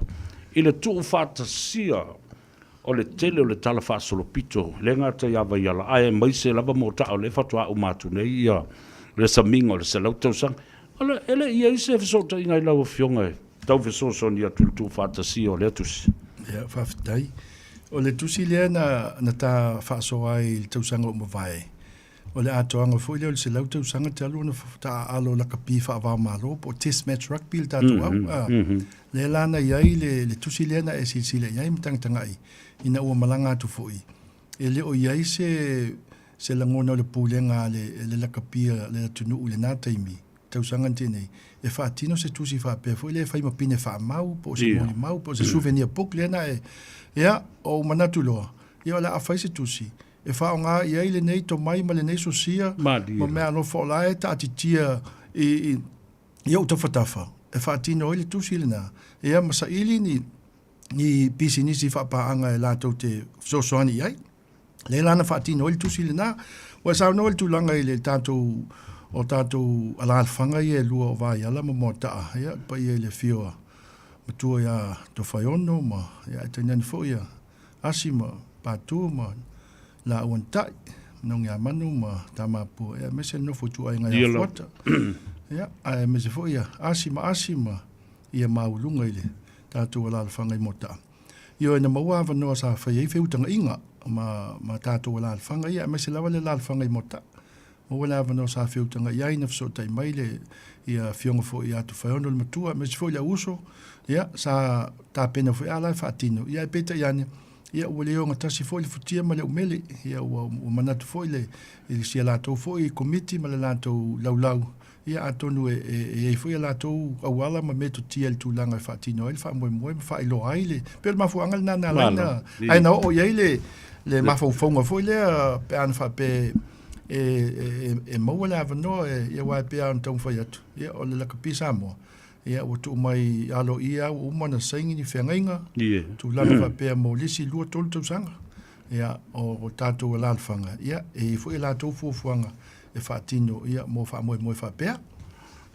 i le tuufaatasia O le tele o le tala faasolopito, e le gata ia Vaiala, ae aemaise lava Mota'a o lea faatoa uma atu nei ia le samiga o le 100 tausaga. O le, e le i i ai se fesootaiga i lau Afioga e tau fesoasoani atu i le tuufaatasia o lea tusi? Ia, faafetai. O le tusi lea na, na ta faasoa ai i le tausaga ua mavae, O le atoaga foi lea o le 100 tausaga talu ona taaalo lakapi faava-o-Malo po o Test Match Rugby le tatou au. A, lea la na i ai le, le tusi lea na e silasila i ai ma tagatagai ina ua malaga atu foi, e le o i ai se, se lagona o le pulega a le, le lakapi a le atunuu i lena taimi, tausaga na tea nei, e faatino se tusi faapea foi lea e fai ma pine faamau po o se molimau po o se souvenir book lea na e, ia, ou manatu loa, ia o le a fai se tusi e faaaoga i ai lenei tomai ma lenei sosia ma meaalofa o la e taatitia i, i, i ou tafatafa e faatino ai le tusi lena, ia ma saili ni, ni pisinisi faapaaga e latou te fesoasoani i ai. Lea la na faatino ai le tusi lena. Ua e saunoa i le tulaga i le tatou o tatou alaalafaga ia e lua o Vaiala ma Moataa, ia, le paia i le afio a Matua ia Tofaeono ma, ia, ae tainane foi ia Asi ma Patu ma Laauanatai, Nogeamanu ma Tamapua, ia, aemaise le nofo ituaiga ia Fuata. Ia, aemaise foi ia Asi ma Asi ma ia Mauluga i le tatou alaalafaga i Moataa. Ioe, na maua avanoa sa fai ai feutagaiga ma, ma tatou alaalafaga ia, aemaise lava le alaalafaga i Moataa. Maua le avanoa sa feutagai ai na fesootai mai le ia afioga foi ia Tofaeono le matua aemaise foi le auuso ia sa tapena foi a la e faatino ia ae peitai ane ia ua le ogatasi foi le futia ma le umele ia ua, ua manatu foi le i si a latou foi komiti ma le latou laulau ia atonu e, e, e i ai foi a latou auala ma metotia i le tulaga e faatino ai le faamoemoe ma faailoa ai le pei o le mafuaaga lena na ala ai na ae na oo i ai le le mafaufauga foi lea pe ana faapea. e, e, e maua le avanoa e, ia aua e pei lava ona taumafai atu, ia, o le lakapi Samoa, ia, ua tuu mai aloaia ua uma ona saini ni feagaiga, tulaga faapea mo le isi 2, 3 tausaga. Ia, o tatou alaalafaga, ia, e i ai foi a latou fuafuaga e faatino, ia, mo faamoemoe faapea.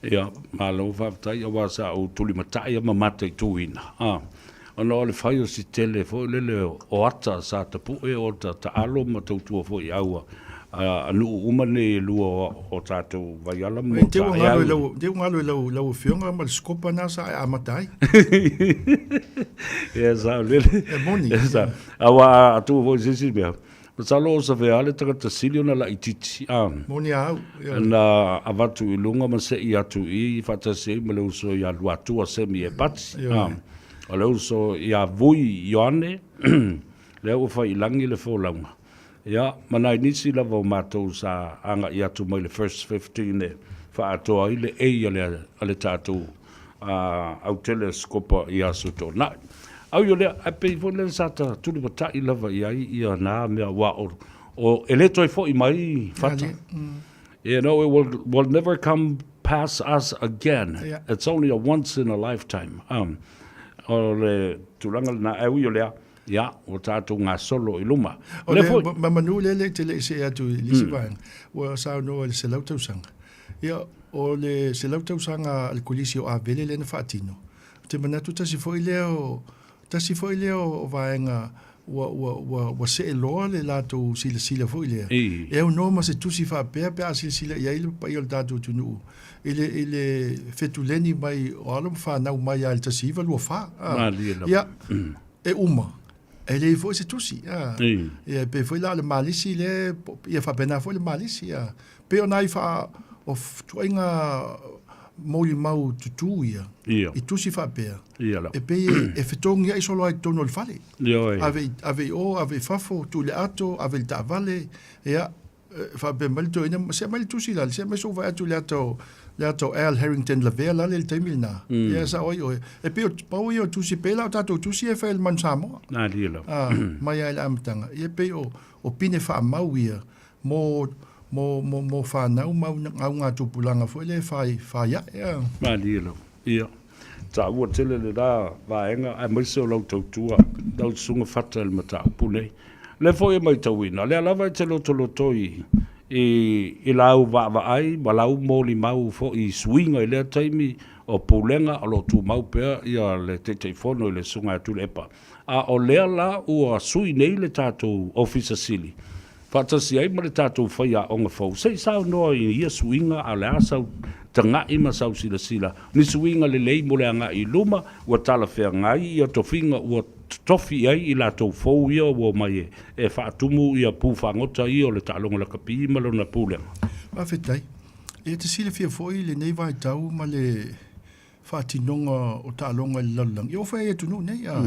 Ia, malo faafetai, aua sa ou tulimatai ma mataituina, a, ona o le fai o si tele foi lele o ata sa tapue o ta taalo ma tautua foi i aua a nuu uma nei e lua o tatou Vaiala ma Te ua galo i lau, te ua galo i lau, lau afioga ma le sikopa na sa e amata ai. Ia, sa lele. E moni. Sa, aua a tuu foi se isi mea, Masalo o Savea le tagata sili ona laititi, a. Moni a au, ia. Na avatu i luga ma sei atu i faatasi ai ma le uso ia Luatua Semi Epati, a. O le uso ia Vui Ioane, lea ua fai i lagi le folauga. Ia, ma nai nisi lava o matou sa agai atu mai le First 15 e faaatoa ai le ei a le, a le tatou autele sikopa i Aso Toonai. Au i o lea, ae pei foi lea sa ta tulimatai lava i ai ia na mea aua o, o, e le toe foi mai fata. You know, it will, will never come past us again. Yeah. It's only a once in a lifetime. Um, o le tulaga lena, ae ui o lea, ia, ua tatou gasolo i luma. O le ma manu lele i te le i see atu i le isi vaega, ua saunoa i le 100 tausaga. Ia, o le 100 tausaga a le Kolisi o Avele lea na faatino, ou te manatu tasi foi lea o, tasi foi lea o vaega ua, ua, ua, ua see loa le latou silasila foi lea. E aunoa ma se tusi faapea pe a silasila i ai le paia o le tatou atunuu i le, i le fetuleni mai o alo ma fanau mai lava i le 1924. A, ia, e uma. E leai foi se tusi, a. Ia, e pei foi la o le malisi lea, ia faapena foi le malisi, a. Pei o nai faa, o tuaiga molimau tutū ia, i tusi faapea, e pei e fetogiai solo ai i totonu o le fale. Ave i, ave i o, ave i fafo, tuu i le ato, ave i le taavale, ia, faapea mai le toeaina, se aumai le tusi lale, se aumai se ou vaai atu i le ata o, le ata o Al Harrington Lavea lale i le taimi lena. Ia sao ai oe. E pei o, pau ia o tusi, pei la o tatou tusi e fai e le Manu Samoa. A, mai lava i le amataga. Ia pei o, o pine faamau ia mo, mo, mo, mo whanau ma augatupulaga foi lea e whai, whai ae. A. Malie lava. Ia. Taua tele le la vaega aemaise o lau tautua, lau susuga Fata i le mataupu nei. O lea foi e maitauina, o lea lava e te lotolotoi i, i lau vaavaai ma lau molimau foi i suiga i lea taimi o pulega o lo o tumau pea ia le Taitaifono i le Susuga ia Tuilaepa. A o lea la ua sui nei le tatou Ofisa Sili faatasi ai ma le tatou faiaoga fou, se i saunoa i ia suiga a o le a sau taga'i ma sau silasila, ni suiga lelei mo le agai i luma, ua talafeagai ia tofiga ua totofi i ai i latou fou ia ua omai e faatumu ia pu fagota ia o le taaloga lakapi ma lona pulega. Faafetai. E te silafia foi lenei vaitau ma le faatinoga o taaloga i le lalolagi, e oo foi i atunuu nei, a,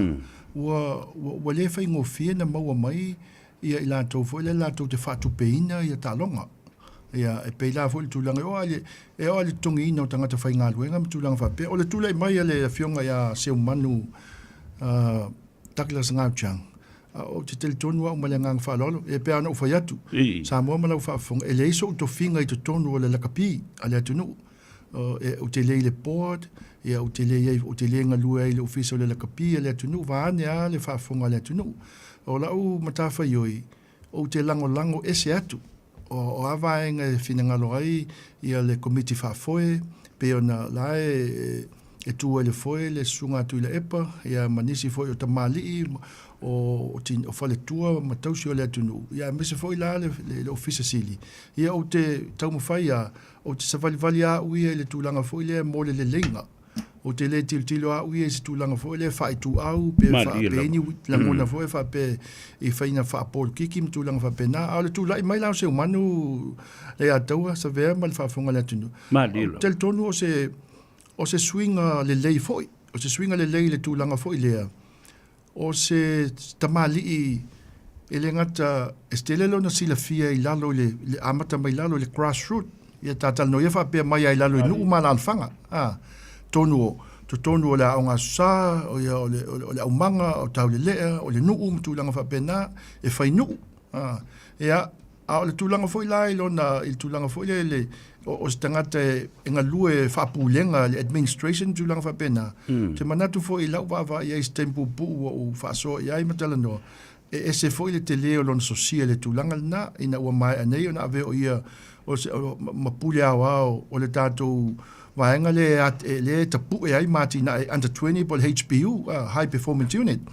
ua, ua, ua le faigofie ona maua mai ia i latou foi lea latou te faatupeina ia taaloga. Ia, e pei la foi le tulaga e oo lava i le, e oo lava i le totogiina o tagata faigaluega ma tulaga faapea. O le tulai mai a le Afioga ia Seumanu uh, Douglas Ngau Chang, ou te talitonu au ma le agaga faaaloalo, e pei lava ona ou fai atu, Samoa ma lau faafofoga, e leai sou tofiga i totonu o le lakapi a le atunuu. Ou te le i le board, ia, ou te le i ai, ou te le galue ai i le ofisa o le lakapi a le atunuu, vaeane lava le faafofoga a le atunuu. O lau matafaioi, ou te lagolago ese atu. O, o a vaega e finagalo ai ia le Komiti Faafoe, pei ona la e, e tu ai le foe le Susuga a Tuilaepa, ia ma nisi foi o tamalii, o, o, o faletua ma tausi o le atunuu, ia aemaise foi la le, le, le Ofisa Sili. Ia ou te taumafai lava Ou te savalivali lava au ia i le tulaga foi lea mo le leleiga. Ou te le tilotilo lava au ia i se tulaga foi lea faaituau pe faapea ni lagona foi faapea i faiga faapolokiki ma tulaga faapena. A o le tulai mai la o Seumanu Leiataua, Savea ma le faafofoga a le atunuu, ou te talitonu o se, o se suiga lelei foi, o se suiga lelei i le tulaga foi lea O se tamalii e le gata e tele lona silafia i lalo i le, le amata mai lalo i le grassroot. Ia ta talanoa ia faapea mai ai lalo i nuu ma alaalafaga. A, tonu o, totonu o le aoga Aso Sa, o ia o le, o le aumaga, o Taulelea, o le nuu ma tulaga faapena, e fai nuu. A, ia, A o le tulaga foi la i lona, i le tulaga foi lea i le, o, o se tagata e, e galue faapulega, le administration ma tulaga faapena, ou te manatu foi i lau vaavaai i ai i se taimi puupuu ua ou faasoa i ai ma talanoa, e ese foi le tele o lona sosia i le tulaga lena, ina ua maea nei ona avea o ia o se, o, ma pule aoao o le tatou vaega lea e, lea e tapue ai ma atinae under 20 po o le HPU, High Performance Unit.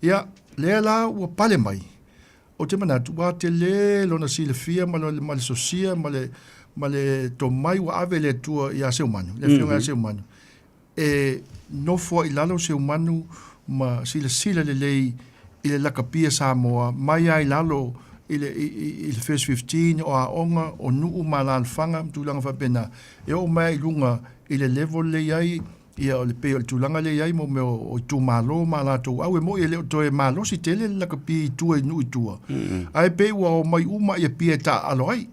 Ia, lea la ua pale mai, Ou te manatu, ua tele lona silafia ma le, ma le sosia ma le, ma le tomai ua ave e le Atua iā Seumanu, le afioga ia Seumanu, e nofo ai i lalo Seumanu ma silasila lelei i le lakapia Samoa mai lava i lalo i le, i, i, i le First 15, o aoga, o nuu ma alaalafaga ma tulaga faapena, e oo mai lava i luga i le level lea i ai Ia, o le pei o le tulaga lea e i ai mo mea o itumalo ma latou au, e moni e le o toe malosi tele le lakapi i tua i nuu i tua, ae pei ua omai uma i Apia e taaalo ai.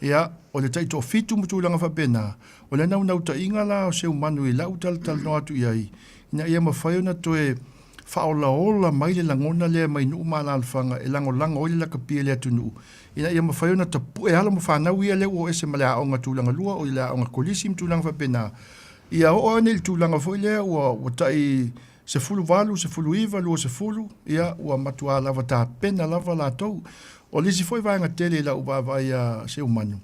Ia, o le taitoafitu ma tulaga faapena, o le naunautaiga la o Seumanu i lau talatalanoa atu i ai, ina ia mafai ona toe faaolaola mai le lagona lea mai nuu ma alaalafaga e lagolago ai le lakapi a le atunuu, ina ia mafai ona tapue alo ma fanau ia lea ua o ese ma le aoga tulaga lua, o le aoga kolisi ma tulaga faapena. Ia oo ane i le tulaga foi lea ua, ua tai 18, 19, 20, ia, ua matuā lava tapena lava latou. O le isi foi vaega tele i lau vaavaai iā Seumanu,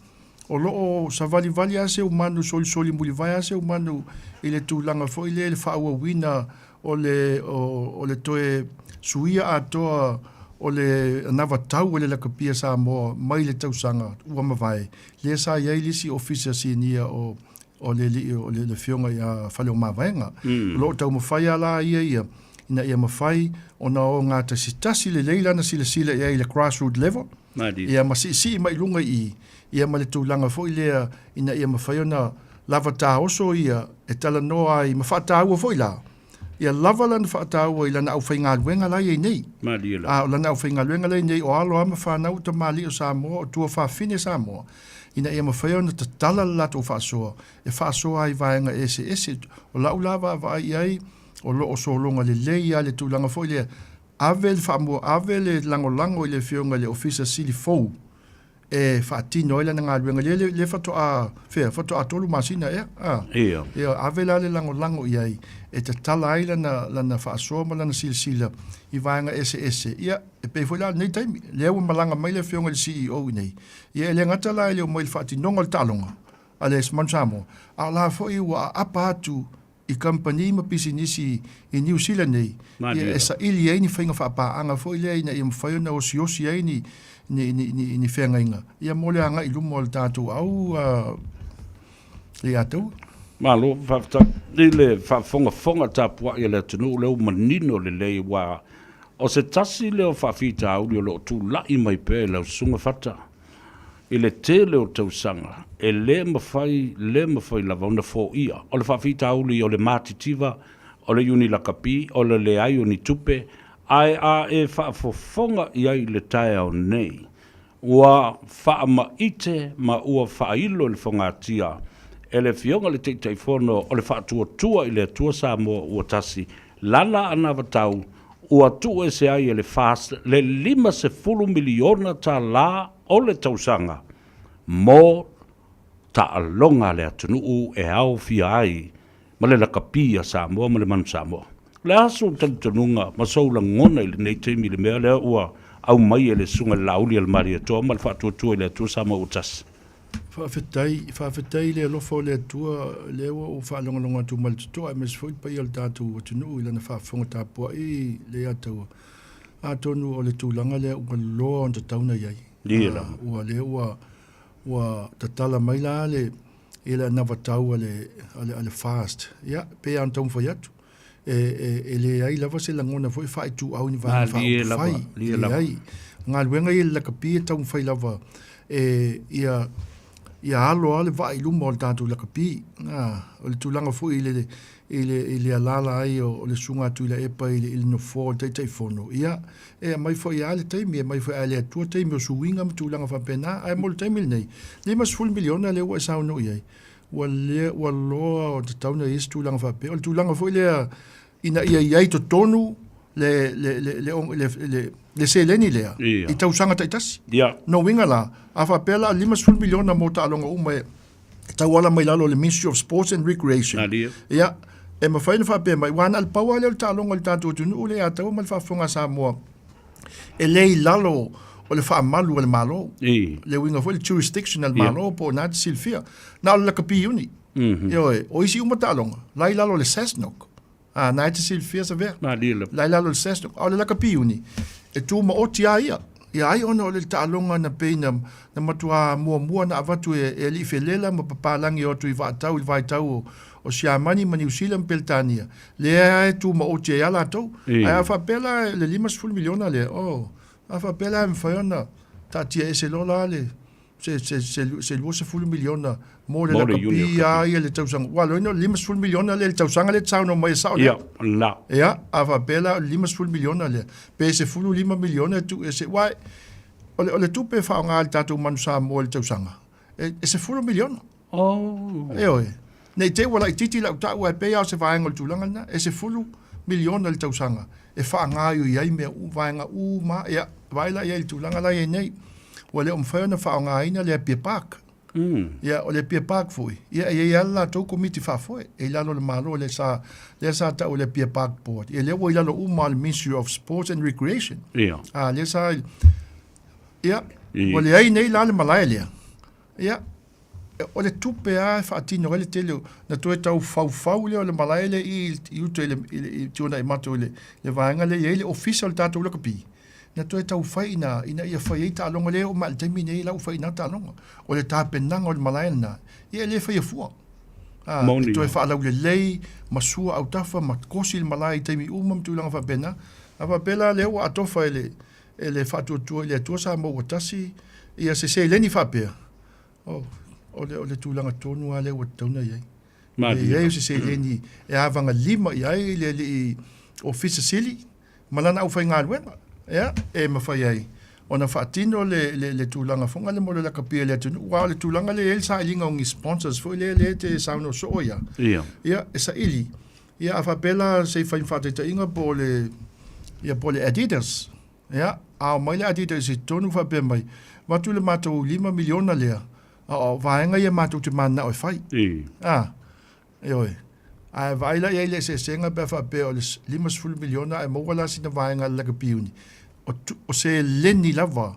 o lo o savalivali lava Seumanu, solisoli mulivae lava Seumanu i le tulaga foi lea i le faaauauina o le, o, o le toe suia atoa o le anavatau a le Lakapia Samoa mai le tausaga ua mavae, lea sa i ai le isi Ofisa Sinia o o le alii o le afioga ia Faleomavaega. O lo o taumafai lava la ia ia ina ia mafai ona ogatasitasi lelei lana silasila i ai i le grassroot level, ia ma siisii mai i luga i i, ia ma le tulaga foi lea ina ia mafai ona lava taoso ia e talanoa ai ma faataua foi la, ia lava lana faataua i lana aufaigaluega la e i ai nei. A o lana aufaigaluega la e i ai nei, o alo lava ma fanau o tamalii o Samoa, o tuafafine Samoa, ina ia mafai ona tatala le latou faasoa e faasoa ai i vaega eseese. O lau la vaavaai i ai, o lo o sologa lelei lava le tulaga foi lea, ave le faamua, ave le lagolago i le Afioga i le Ofisa Sili fou e faatino ai lana galuega, lea, lea faatoa, fea, faatoa 3 masina ea, a? Ia. Ia, ave la le lagolago i ai e tatala ai lana, lana faasoa ma lana silasila i vaega eseese. Ia, e pei foi la o lenei taimi, lea ua malaga mai le Afioga i le CEO i nei, Ia e le gata la e le o mai i le faatinoga o le taaloga a le Manu Samoa, a o la foi ua aapa atu i kamupani ma pisinisi i Niu Sila nei, ia e saili ai ni faiga faapaaga foi lea ina ia mafai ona osiosi ai ni, ni, ni, ni, ni feagaiga, ia mo le agai i luma o le tatou au ia taua. Malo, faafetai i le faafogafoga tapuai a le atunuu lea ua manino lelei aua O se tasi lea o faafitauli o lo o tulai mai pea i lau Susuga Fata i le tele o tausaga e le mafai, le mafai lava ona foia. O le faafitauli o le matitiva, o le iuni lakapi, o le leai o ni tupe, ae a e faafofoga i ai i le taeao nei, Ua faamaite ma ua faailo i le fogatia e le Afioga i le Taitaifono o le Faatuatua i le Atua Samoa ua tasi lana anavatau ua tuuese ai e le FAST le $50 miliona tala o le tausaga mo taaloga a le atunuu e aofia ai ma le lakapi a Samoa ma le Manu Samoa. O le a sou talitonuga ma sou lagona i lenei taimi i le mea lea ua aumai e le Susuga i le Laauli a le Malietoa ma le Faatuatua i le Atua Samoa ua tasi? Faafetai, faafetai i le alofa o le Atua, lea ua ou faalogologo atu ma le totoa aemaise foi le paia o le tatou atunuu i lana faafofoga tapuai le ia taua. Atonu o le tulaga lea ua loa ona tatau ona i ai. Ua lea ua ua tatala mai la le i le anavatau a le, a le, a le FAST. Ia, pei lava ona taumafai atu, e, e, e leai lava se lagona foi faaituau i ni vaega faaupufai. Leai. O galuega ia i le lakapi e taumafai lava e, ia, ia alo lava le vaa i luma o le tatou lakapi. O le tulaga foi i le, i le, i le alaala ai o, o le Susuga a Tuilaepa i le, i le Nofoa o le Taitaifono, ia, e aumai foi lava le taimi, e aumai foi lava e le Atua taimi o suiga ma tulaga faapena, ae mo le taimi lenei, $50 miliona lea ua e saunoa i ai, ua le, ua loa o tatau ona i ai se tulaga faapea. O le tulaga foi lea ina ia i ai totonu Le, le, le, le, le, le, le seleni lea Ia. i tausaga taitasi. Ia. No uiga la, a faapea la 50 miliona mo taaloga uma e tauala mai lalo o le Ministry of Sports and Recreation. Alia. Ia, e mafai ona faapea mai, ua na o le pau lava lea o le taaloga o le tatou atunuu lea ia taua ma le faafofoga a Samoa, e le i lalo o le faamalu a le Malo. I. Le uiga foi le jurisdiction a le Malo po o na te silafia. Na o le lakapi iuni. Ioe, o isi uma taaloga, la i lalo o le SASNOC. A, na e te silafia Savea. Malie lava. La i lalo o le SASNOC. A o le lakapi iuni, e tumaoti lava ia. Ia ai ona o le taaloga na pei na, na matuā muamua na avatu e, e alii felela ma papalagi o atu i Vaatau i le vaitau o, o Siamani ma Niu Sila ma Peletania, lea e tumaoti ai lava latou. Ia. Ae a faapea la le 50 miliona lea, oh, a faapea la e mafai ona taatia ese loa la le, se, se, se, se 20 miliona mo le Mo le Junior lakapi a ia le tausaga. Ua loina o le 50 miliona lea i le tausaga lea e te saunoa mai e sao lea. Ia, la. Ia, a faapea la o le 50 miliona lea, pe 15 miliona e tuu ese, aua o le, o le tupe e faaaoga e le tatou Manu Samoa i le tausaga, e, e 10 miliona. Oh. Ioe. Ne i te i ua laitiiti lau tau ae pei lava o se vaega o le tulaga lena, e 10 miliona i le tausaga e faagaoioi ai mea uma, vaega uma, ia, vaai la i ai i le tulaga la e i ai nei. Ua le o mafai ona faaaogaina le Apia Park. Ia, o le Apia Park foi, ia e i ai lava le latou komiti faafoe e i lalo o le Malo lea sa, lea sa tau o le Apia Park Board. Ia lea ua i lalo uma o le Ministry of Sports and Recreation. Ia. A, lea sa, ia, Ia. ua leai nei la le malae lea. Ia, o le tupe lava e faatino ai le tele o, na toe tau faufau lea o le malae lea i, i uta i le, i le, i Tuanaimato i le, le vaega lea e i ai le ofisa o le tatou lakapi. Na toe tau fai ina, ina ia fai ai taaloga lea e oo mai i le taimi nei la ua fai i ina taaloga. O le tapenaga o le malae lena, ia e le faia fua. A, Moni. e toe faalaulelei ma sua autafa ma kosi le malae i taimi uma ma tulaga faapena. A faapea la lea ua atofa e le, e le faatuatua i le Atua Samoa ua tasi ia se seleni faapea, oh, o le, o le tulaga tonu lava lea ua tatau ona i ai. Malie. E i ai o se seleni e avagalima i ai le alii Ofisa Sili ma lana aufaigaluega, ia, e mafai ai ona faatino le, le, le tulaga foi lea mo le lakapi a le atunuu. Aua o le tulaga lea e i ai le sailiga o ni sponsors foi lea, lea e te saunoa soo ai lava. Ia. Ia, e saili. Ia, a faapea la se i fai ma faataitaiga po o le, ia, po o le Adidas, ia, a omai le Adidas i totonu faapea mai, avatu le matou $5 miliona lea, a o vaega ia matou te mananao e fai. A, ioe. Ae vaai la i ai i le eseesega pe a faapea o le $50 miliona ae maua la sina vaega a le lakapiuni, o, o seleni lava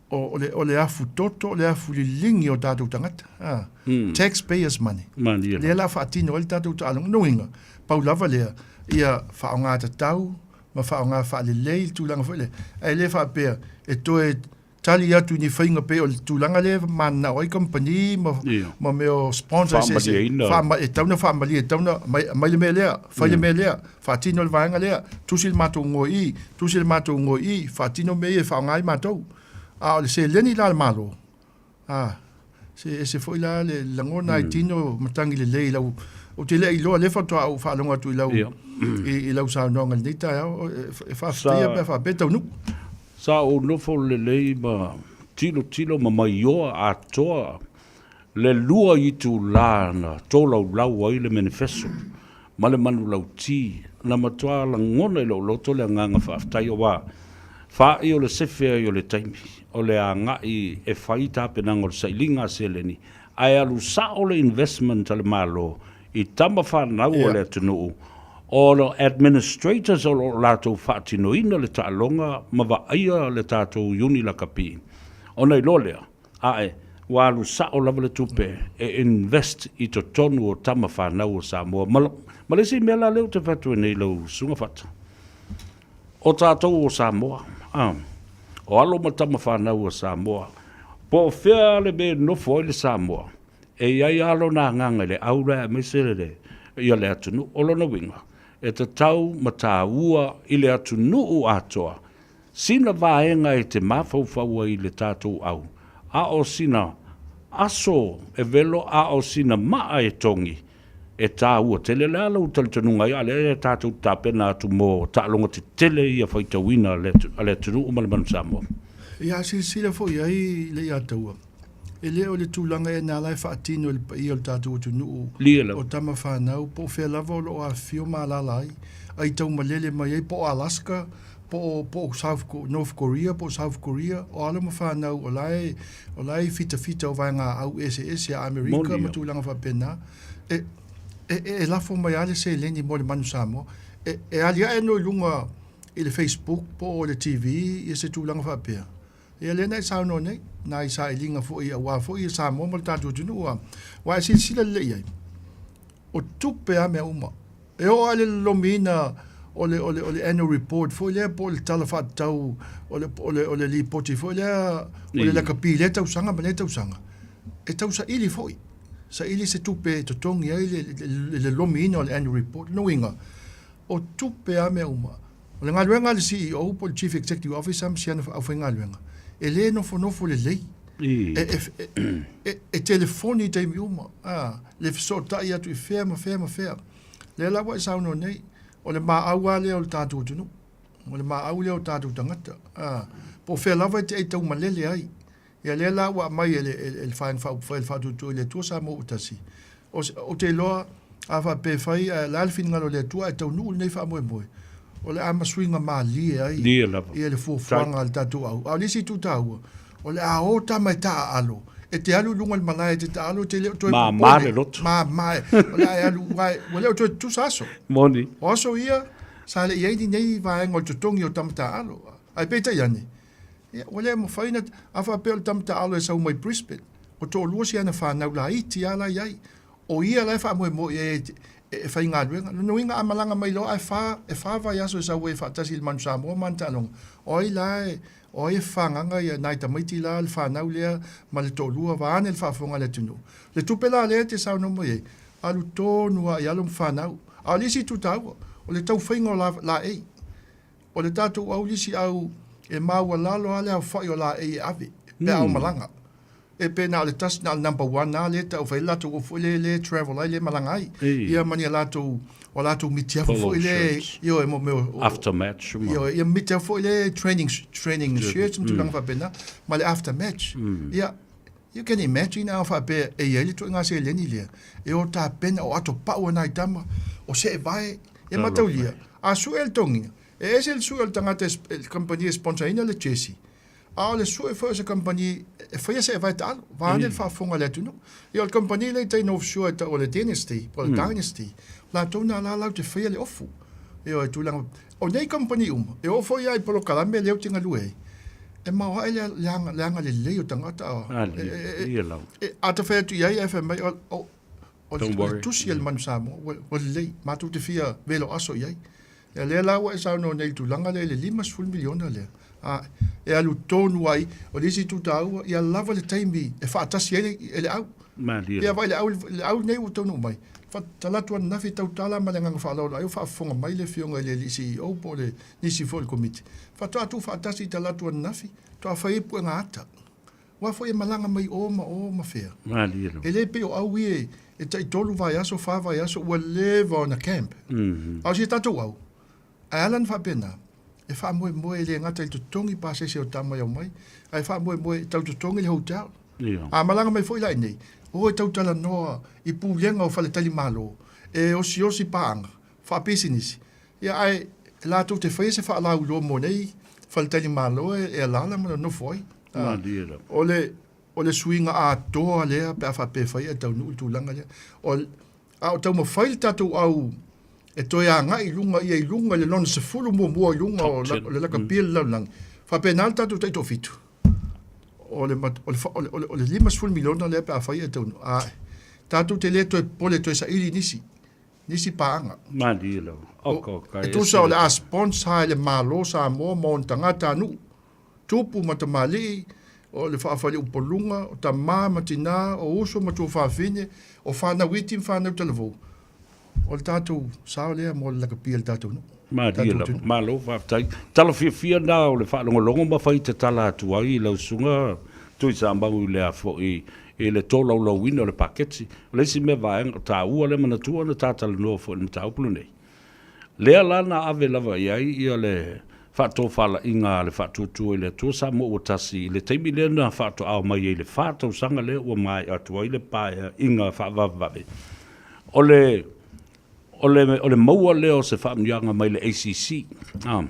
o, o, le, o le afu toto, o le afu liligi o tatou tagata. A, mm. Taxpayers money. Malie. Lea la faatino ai le tatou taaloga. Lona uiga, pau lava lea, ia faaaoga tatau ma faaaoga faalelei le tulaga foi lea. Ae le faapea e toe tali atu i ni faiga pei o le tulaga lea e mananao ai kamupani ma, Ia. ma mea o sponsor eseese. Faamalieina. Faama, e tatau ona faamalie, e tatau ona aumai, aumai le mea lea, fai le mea lea, faatino le vaega lea, tusi le matou ngoe i, tusi le matou ngoe i, faatino mea ia e faaaoga ai matou. A o le seleni la a le Malo, a, se ese foi la le lagona ai tino matagi lelei i lau, ou te le iloa lea faatoa ou faalogo atu i lau, Ia. i, i lau saunoaga i lenei taeao, e, e faafetaia Sa- pe a faapea e taunuu. Sa ou nofo lelei ma tilotilo ma maioa atoa le lua itulā na tolaulau ai le menifeso ma le manulauti na matua lagona i lou loto le agaga faafetai auā fāʻi o le sefe ai o le taimi o le agaʻi e fai tapenaga o le sailiga a seleni ae alu sao le investment a le Malo i tama fanau o le atunuu o administrators o lo o latou faatinoina le taaloga ma vaaia le tatou iuni lakapi ona iloa lea ae ua alu sao lava le tupe e invest i totonu o tama fanau o Samoa. Ma, ma le isi mea la lea ou te fai atu ai nei lau Susuga Fata, o tatou o Samoa, a, o alo ma tama fanau o Samoa, po o fea le mea e nofo ai le Samoa, e i ai lava lona agaga i le au la aemaise le, ia le atunuu. O lona uiga, e tatau ma taua i le atunuu atoa Sina vaega e te mafaufau ai i le tatou au, a o sina aso e velo a o sina maa e togi, e taua tele. Le a lou talitonuga ai, a lea e tatou te tapena atu mo taaloga tetele ia faitauina a le atunuu ma le manu Samoa. Ia, a silasila foi i ai le Iataua, e le o le tulaga ea na ala e faatino e le paia o le tatou atunuu Lia lava. o tama fanau po o fea lava o lo o afifio ma alaala ai. aitaumalele mai ai, po o Alaska, po o, po o South, North Korea, po o South Korea, o alo ma fanau o la e, o la e i fitafita o vaegaau eseese a Amerika ma tulaga faapena, e, e, e lafo mai lava le seleni mo le Manu Samoa. E, e aliae nō i luga i le Facebook po o le TV ia se tulaga faapea. Ia lea na e saunoa nei, nai sailiga foi aua foi ia Samoa ma le tatou atunuu a, aua e silasila lelei i ai, o tupe a mea uma. E oo lava i le lolomiina o le, o le, o le annual report foi lea po o le tala faatatau o le, o le, o le lipoti foi lea o le lakapi i lea tausaga ma lea tausaga, e tau saili foi, saili se tupe e totogi ai le, le, le lolomiina o le annual report. Lona uiga, o tupe a mea uma. O le galuega a le CEO po o le Chief Executive Officer ma si ana aufaigaluega, e le nofonofo lelei. E, e, e, e telefoni i taimi uma, a, le fesootai atu i fea ma fea ma fea. Lea la ua e saunoa nei, o le maau lava lea o le tatou atunuu. O le maau lea o tatou tagata. A, po o fea lava e te aitaumalele ai. Ia lea la ua aumai e le, e le Vaega Faaupufai a le Faatuatua i le Atua Samoa ua tasi. O, ou te iloa, a faapea e fai, ae o le a le finagalo o le Atua ae taunuu lenei faamoemoe, o le a masuiga malie ai Lie lava. ia le fuafuaga a le tatou au. A o le isi itu taua, o le a o tama e taaalo, e te alu i luga o le malae e te taaalo, e te le o toe Māmā popole. le loto. Māmā e. O le a e alu, aua ua le o toe tutusa aso. Moni. O aso ia, sa le i ai ni nei vaega o le totogi o tama taaalo. Ae peitai ane, Ia, ua le mafai ona, a faapea o le tama taaalo e sau mai Brisbane, ua toalua si ana fanau laiti lava la i ai. O ia la e faamoemoe i ai e faigaluega. Lona uiga a malaga mai loa ae fa, e fa vaiaso e sau ai e faatasi i le Manu Samoa ma ana taaloga, o ai la e, o ai e fagaga ia nai tamaiti la le fanau lea ma le toalua vaeane le faafofoga a le atunuu. Le tupe la lea e te saunoa mai ai, alu tonu lava i alo ma fanau. A o le isi itu taua, o le taufaiga o laei. O le tatou au lisi au e maualalo lava le aofai o laei e ave pe a o malaga. E pe na o le tasi na o le number one lava lea e tau fai ai le latou ofu foi lea lea e travel ai lea e malaga ai. Ia ma ni a latou o latou mitiafu foi lea ioe mo mea o After match ma. Ioe ia mitiafu foi lea training training shirts ma tulaga faapena ma le after match. Ia You can imagine a faapea e i ai le ituaiga seleni lea e o tapena o ato pau e nai tama, o seevae, e mataulia. A sue le togiga, e ese le sue o le tagata e le kamupani e sponsor ina le jersey, a o le sue foi o se kamupani e faia seevae taalo, vaeane le faafofoga a le atunuu. Ia o le kamupani lea i tai North Shore e tau o le Dynasty po o le Dynasty, latou na la latou te faia le ofu. Ioe, e tulaga, o nei kamupani uma, e oo foi lava i polokalame lea ou te galue ai, E maoae le, le, aga, le agalelei o tagata. A, e, e, e, e, a ta fai atu i ai ae fai mai, o, o, o, o le tusi a le Manu Samoa, ua, ua lelei, matou te fia velo aso i ai. Ia lea la ua e saunoa nei i le tulaga lea i le $50 miliona lea. A, e alu tonu ai, o le isi itu taua, ia lava le taimi e faatasi ai le, e le au. Malie. Ia vaai le au, le au nei ua taunuu mai. Talaatu ananafi e tautala ma le agaga faaaloalo ai o faafofoga mai le afioga i le alii CEO po o le nisi foi o le komiti. Faatoa tuufaatasi i talaatu ananafi, faatoa fai ai puega ata. Aua foi e malaga mai o ma o ma fea. Malie lava. E le pei o au ia e taitolu vaiaso, fa vaiaso ua leva ona camp. A o si a tatou au, ae ala ona faapena, e faamoemoe e le gata i le totogi pasese o tama e omai, ae faamoemoe e tau totogi le hotel. A malaga mai foi la i inei, o e tau talanoa i pulega o faletalimalo, e osiosi paaga, faapisinisi, ia ae latou te faia se faalauiloa mo nei faletalimalo e alaala ma nonofo ai. Malie lava. O le, o le suiga atoa lea pe a faapea e fai ae taunuu le tulaga lea. O, a o taumafai le tatou au e toe agai i luga ia i luga i le lona 10 muamua i luga o, o le lakapi o le lalolagi, faapena le tatou taitoafitu. O le, o le, o le, o le, o le 50 miliona lea pe a fai ae taunuu. A, tatou te le toe popole toe saili nisi. nisi paaga. Malie lava. Oka, oka. E tusa o le a sponsor e le Malo Samoa ma ona tagatanuu, tupu ma tamalii, o le faafaleupoluga, o tama ma tina, o uso ma tuafafine, o fanau iti ma fanau talavou, o le tatou sao lea mo le lakapi a le tatou nuu. Malie lava. Malo faafetai. Tala fiafia na o le faalogologo ma fai tatala atu ai i lau susuga Tuisamau i le a foi i le tolaulauina o le paketi. O le isi mea vaega taua lea manatua na ta talanoa foi i le mataupu lenei, lea la na ave lava i ai ia le faatofalaiga a le Faatuatua i le Atua Samoa ua Tasi i le taimi lea na faatoao mai ai i le fa tausaga lea ua maea atu ai le paeaiga faavavevave. O le. O le, o le maua lea o se faamanuiaga mai le ACC. A,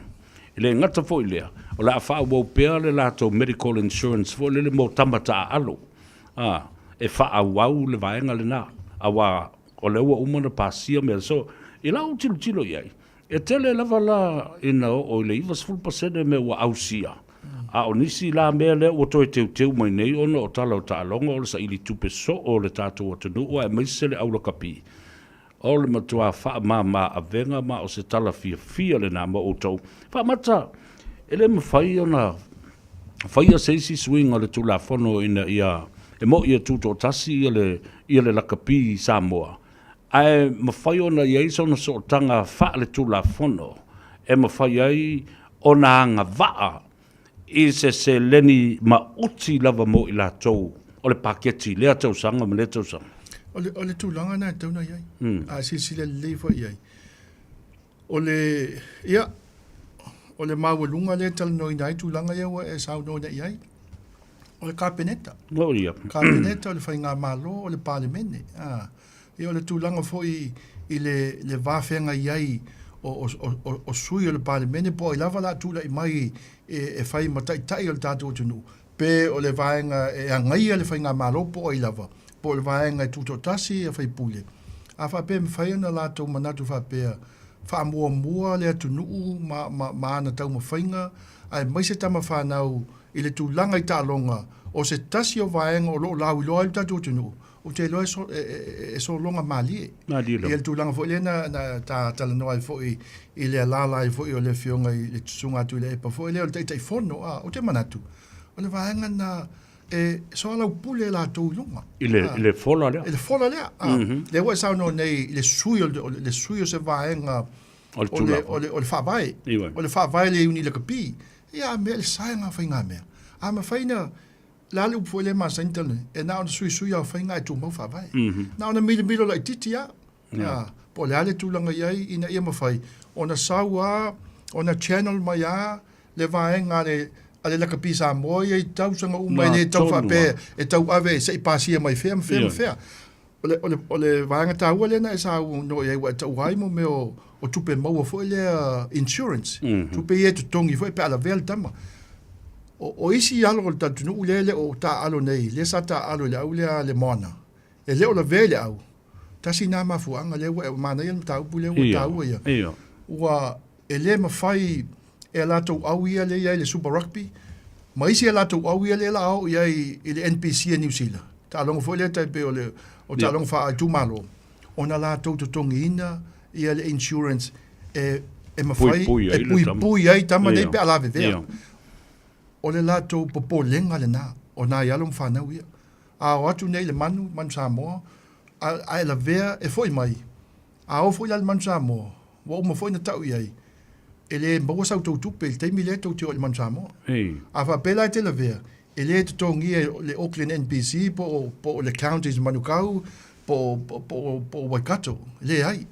e le gata foi i lea, o le a faaauau pea le latou medical insurance foi lele mo tama taaalo. A, e faaauau le vaega lena, aua o lea ua uma ona pasia mea. So, i lau tilotilo i ai, e tele lava la ina oo i le 90% mea ua ausia, a o nisi la mea lea ua toe teuteu mai nei ona o tala o taaloga o le saili tupe soo o le tatou atunuu aemaise le aulakapi. O le matua faamama avega ma o se tala fiafia lena mo outou. Faamata, e le mafai ona faia se isi suiga o le Tulafono ina ia e mo'i e tutoatasi ia le ia le lakapi i Samoa, ae mafai ona i ai sona sootaga faaletulafono e mafai ai ona agavaa i se seleni maoti lava mo i latou o le paketi i lea tausaga ma lea tausaga. O le, o le tulaga lena e tatau ona i ai. A silasila lelei foi i ai, o le, ia, o le maualuga lea e talanoaina ai tulaga ia ua e saunoa i ai, o le Kapeneta. Oh, ia. Kapeneta, o le Faigamalo, o le Palemene. A, ia o le tulaga foi i le, le va feagai ai o, o, o, o sui o le Palemene po o ai lava o le a tulai mai e, e fai ma taitai o le tatou atunuu, pe o le vaega e agaia le Faigamalo po o ai lava, po o le vaega e tutoatasi ia faipule. A faapea e mafai ona latou manatu faapea, faamuamua le atunuu ma, ma, ma ana taumafaiga, aemaise tama fanau i le tulaga i taaloga, o se tasi o vaega o lo o lauiloa ai le tatou atunuu, ou te iloa e, so, e, e, e sologa malie. Malie lava. Ia le tulaga foi lea na, na ta talanoa ai foi i le alaala ai foi o le Afioga i le Susuga Tuilaepa foi lea o le Taitaifono, a, ou te manatu, o le vaega lena e soalaupule latou i luga. I le, i le fola lea. I le fola lea. A, mm -hmm. Lea ua e saunoa nei i le sui o le, le sui o se vaega o le, o le, o le, o le faavae. O le faavae le iuni lakapi. Ia, a mea le saega faiga mea. A mafai na, le a le upu foi lea e masani talanoa, e na ona suisui lava o faiga ae tumau faavae. Na ona milomilo laitiiti lava, a, po o le a le tulaga i ai ina ia mafai ona sau lava, ona channel mai lava le vaega a le, a le lakapi Samoa ia i tausaga uma e le tau faapea e tauave se i pasia mai fea ma fea ma fea. O le, o le, o le vaega taua lea na e saunoa i ai ua e taua ai mo mea o, o tupe maua foi lea insurance, mm -hmm. tupe ia e totogi foi pe a lavea le tama. O, o isi alo o le atunuu lea e le o taaalo nei, lea sa taaalo i le au lea le Moana, e le o lavea i le au. Tasi nā mafuaaga lea ua e manaia le mataupu lea ua taua ia. Ia. Ua e le mafai e a latou au ia lea i ai le Super Rugby, ma isi a latou au ia lea la a oo i ai i le NPC a Niu Sila, taaloga foi lea tai pei o le o taaloga faa-itumalo, ona latou totogiina ia le insurance e e mafai e puipui ai tama nei pe a lavevea. O le latou popolega lena o nai alo ma fanau ia. A o atu nei le manu, manu Samoa, a, a e lavea e foi mai, a o foi la le manu Samoa, Ua uma foi ona tau i ai, e le maua sa outou tupe i le taimi lea tou te o i le Manu Samoa. A faapea la e te lavea, e le totogia e le Auckland NPC po o, po o le Counties Manukau po o, po o, po o Waikato. Leai.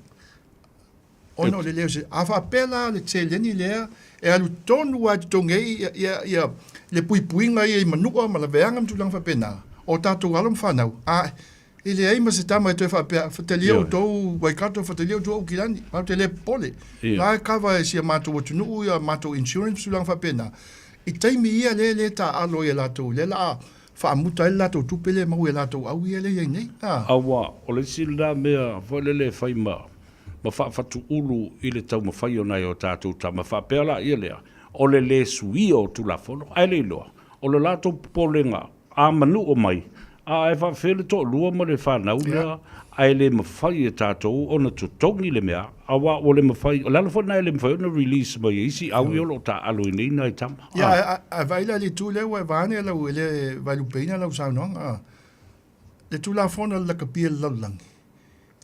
Ona o le leo se... A faapea la le seleni lea e alu tonu lava e totogi ai ia, ia, ia le puipuiga ia i manua ma laveaga ma tulaga faapena, o tatou alo ma fanau, a E leai ma se tama e toe faapea, Fatalia outou Waikato, fatalia outou Aukilani, matou te le popole. La e kava e si a matou atunuu ia matou insurance ma tulaga faapena. I taimi ia lea e le taaalo ai e latou, lea la a faamuta ai le latou tupe lea e maua i a latou au ia lea e i ai nei. A. Aua, o le isi lena mea foi lele e fai ma, ma faafatuulu i le taumafai o nai o tatou tama, faapea laia lea, o le le suia o Tulafono, ae le iloa, o le latou popolega A manua mai, a e faafefea le toalua ma le fanau lea, ae le mafai e tatou ona totogi le mea, aua ua le mafai, o le ala foi lena e le mafai ona release mai e isi au ia o lo o taaalo ai nei nai tama. Ia, a vaai la i le itu lea ua e vaeane lau, e le vaelupeina lau saunoaga, le Tulafono a le Lakapi a le Lalolagi,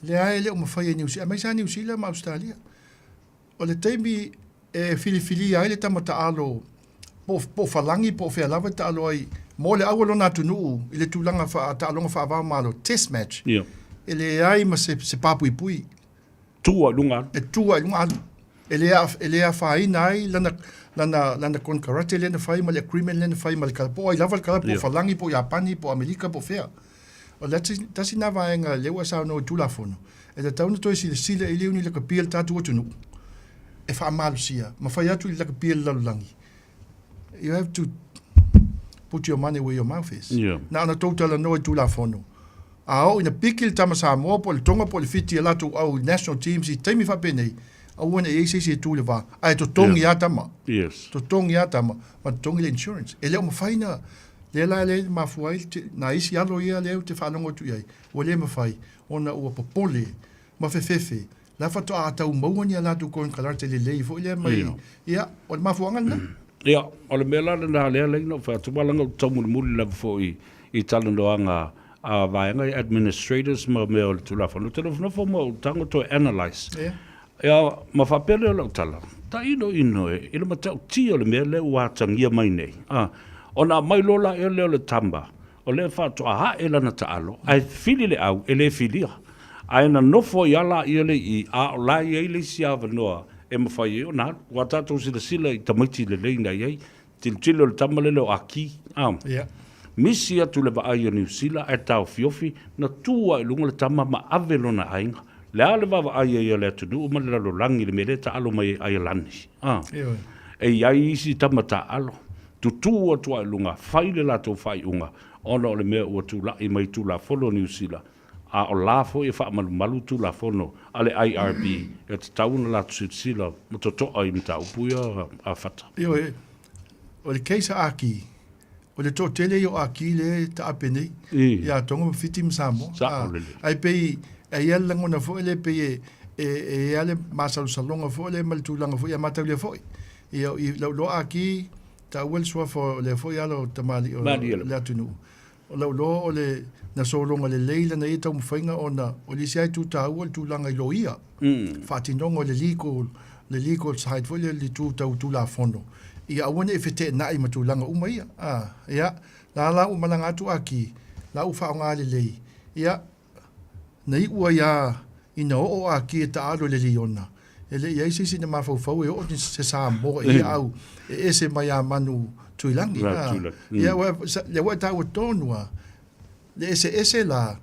lea e le o mafai e Niu Sila, aemaise lava Niu Sila ma Ausetalia. O le taimi e filifilia ai le tama taalo po o Falagi po o fea lava e taalo ai mo le au o lona atunuu i le tulaga faa-taaloga faava-o-Malo, test match, e leai ma se, se papuipui. Tu lava i luga alu. E tu lava i luga alu. E le, e le afaina ai lana, lana, lana konekarate lea na fai ma le agreement lea na fai ma le kalapu, po o ai lava le kalapu, po o Falagi, po o Iapani, po o Amerika, po o fea. O le tasi lena vaega lea ua saunoa i Tulafono. E tatau ona toe silasila i le iuni lakapi a le tatou atunuu e faamalosia ma fai atu i le lakapi a le lalolagi, you have to put your money where your mouth is. Na ona tou talanoa i Tulafono, a oo ina piki le tama Samoa po o le Tonga po o le Fiti e latou au i national teams i taimi faapenei, aua ne i ai se isi e tu i le va, ae totogi lava tama. Totogi lava tama ma totogi le insurance. E le o mafai na, lea la e mafua ai nai isi alo ia lea ou te faalogo atu i ai, ua le mafai ona ua popole ma fefefe, la faatoa tau maua ni a latou konekarate lelei foi lea mai, ia, o le mafuaaga lena. Ia, o le mea la lena lea la ina ou fai atu, aua leaga ou te taumolimoli lava foi i talanoaga a vaega ia administrators ma mea o le Tulafono, ou te nofonofo ma ou tago toe analyse. Ia, ma faapea lea o lau tala, tainoino e, i le matautia o le mea lea ua atagia mai nei, a, ona aumai loa la lea o le tama, o lea faatoa ae lana taalo, ae fili le au, e le filia. Ae na nofo ai lava laia le i i, a o la e i ai le isi avanoa e mafai ai ona alu. Ua tatou silasila i tamaiti lelei na i ai, tilotilo i le tama lele o Aki, a, misi atu le vaai o Niu Sila ae taofiofi, na tu lava i luga le tama ma ave lona aiga. Le a le vaavaai ai a le atunuu ma le lalolagi i le mea lea e taalo mai ai Aialani, a, e i ai isi tama taaalo, tutū atu lava i luga, fai le latou faaiuga ona o le mea ua tulai mai i Tulafono o Niu Sila, a o la foi e faamalumalu Tulafono a le IRB e tatau ona latou silasila ma totoa i mataupu ia a Fata. Ioe, o le case a Aki, o le toatele ia o Aki lea e taape nei ia Tonga ma Fiti ma Samoa. Sao lelei. Ae pei e i ai le lagona foi lea pei e e i ai le masalosaloga foi lea ma le tulaga foi ia mataulia foi. Ia, i lau iloa Aki, taua le suafa o lea foi ala o tamalii o le atunuu. O lau iloa o le na sologa lelei lana ia taumafaiga ona o le isi lava itu taua o le tulaga i loia, faatinoga o le legal, le legal side foi lea, le itu tau Tulafono, ia aua ne i feteenai ma tulaga uma ia. Ia, la la ua malaga atu Aki, la ua faaaoga lelei, ia, Na iu ai a ina oo Aki e taalo i le liona, e le i ai se isi na mafaufau e oo se Samoa i ia au e ese mai a Manu Tuilagi. Ia, lea ua e taua tonu a, le eseese la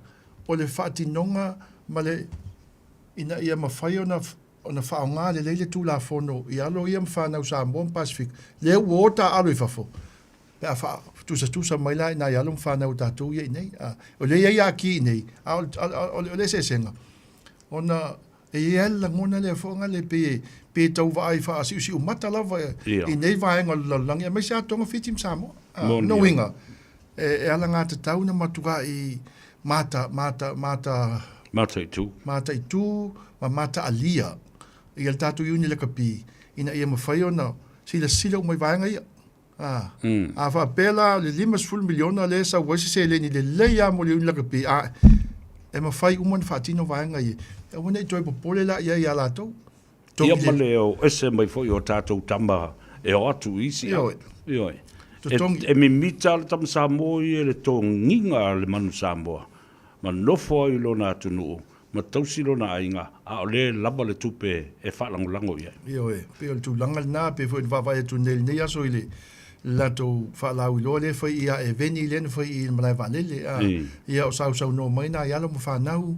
o le faatinoga ma le ina ia mafai ona ona faaaoga lelei le Tulafono i alo ia ma fanau Samoa ma Pasefika, lea ua o taaalo i fafo, pe a faatusatusa mai la i nai alo ma fanau a tatou ia i inei. O lea e i ai aki i inei, a o le eseesega, ona e i ai lava le lagona lea foi lea pei e tau vaai faasiusiumata lava i nei vaega o le lalolagi, aemaise lava Tonga, Fiti ma Samoa. O lona uiga, e alagatatau ona matuai mata, mata, mata, mataitu, mataitu ma mataalia ia le tatou Iuni Lakapi ina ia mafai ona silasila uma i vaega ia. A, a faapea la o le $50 miliona lea e sau ai se seleni lelei lava mo le Iuni Lakapi, a e mafai uma ona faatino vaega ia. Aua ne i toe popole la i ai ia latou. Ia ma le o ese mai foi o tatou tama e o atu i isi. Ioe. Ioe. E mimita le tama Samoa ia i le togiga a le manu Samoa ma nofo ai i lona atunuu ma tausi lona aiga, a o lea e lava le tupe e faalagolago i ai. Ioe, pei o le tulaga lena, pei foi ona vaavaai atu nei i lenei aso i le latou faalauiloa lea e fai ia Eveni lea na fai i le malae vaalele, a, ia o sausaunoa mai nai alo ma fanau,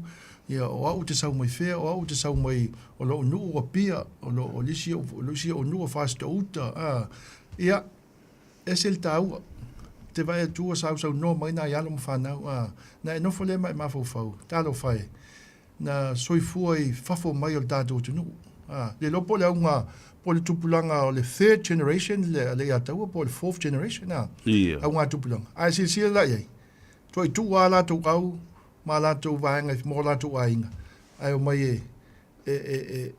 ia o au ou te sau mai fea, o au ou te sau mai o lou nuu o Apia, o lo o le isi o isi ou nuu o Fasitoo-uta, a, ia, ese le taua. Te vaai atu ua sausaunoa mai nai alo ma fanau, a, na e nofo lea ma e mafaufau, talofa e, na soifua i fafo mai o le tatou atunuu. A, le iloa po o le auga, po o le tupulaga o le third generation le, le ia taua po o le fourth generation, a, auga tupulaga. Ae silasila la i ai, tuai tuu lava latou au ma latou vaega mo latou aiga, ae omai e, e, e, e,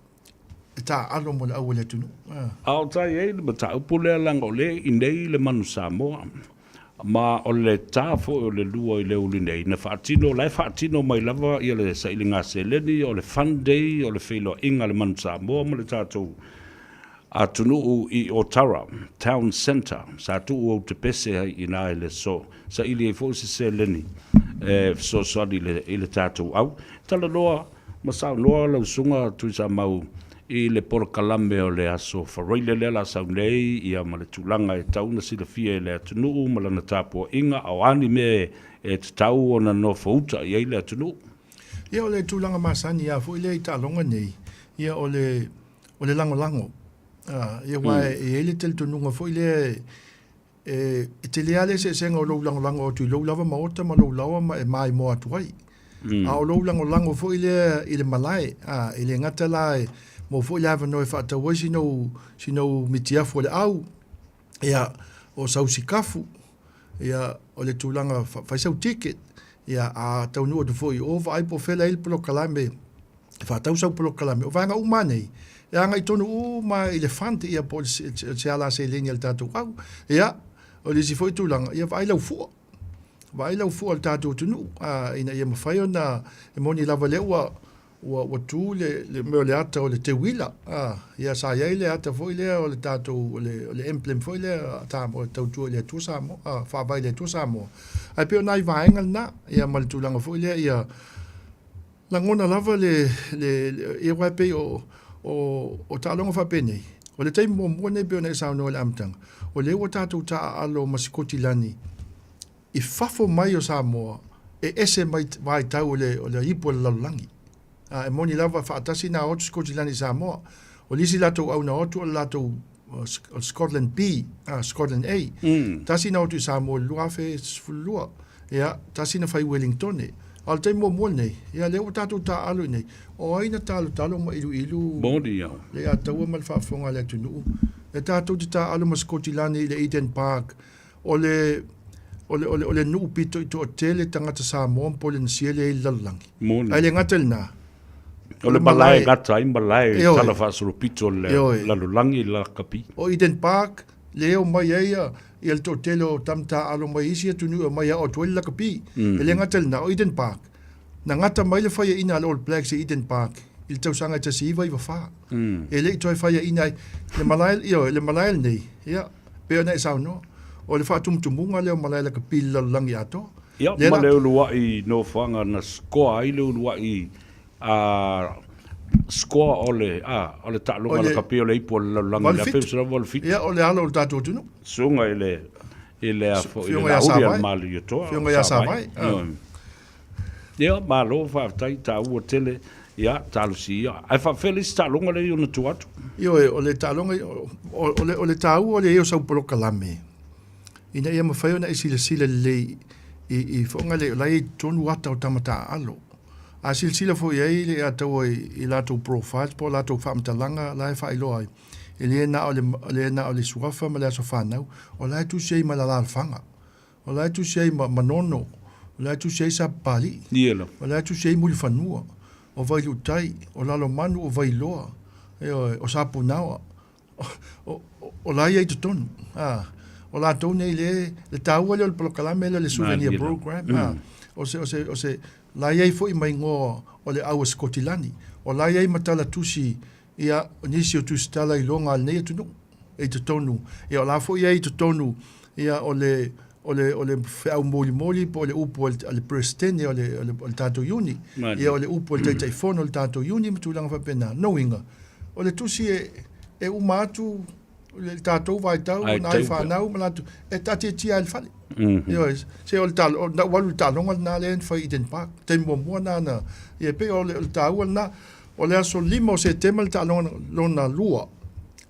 e taaalo mo le au o le atunuu. A o ta i ai le mataupu lea leaga o lea i inei le manu Samoa ma o le ta foi o le lua i le uli nei na faatino la e faatino mai lava ia le sailiga seleni o le fun day o le feiloaiga a le manu Samoa ma le tatou atunuu i Otara Town Centre sa tuu ou te pese ai i ina i le aso saili ai foi se seleni e fesoasoani i le tatou au talanoa Ma saunoa lau Susuga Tuisamau i le polokalame o le Aso Faraile lea la sau nei, ia ma le tulaga e tatau ona silafia e le atunuu ma lana tapuaiga, a o a ni mea e tatau ona nofouta i ai le atunuu? Ia, o le tulaga masani lava foi lea i taaloga nei, ia o le, o le lagolago. Ia aua e i ai le talitonuga foi lea e, e tele lava le eseesega o lou lagolago atu i lou lava maota ma lou laoa ma e maimoa atu ai. A o lou lagolago foi lea i le malae, a, e le gata la e maua foi le avanoa e faatau ai sina ou, sina ou mitiafu o le au, ia, o sau sikafu, ia, o le tulaga fai sau ticket, ia, a taunuu atu foi i o vaai po o fea la e i ai le polokalame e faatau sau polokalame. O vaega uma lava nei, e agai tonu uma lava i le fund, ia, po o se ala seleni a le tatou au. Ia, o le isi foi tulaga, ia vaai lau fua. Vaai lau fua o le tatou atunuu, a, ina ia mafai ona, e moni lava lea ua, ua, ua tu le, le mea o le ata o le teuila, a, ia sa i ai le ata foi lea o le tatou, o le, o le emblem foi lea a Samoa, e tautua i le Atua Samoa, a, faavae i le Atua Samoa. Ae pei o nai vaega lena, ia ma le tulaga foi lea ia lagona lava le, le, le ia aua e pei o, o, o taaloga faapenei, o le taimi muamua lenei pei ona e saunoa i le amataga, o lea ua tatou taaalo ma Sikotilani i fafo mai o Samoa e ese mai vaitau o le, o le ipu o le lalolagi. A, e moni lava faatasi na o atu Sikotilani i Samoa. O le isi latou au na o atu o le latou o le Scotland B, a, Scotland A. Tasi na o atu i Samoa i le 2012. Ia, tasi na fai i Wellingtone. A o le taimi muamua lenei, ia lea ua tatou taaalo i inei, o ai na talotalo ma iluilu Moni au. le Ataua ma le faafofoga a le atunuu, e tatou te taaalo ma Sikotilani i le Eden Park, O le, o le, o le, o le nuu pito i toatele tagata Samoa ma Polenesia lea i le lalolagi. Moni. Ae le gata i lena. O le malae e gata ai malae i tala faasolopito o le lalolagi i le lakapi. O Eden Park, lea e omai ai ia, ia le toatele o tama taaalo mai isi atunuu e omai e ao atu ai le lakapi. E le gata i lena, o Eden Park, na gata mai le faiaina a le All Blacks i Eden Park i le tausaga e 1994. E le i toe faiaina ai le malae, ioe, le malae lenei, ia, pei ona e saunoa, o le faatumutumuga lea o malae lakapi i le lalolagi atoa. Ia, ma le uluai nofoaga na scoa ai le uluai a scoa o le, a, o le taaloga lakapi o le ipu o le lalolagi i le 1987. Ia, o le alo o le tatou atunuu. Susuga i le, i le, a foi, i le Laauli a le Malietoa. Afioga ia Savai. Ia, malo, faafetai, taua tele, ia, talosia ia. Ae faapefea le isi taaloga lea i ona tua atu? Ioe, o le taaloga, o le, o le taua o le i ai o sau polokalame, ina ia mafai ona e silasila lelei i, i foʻoga le, o la e i ai i totonu ata o tama taaalo. A silasila foi i ai le Ataua i, i latou profiles po o latou faamatalaga la e faailoa ai, e le na o le, le na o le suafa ma le aso fanau, o la e tusi ai ma le alaalafaga. O la e tusi ai ma Manono, o la e tusi ai Sapapalii, o la e tusi ai Mulifanua, o Vailuutai, o Lalomanu, o Vailoa, ioe, o Sapunaoa, o la e i ai i totonu. A, o latou nei le, le taua lea o le polokalame lea o le souvenir program, a, o se, o se, o se, la e i ai foi ma igoa o le au a Sikotilani, o la e i ai ma tala tusi, ia, o nisi o tusitala iloga a lenei atunuu. i totonu, ia o la foi e i ai i totonu, ia o le, o le, o le feau molimoli po o le upu a le Peresetene o le, o le, o le tatou Iuni, ia o le upu a le Taitaifono o le tatou Iuni ma tulaga faapena. Lona uiga, o le tusi e, e uma atu le tatou vaitau, o nai fanau ma latou, e taatiatia ai i le fale. Ioe, se o le taalo, na ou alu i le taaloga lena lea na fai i Eden Park, taimi muamua lena na, ia e pei o le, o le taua lena. O le aso 5 o Setema le taaloga lona lua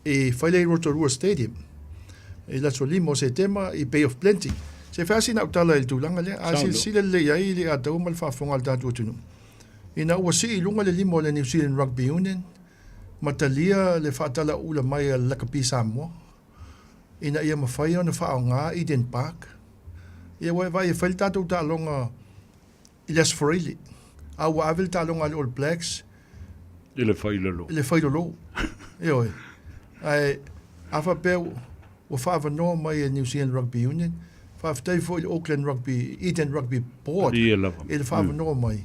e fai lea i Rotorua Stadium i le aso 5 o Setema i Bay of Plenty. Se i fai lava sina au tala i le tulaga lea, a silasila lelei ai le Ataua ma le faafofoga a le tatou atunuu, ina ua sii i luga le lima o le New Zealand Rugby Union ma talia le faatalauula mai a le Lakapi Samoa ina ia mafai ona faaaoga Eden Park, ia ua e vaai e fai le tatou taaloga i le Aso Faraile, a ua ave le taaloga a le All Blacks i le failolo. I le failolo. Ioe. Ae a faapea ua faaavanoa mai e New Zealand Rugby Union, faafetai foi i le Auckland Rugby, Eden Rugby Board i le faaavanoa mai.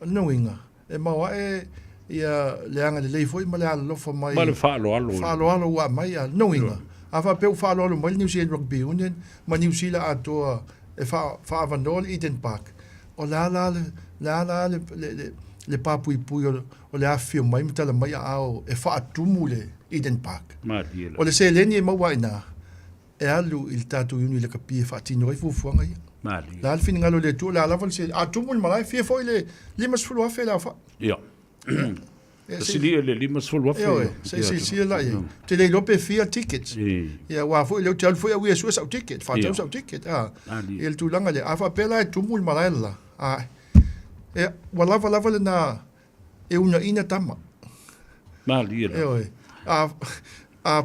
O lona uiga, e maoae ia le agalelei foi ma le alolofa mai. Ma le faaaloalo. Faaaloalo ua aumai. A o lona uiga, a faapea ua faaaloalo mai le New Zealand Rugby Union ma Niu Sila atoa e faaavanoa le Eden Park, o le a la le a la le le le papuipui o le afifio mai ma tala mai aao e faatumu le Eden Park. Malie la. O le seleni e maua ai i ina, e alu i le tatou Iuni Lakapi e faatino ai fuafuaga ia. Malie. Le a le finagalo o le Atua, o le a lava le seleni. A tumu i le malae, fia foi le $50,000 le aofai. Ia. Ia, Sili le $50,000. Ioe, se i silasila la i ai. Ou te le iloa pe fia tickets. Ia, aua foi lea ou te alu foi au ia e sue sau ticket, faatau sau ticket, a. Ia le tulaga lea. A faapea la e tumu i le malae le la, a, ia, ua lava lava lena e uunaina tama. Malie la. Ioe. A, a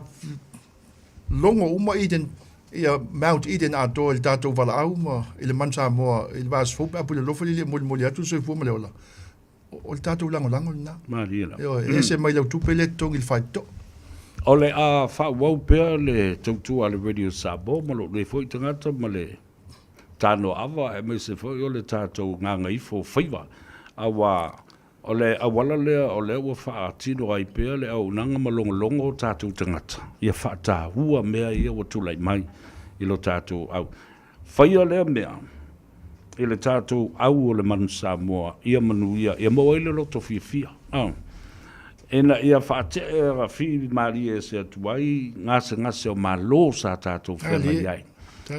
logo uma Eden, ia Mount Eden atoa i le tatou valaau ma i le Manu Samoa i le vaiaso fou pe a pule alofa le Alii e molimoli atu le soifua ma le ola. O le tatou lagolago lena. Malie lava. Ioe, e ese mai lau tupe lea e totogi i le faitotoa. O le a faaauau pea le tautua a le Radio Samoa ma lou nei foi tagata ma le tanoaava aemaise foi o le tatou gagaifo faiva aua o le auala lea o lea ua faatino ai pea le auaunaga ma logologo o tatou tagata ia faataua mea ia ua tulai mai i lo tatou au Faia lea mea i le tatou au o le manu Samoa ia manuia, ia maua ai le loto fiafia. Ina ia faatea fimalie ese atu ai gasegase o Malo sa tatou feagai ai.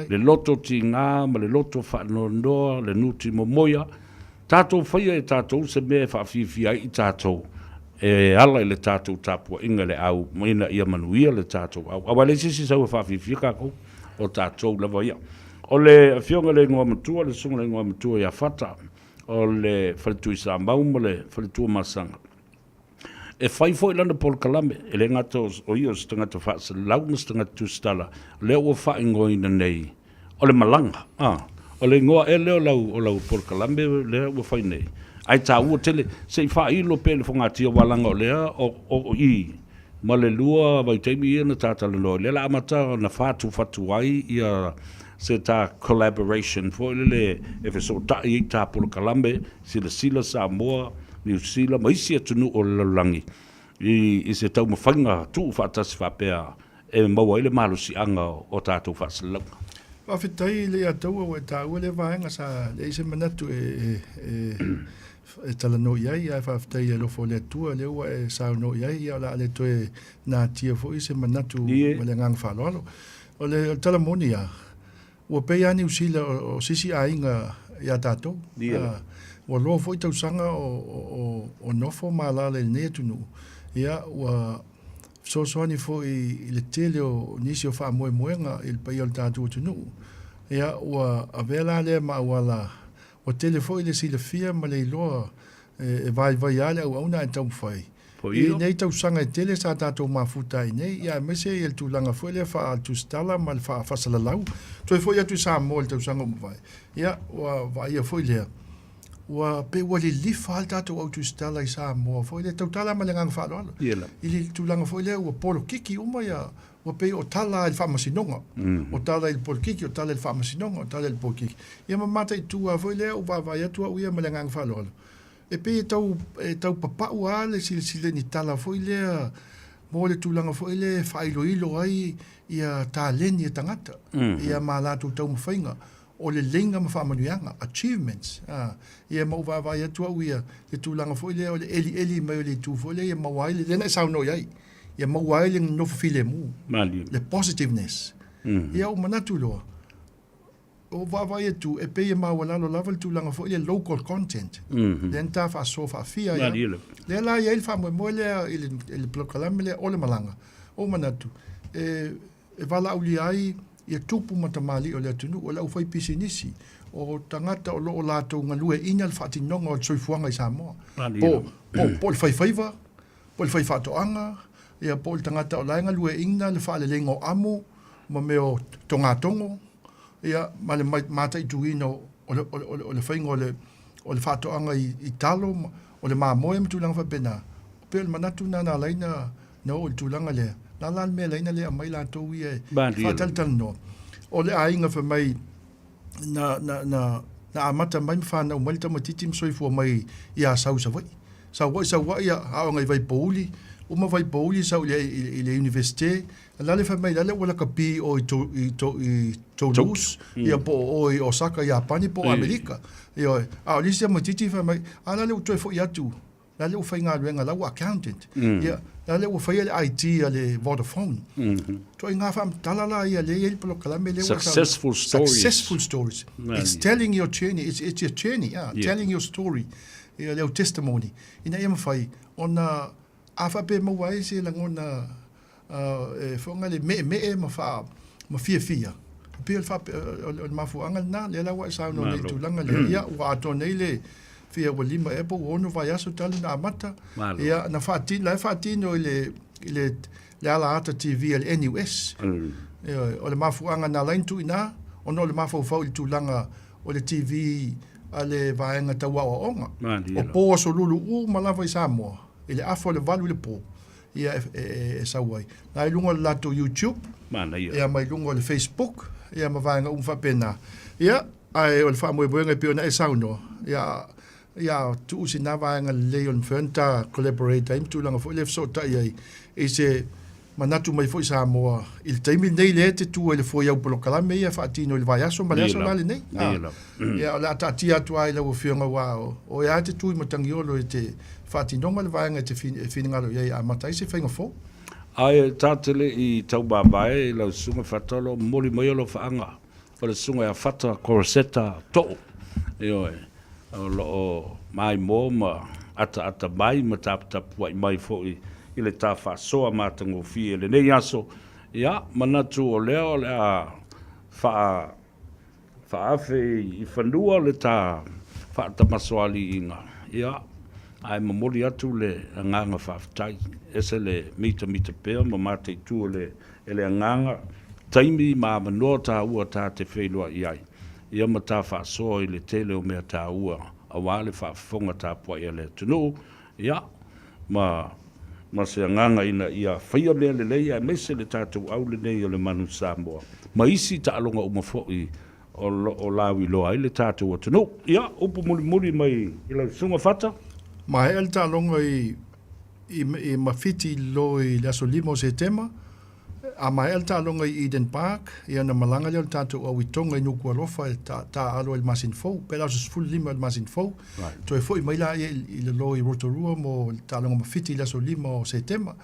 Le loto tiga ma le loto faanoanoa, le nuti momoia, tatou faia e tatou se mea e faafiafia ai i tatou e ala i le tatou tapuaiga i le au ina ia manuia le tatou au. Aua e leai se isi sau e faafiafia tatou. o tatou lava ia. O le Afioga i le Igoamatua, le Susuga i le Igoamatua ia Fata, o le Faletui Samau ma le Faletua Masaga. E fai foi lana polokalame, e le gata o ia o se tagata faasalalau ma se tagata tusitala, o lea ua faaigoaina nei o le malaga. Ah, o le igoa ea lea o lau, o lau polokalame lea ua fai nei? Ae taua tele, se i faailo pea i le fogatia aua leaga o lea o, o, o i, Ma le lua vaitaimi ia na ta talanoa ai, lea la amata ona fatufatu ai ia se ta collaboration foi lele e fesootai ai ta polokalame, silasila Samoa, Niu Sila ma isi atunuu o le lalolagi i se taumafaiga tuufaatasi faapea e maua ai le malosiaga o tatou faasalalauga. Faafetai i le ia taua ua e taua lea vaega sa leai se manatu e e talanoa i ai, ae faafetai i le alofa o le Atua lea ua e saunoa i ai, ia o le a le toe natia foi se manatu ma le agaga faaaloalo. O le, o le tala moni lava, ua pei lava Niu Sila o, o se isi aiga iā tatou. Yeah. Ua loa foi tausaga o, o, o, o nofo ma alaala i lenei atunuu, ia ua fesoasoani foi i le tele o nisi o faamoemoega i le paia o le tatou atunuu. Ia ua avea la lea ma auala Ua tele foi le silafia ma le iloa e vaivai lava le auauna ae taumafai. I nei tausaga e tele sa tatou mafuta ai nei, ia aemaise le tulaga foi lea faa-tusitala ma le faa-faasalalau. Toe foi atu i Samoa i le tausaga ua mavae, ia ua vaaia foi lea, ua pei ua lilifa lava le tatou au tusitala i Samoa foi lea, tautala ma le agaga faaaloalo, i le tulaga foi lea ua polokiki uma ia Ua pei o tala i le faamasinoga, o tala i le polokiki, o tala i le faamasinoga, o tala i le polokiki. Ia ma mataitu lava foi lea ua vaavaai atu au ia ma le agaga faaaloalo, e pei e tau, e tau papau lava le silasila i ni tala foi lea mo le tulaga foi lea e faailoilo ai ia taleni a tagata, ia ma latou taumafaiga o leleiga ma faamanuiaga, achievements, a, ia ma ou vaavaai atu au ia, le tulaga foi lea o le elieli mai o le itu foi lea ia maua ai le, lea na e saunoa i ai, ia maua ai le nofo filemu, le positiveness. Ia ou manatu loa, o vaavaai atu, e pei e maualalo lava le tulaga foi lea local content, lea na ta faasoa faafia ai lava. Lea la e i ai le faamoemoe lea i le, i le polokalame lea o le malaga, ou manatu, e, e valaaulia ai ia tupu ma tamalii o le atunuu, o le aufaipisinisi, o tagata o lo o latou galueaiina le faatinoga o le soifuaga i Samoa, po, po, po o le faifaiva, po o le faifaatoaga, ia po o le tagata o la e galueaiina le faaleleiga o amu ma mea o togatogo, ia ma le mataituina o le, o le, o le faiga o le, o le faatoaga i, i talo, ma, o le mamoe ma tulaga faapena. Pei o le manatu lena na ala ai na, na oo i le tulaga lea. La la le mea e ala ai na le aumai latou ia e faatalatalanoa. O le aiga fai mai na, na, na, na amata mai ma fanau mai le tamaitiiti ma soifua mai i Asau i Savaii. Saua'i, saua'i, aoga i Vaipouli, uma Vaipouli sau i le, i le Universite, lale fai mai lale ua lakapi o i, to, i, to, i Toulouse, ia po o i Osaka, Iapani po o Amerika. Ioe. A o le isi tamaitiiti fai mai, a lale ua toe foi atu, lale ua faigaluega la ua accountant. Ia, La lea ua faia le IT a le Vodafone. Ituaiga faamatala la ia lea e i ai le polokalame lea ua Successful stories. Successful stories. It's telling your journey, it's your journey, yeah, telling your story, ia leu testimony, ina ia mafai ona a faapea e maua ai se lagona e fofoga le meemee ma faa ma fiafia. E pei o le faapea, o le mafuaaga lena, lea la ua e saunoa nei i le tulaga lea, ia ua atoa nei le fia ua lima ea po ua ono vaiaso talu ona amata, ia na faatino, la e faatino i le, i le, le ala ata TV a le NUS. Ioe, o le mafuaaga na ala ai ona tuu i ina, ona o le mafaufau i le tulaga o le TV a le vaega tau aoaoga. O po aso lulu uma lava i Samoa, i le afa o le valu i le po, ia e sau ai. Na i luga o le latou YouTube, ia ma i luga o le Facebook, ia ma vaega uma faapena. Ia, ae o le faamoemoega e pei ona e saunoa, ia, ia tuu sina vaega lelei o le mafai ona ta collaborate ai ma tulaga foi lea e fesootai ai i se manatu mai foi Samoa i le taimi lenei lea e te tu ai i le foe i au polokalame ia e faatino i le vaiaso ma le aso la lenei. Ia, o le a taatia atu lava i lau Afioga aua o oe lava e te tu i Matagiolo i te faatinoga le vaega e te finagalo i ai e amata ai se faiga fou. Ae ta te le i taumavae i lau Susuga Fata o lo o momoli mai alofaaga o le Susuga ia Fata Koroseta Too, ioe, o lo o maimoa ma ataata mai ma taputapuai mai foi i le ta faasoa matagofie i lenei aso. Ia, manatu o lea o le a faa faaafe i fanua le ta faatamasoaliiga, ia, ae momoli atu le agaga faafetai. Ese le mitamita pea ma mataitu e le agaga, taimi ma avanoa taua ta te feiloai ai, ia ma ta faasoa i le tele o mea taua aua le faafofoga tapuai a le atunuu, ia, ma ma se agaga ina ia faia mea lelei aemaise le tatou au lenei o le Manu Samoa ma isi taaloga uma foi o lo o lauiloa ai le tatou atunuu. Ia, upu mulimuli mai i lau Susuga Fata. Maea le taaloga i i Mafiti i lalo i le aso 5 o Setema. A maea le taaloga i Eden Park, ia ona malaga lea o le tatou au i Tonga i Nukualofa e taaalo ai i le masina fou, pe la o se 15 o le masina fou. Toe foi mai laia i lalo i Rotorua mo le taaloga ma Fiti i le aso 5 o Setema.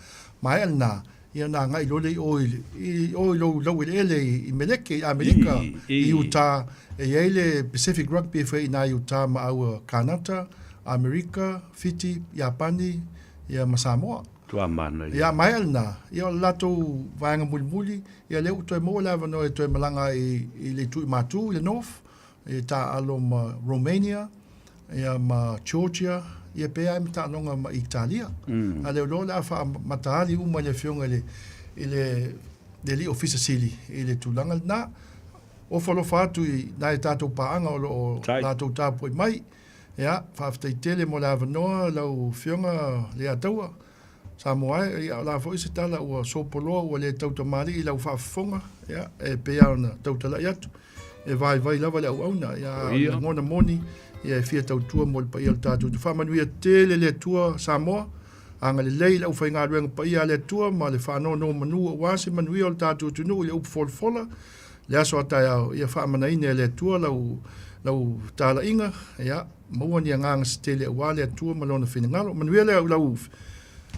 Maea lena, ia ona agai loa lea i o i o i lou laueleele i Meleke, i Amerika, i Utah. E i ai le Pacific Rugby e fai i ina i Utah ma au a Kanata, Amerika, Fiti, Iapani, ia ma Samoa. Tua manaia. Ia, maea lena, ia o le latou vaega mulimuli, ia lea ua toe maua le avanoa e toe malaga ai i le itu i Matu, i le North, e taaalo ma Romania, ia ma Georgia, ia pe ai ma taaloga ma Italia. A lea loa o le a faamataali uma i le Afioga i le, i le, le Alii Ofisa Sili i le tulaga lena. Ofo alofa atu i nai a tatou paaga o lo o latou tapuai mai. Ia, faafetai tele mo le avanoa lau Afioga Leiataua. Samoa e, ia o le a foi se tala ua sopoloa ua le tautamalii i lau faafofoga, ia, e pei lava ona tautalai atu, e vaivai lava le auauna, ia, a o le lagona moni, ia e fia tautua mo le paia o le tatou atunuu. Faamanuia tele le Atua Samoa, agalelei i le aufaigaluega paia a le Atua ma le faanonomanu aua se manuia o le tatou atunuu i le upu folafola, le aso a taeao, ia faamanaina e le Atua lau, lau talaiga, ia, maua ni agaga se tele aua le Atua ma Lona finagalo. Manuia le, lau, lau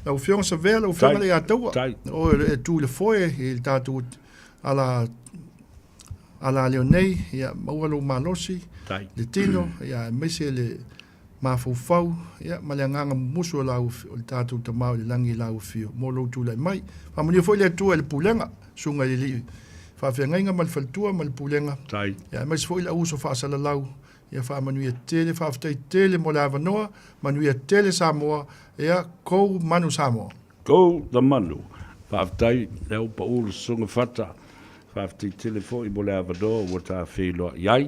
Afioga Savea, lau Afioga Leiataua, o e tu i le foe i le tatou ala, ala leo nei, ia, maua lou malosi, le tino, ia, aemaise le mafaufau, ia, ma le agaga mumusu o lau, o le tatou Tama o i le Lagi i lau afio, mo lou tulai mai. Faamanuia foi le Atua i le pulega, susuga i le Alii Faafeagaiga ma le faletua ma le pulega, ia, aemaise foi le au uso faasalalau, ia faamanuia tele, faafetai tele mo le avanoa, manuia tele Samoa, ia, go Manu Samoa. Go the Manu. Faafetai le au pau le susuga Fata. Faafetai tele foi mo le avanoa ua ta feiloai ai.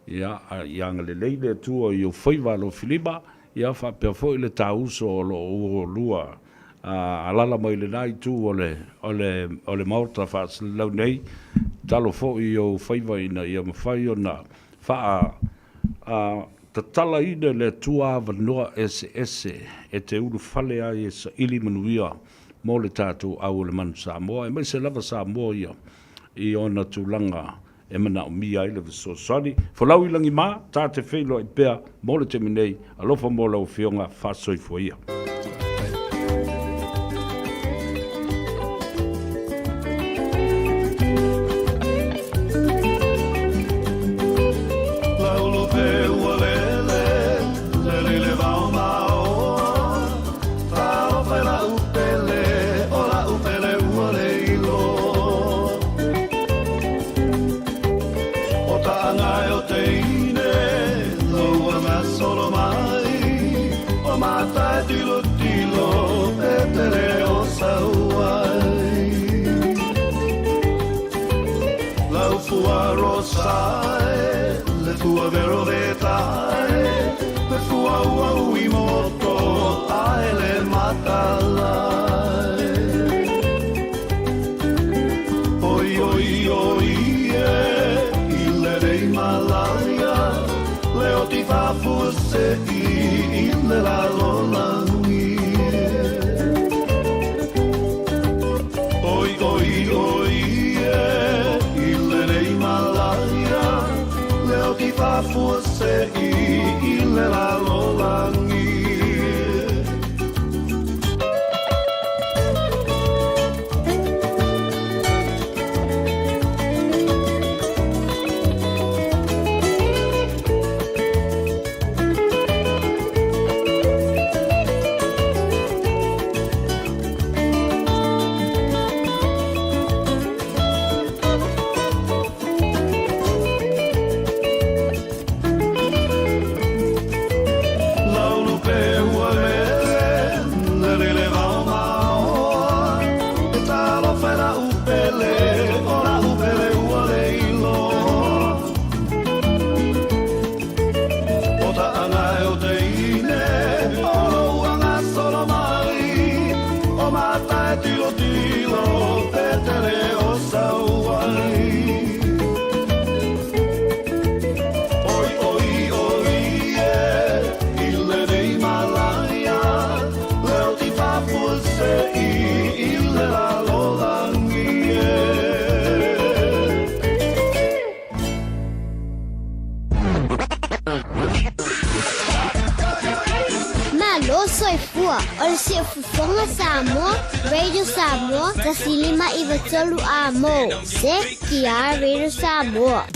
Ia, ia agalelei le Atua i ou faiva alofilima, ia faapea foi le ta uso o lo o oulua alaala mai lena itu o le, o le, o le Maota faaselelau nei. Tatalo foi i ou faiva ina ia mafai ona faa, a, tatalaina e le Atua avanoa eseese e te ulufale ai e saili manuia mo le tatou au o le Manu Samoa, aemaise lava Samoa ia i ona tulaga e manaomia ai le fesoasoani. Folau i lagi mā, tā te feiloai pea mo le taimi nei. Alofa mo lau Afioga, faasoifua ia. teine Lou agasolo mai O mata e tilotilo E te leo sauai Lau fua rosai Le fua vero vetai Le fua ua ui moto Ae le matalai Oi, oi, oi, e I le rei malaia Le o ti fafua se i I le lalolangi Oi, oi, oi, e I le rei malaia Le o ti fafua se i I le lalolangi Laulu pe ua lele, le lele vao maoa. E talofa e la upele, o la upele ua le iloa. O ta'anga e o teine, o lou agasolo mai. O mata e tilotilo, pe te le o sauai. Oi, oi, oi, e, i lenei malaia, le o ti fafua se i, i le lalolangi e. Malo soifua o le Siufofoga Samoa, Radio Samoa, 105 93 a mo. Se ki Radio Samoa.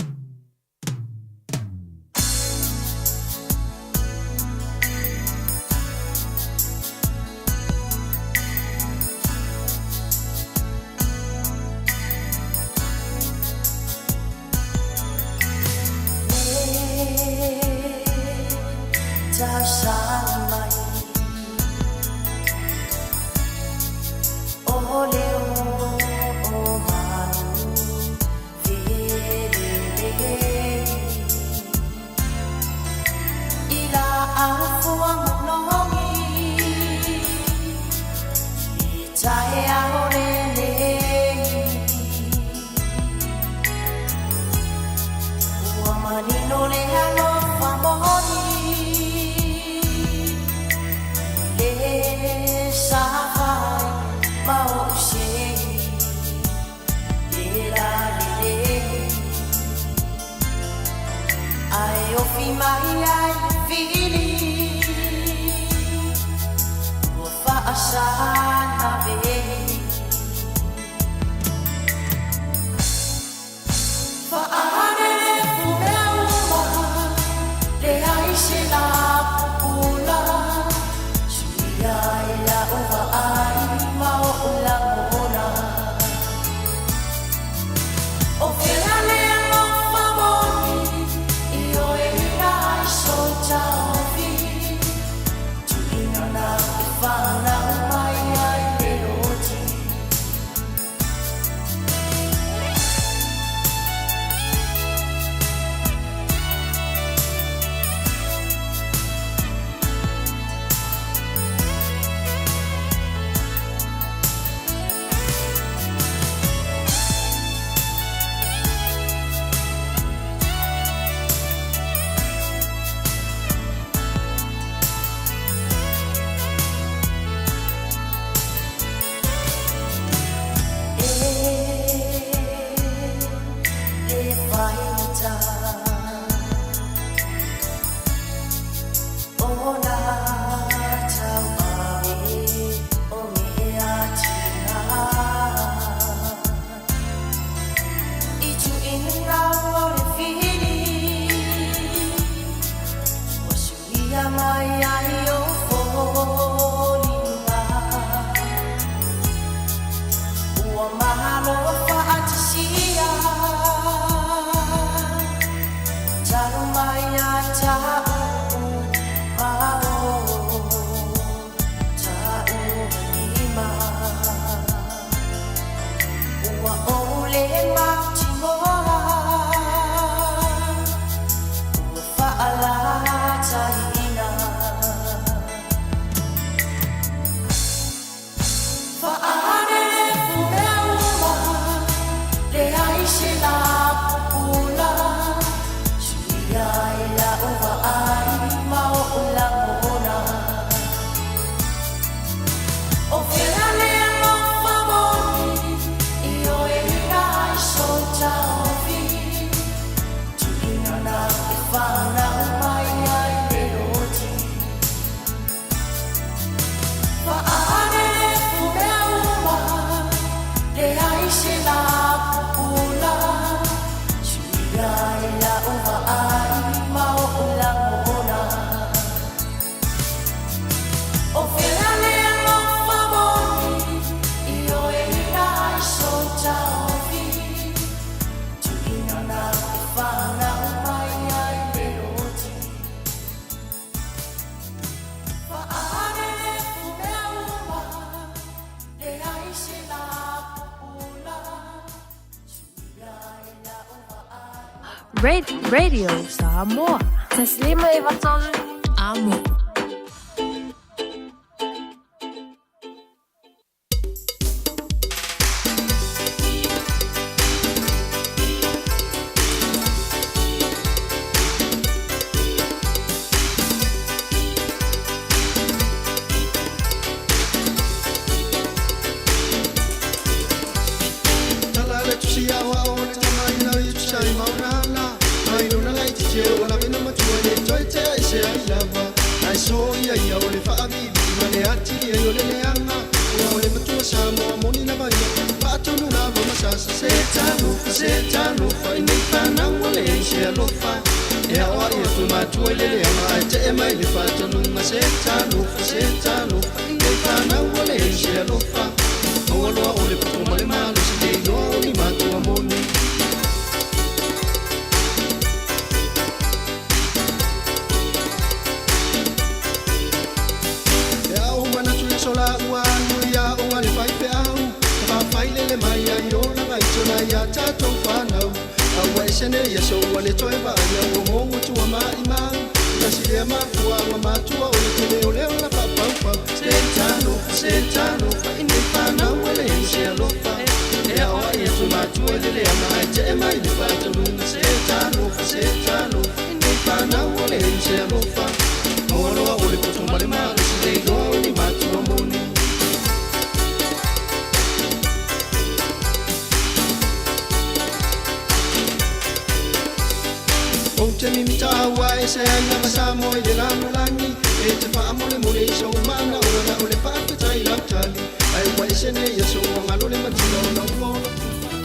Radio Samoa. 153 Amo.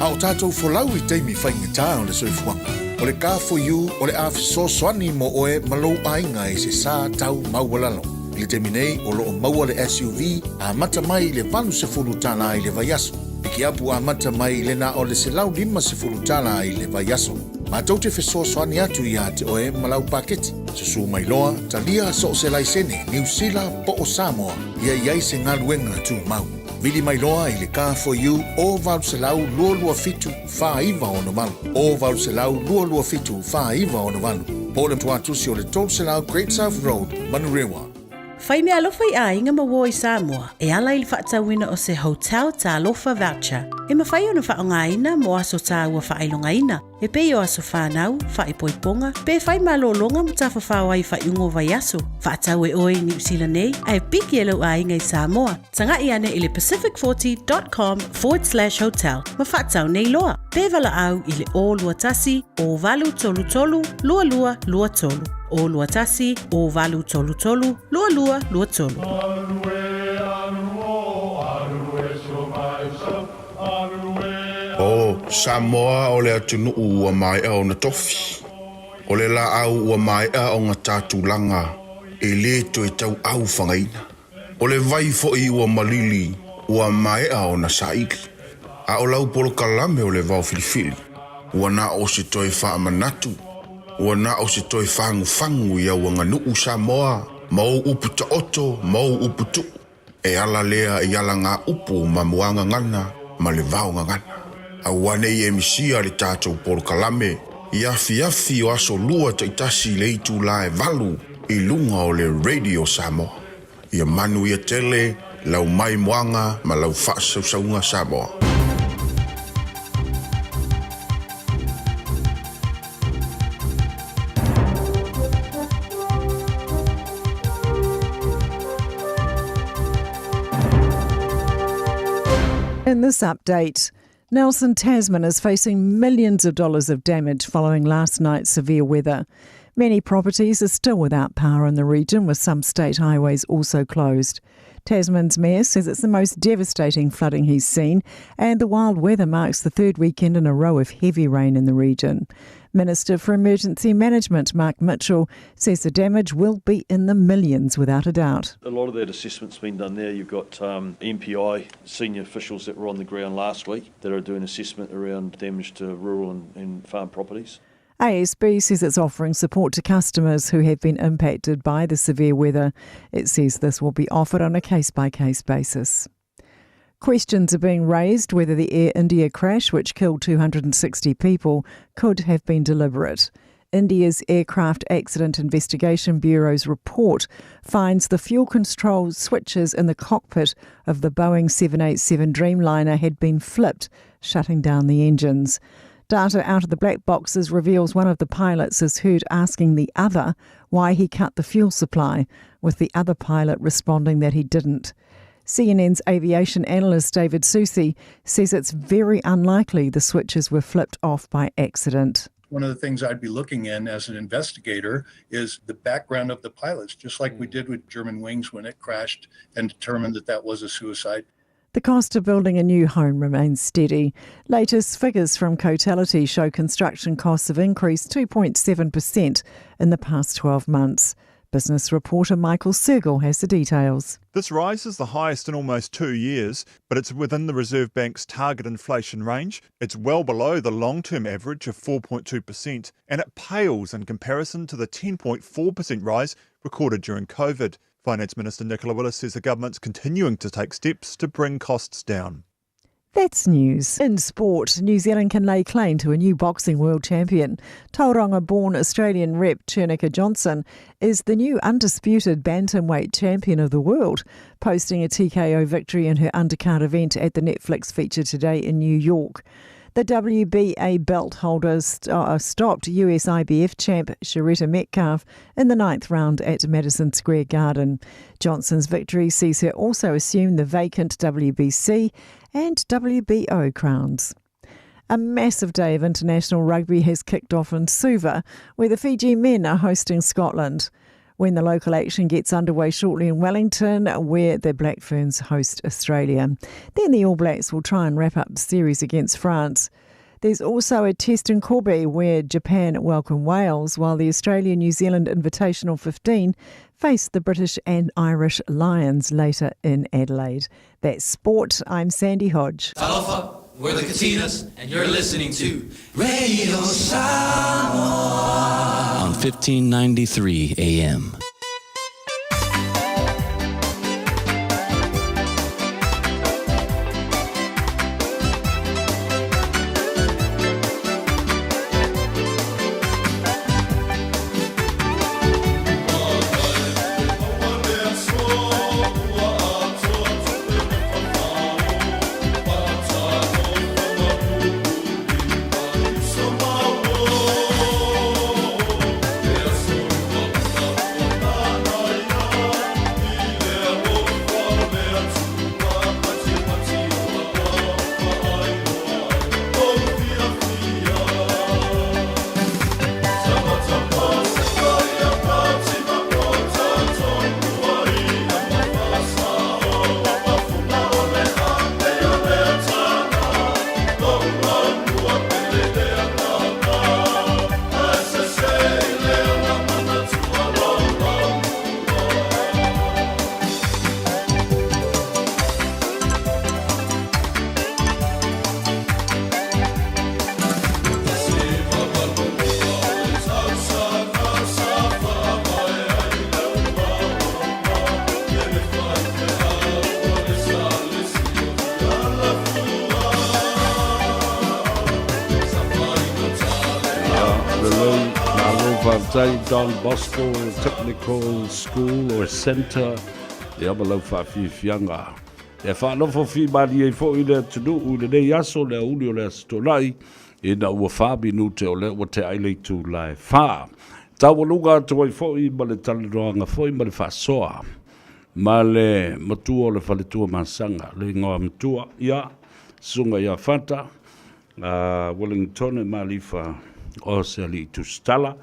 A o tatou folau i taimi faigata o le soifuaga, o le Car4U o le a fesoasoani mo oe ma lou aiga i se sa tau maualalo. I le taimi nei, o lo o maua le SUV amata mai i le $80 i le vaiaso. Pikiapu amata mai i le na o le $150 i le vaiaso. Matou te fesoasoani atu iā te oe ma lau paketi. Susu mai loa, talia so o se laisene, Niu Sila po o Samoa, ia i ai se galuega tumau. Vili mai loa i le Car4U o 800 227 4968, o 800 227 4968, po o le tuatusi o le 300 Great South Road, Manurewa. Fai meaalofa i aiga ma uo i Samoa e ala i le faatauina o se Hotel Talofa Voucher e mafai ona faaaogaina mo aso taua faailogaina e pei o aso fanau, faaipoipoga, pe fai malologa ma tafafao ai i faaiuga o vaiaso. Faatau e oe i Niu Sila nei ae piki e lou aiga i Samoa. Taga'i ane i le pacific40.com forward slash hotel ma faatau nei loa. Pe valaau i le 021 0833 2223. 021 0833 2223. O Samoa o le atunuu ua maea ona tofi. O le laau ua maea ona ta tulaga e le toe tauau fagaina. O le vai foi ua malili ua maea ona saili. A o lau polokalame o le vao filifili, ua na o se toe faamanatu, ua na o se toe fagufagu i au aganuu Samoa ma ou upu taoto ma ou upu tuu, e ala lea i alagaupu ma muagagana ma le vaogagana. Aua ne i e misia le tatou polokalame i afiafi o aso lua taitasi i le itula e valu i luga o le Radio Samoa. Ia manuia tele lau maimoaga ma lau faasausauga Samoa. In this update, Nelson Tasman is facing millions of dollars of damage following last night's severe weather. Many properties are still without power in the region, with some state highways also closed. Tasman's mayor says it's the most devastating flooding he's seen, and the wild weather marks the third weekend in a row of heavy rain in the region. Minister for Emergency Management Mark Mitchell says the damage will be in the millions without a doubt. A lot of that assessment's been done there. You've got MPI senior officials that were on the ground last week that are doing assessment around damage to rural and, and farm properties. ASB says it's offering support to customers who have been impacted by the severe weather. It says this will be offered on a case by case basis. Questions are being raised whether the Air India crash, which killed 260 people, could have been deliberate. India's Aircraft Accident Investigation Bureau's report finds the fuel control switches in the cockpit of the Boeing 787 Dreamliner had been flipped, shutting down the engines. Data out of the black boxes reveals one of the pilots is heard asking the other why he cut the fuel supply, with the other pilot responding that he didn't. CNN's aviation analyst David Susi says it's very unlikely the switches were flipped off by accident. One of the things I'd be looking in as an investigator is the background of the pilots, just like we did with Germanwings when it crashed and determined that that was a suicide. The cost of building a new home remains steady. Latest figures from Cotality show construction costs have increased 2.7% in the past 12 months. Business reporter Michael Sergel has the details. This rise is the highest in almost 2 years, but it's within the Reserve Bank's target inflation range. It's well below the long-term average of 4.2%, and it pales in comparison to the 10.4% rise recorded during COVID. Finance Minister Nicola Willis says the government's continuing to take steps to bring costs down. That's news. In sport, New Zealand can lay claim to a new boxing world champion. Tauranga-born Australian rep Cherneka Johnson is the new undisputed bantamweight champion of the world, posting a TKO victory in her undercard event at the Netflix feature today in New York. The WBA belt holder stopped US IBF champ Sharita Metcalf in the ninth round at Madison Square Garden. Johnson's victory sees her also assume the vacant WBC and WBO crowns. A massive day of international rugby has kicked off in Suva, where the Fiji men are hosting Scotland. When the local action gets underway shortly in Wellington, where the Black Ferns host Australia. Then the All Blacks will try and wrap up the series against France. There's also a test in Kobe where Japan welcome Wales, while the Australia-New Zealand Invitational 15 face the British and Irish Lions later in Adelaide. That's sport. I'm Sandy Hodge. Talofa, we're the Katinas, and you're listening to Radio Samoa on 1593 AM. Lelei, malo faafetai Don Bosco Technical School or Centre, ia ma lau faafiafiaga. E faanofo fimalie ai foi le atunuu i lenei aso, le aoauli o le Aso Toonai, ina ua fa minute o lea ua tea ai le itula e fa. Taualuga atu ai foi ma le talanoaga foi ma le faasoa ma le matua o le faletua Masaga, le igoa matua, ia, Susuga ia Fata, a Wellingtone Malifa, o se alii tusitala,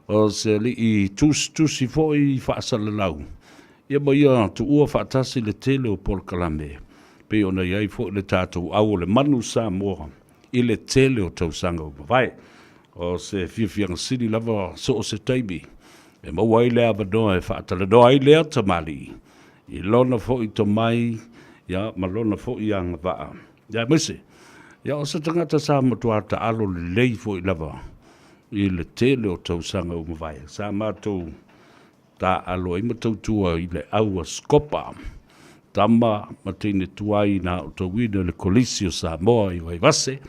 o se alii tusitusi foi faasalalau. Ia ma ia tuua faatasi le tele o polokalame, pei ona i ai foi le tatou au o le manu Samoa i le tele o tausaga ua mavae. O se fiafiaga sili lava so o se taimi e maua ai le avanoa e faatalanoa ai lea tamalii i lona foi tomai ia ma lona foi agavaa. Ia aemaise, ia o se tagata sa matua taalo lelei foi lava i le tele o tausaga ua mavae. Sa matou taaalo ai ma tautua i le au a Scopa. tama ma teine tuai na outou ina i le Kolisi o Samoa i Vaivase.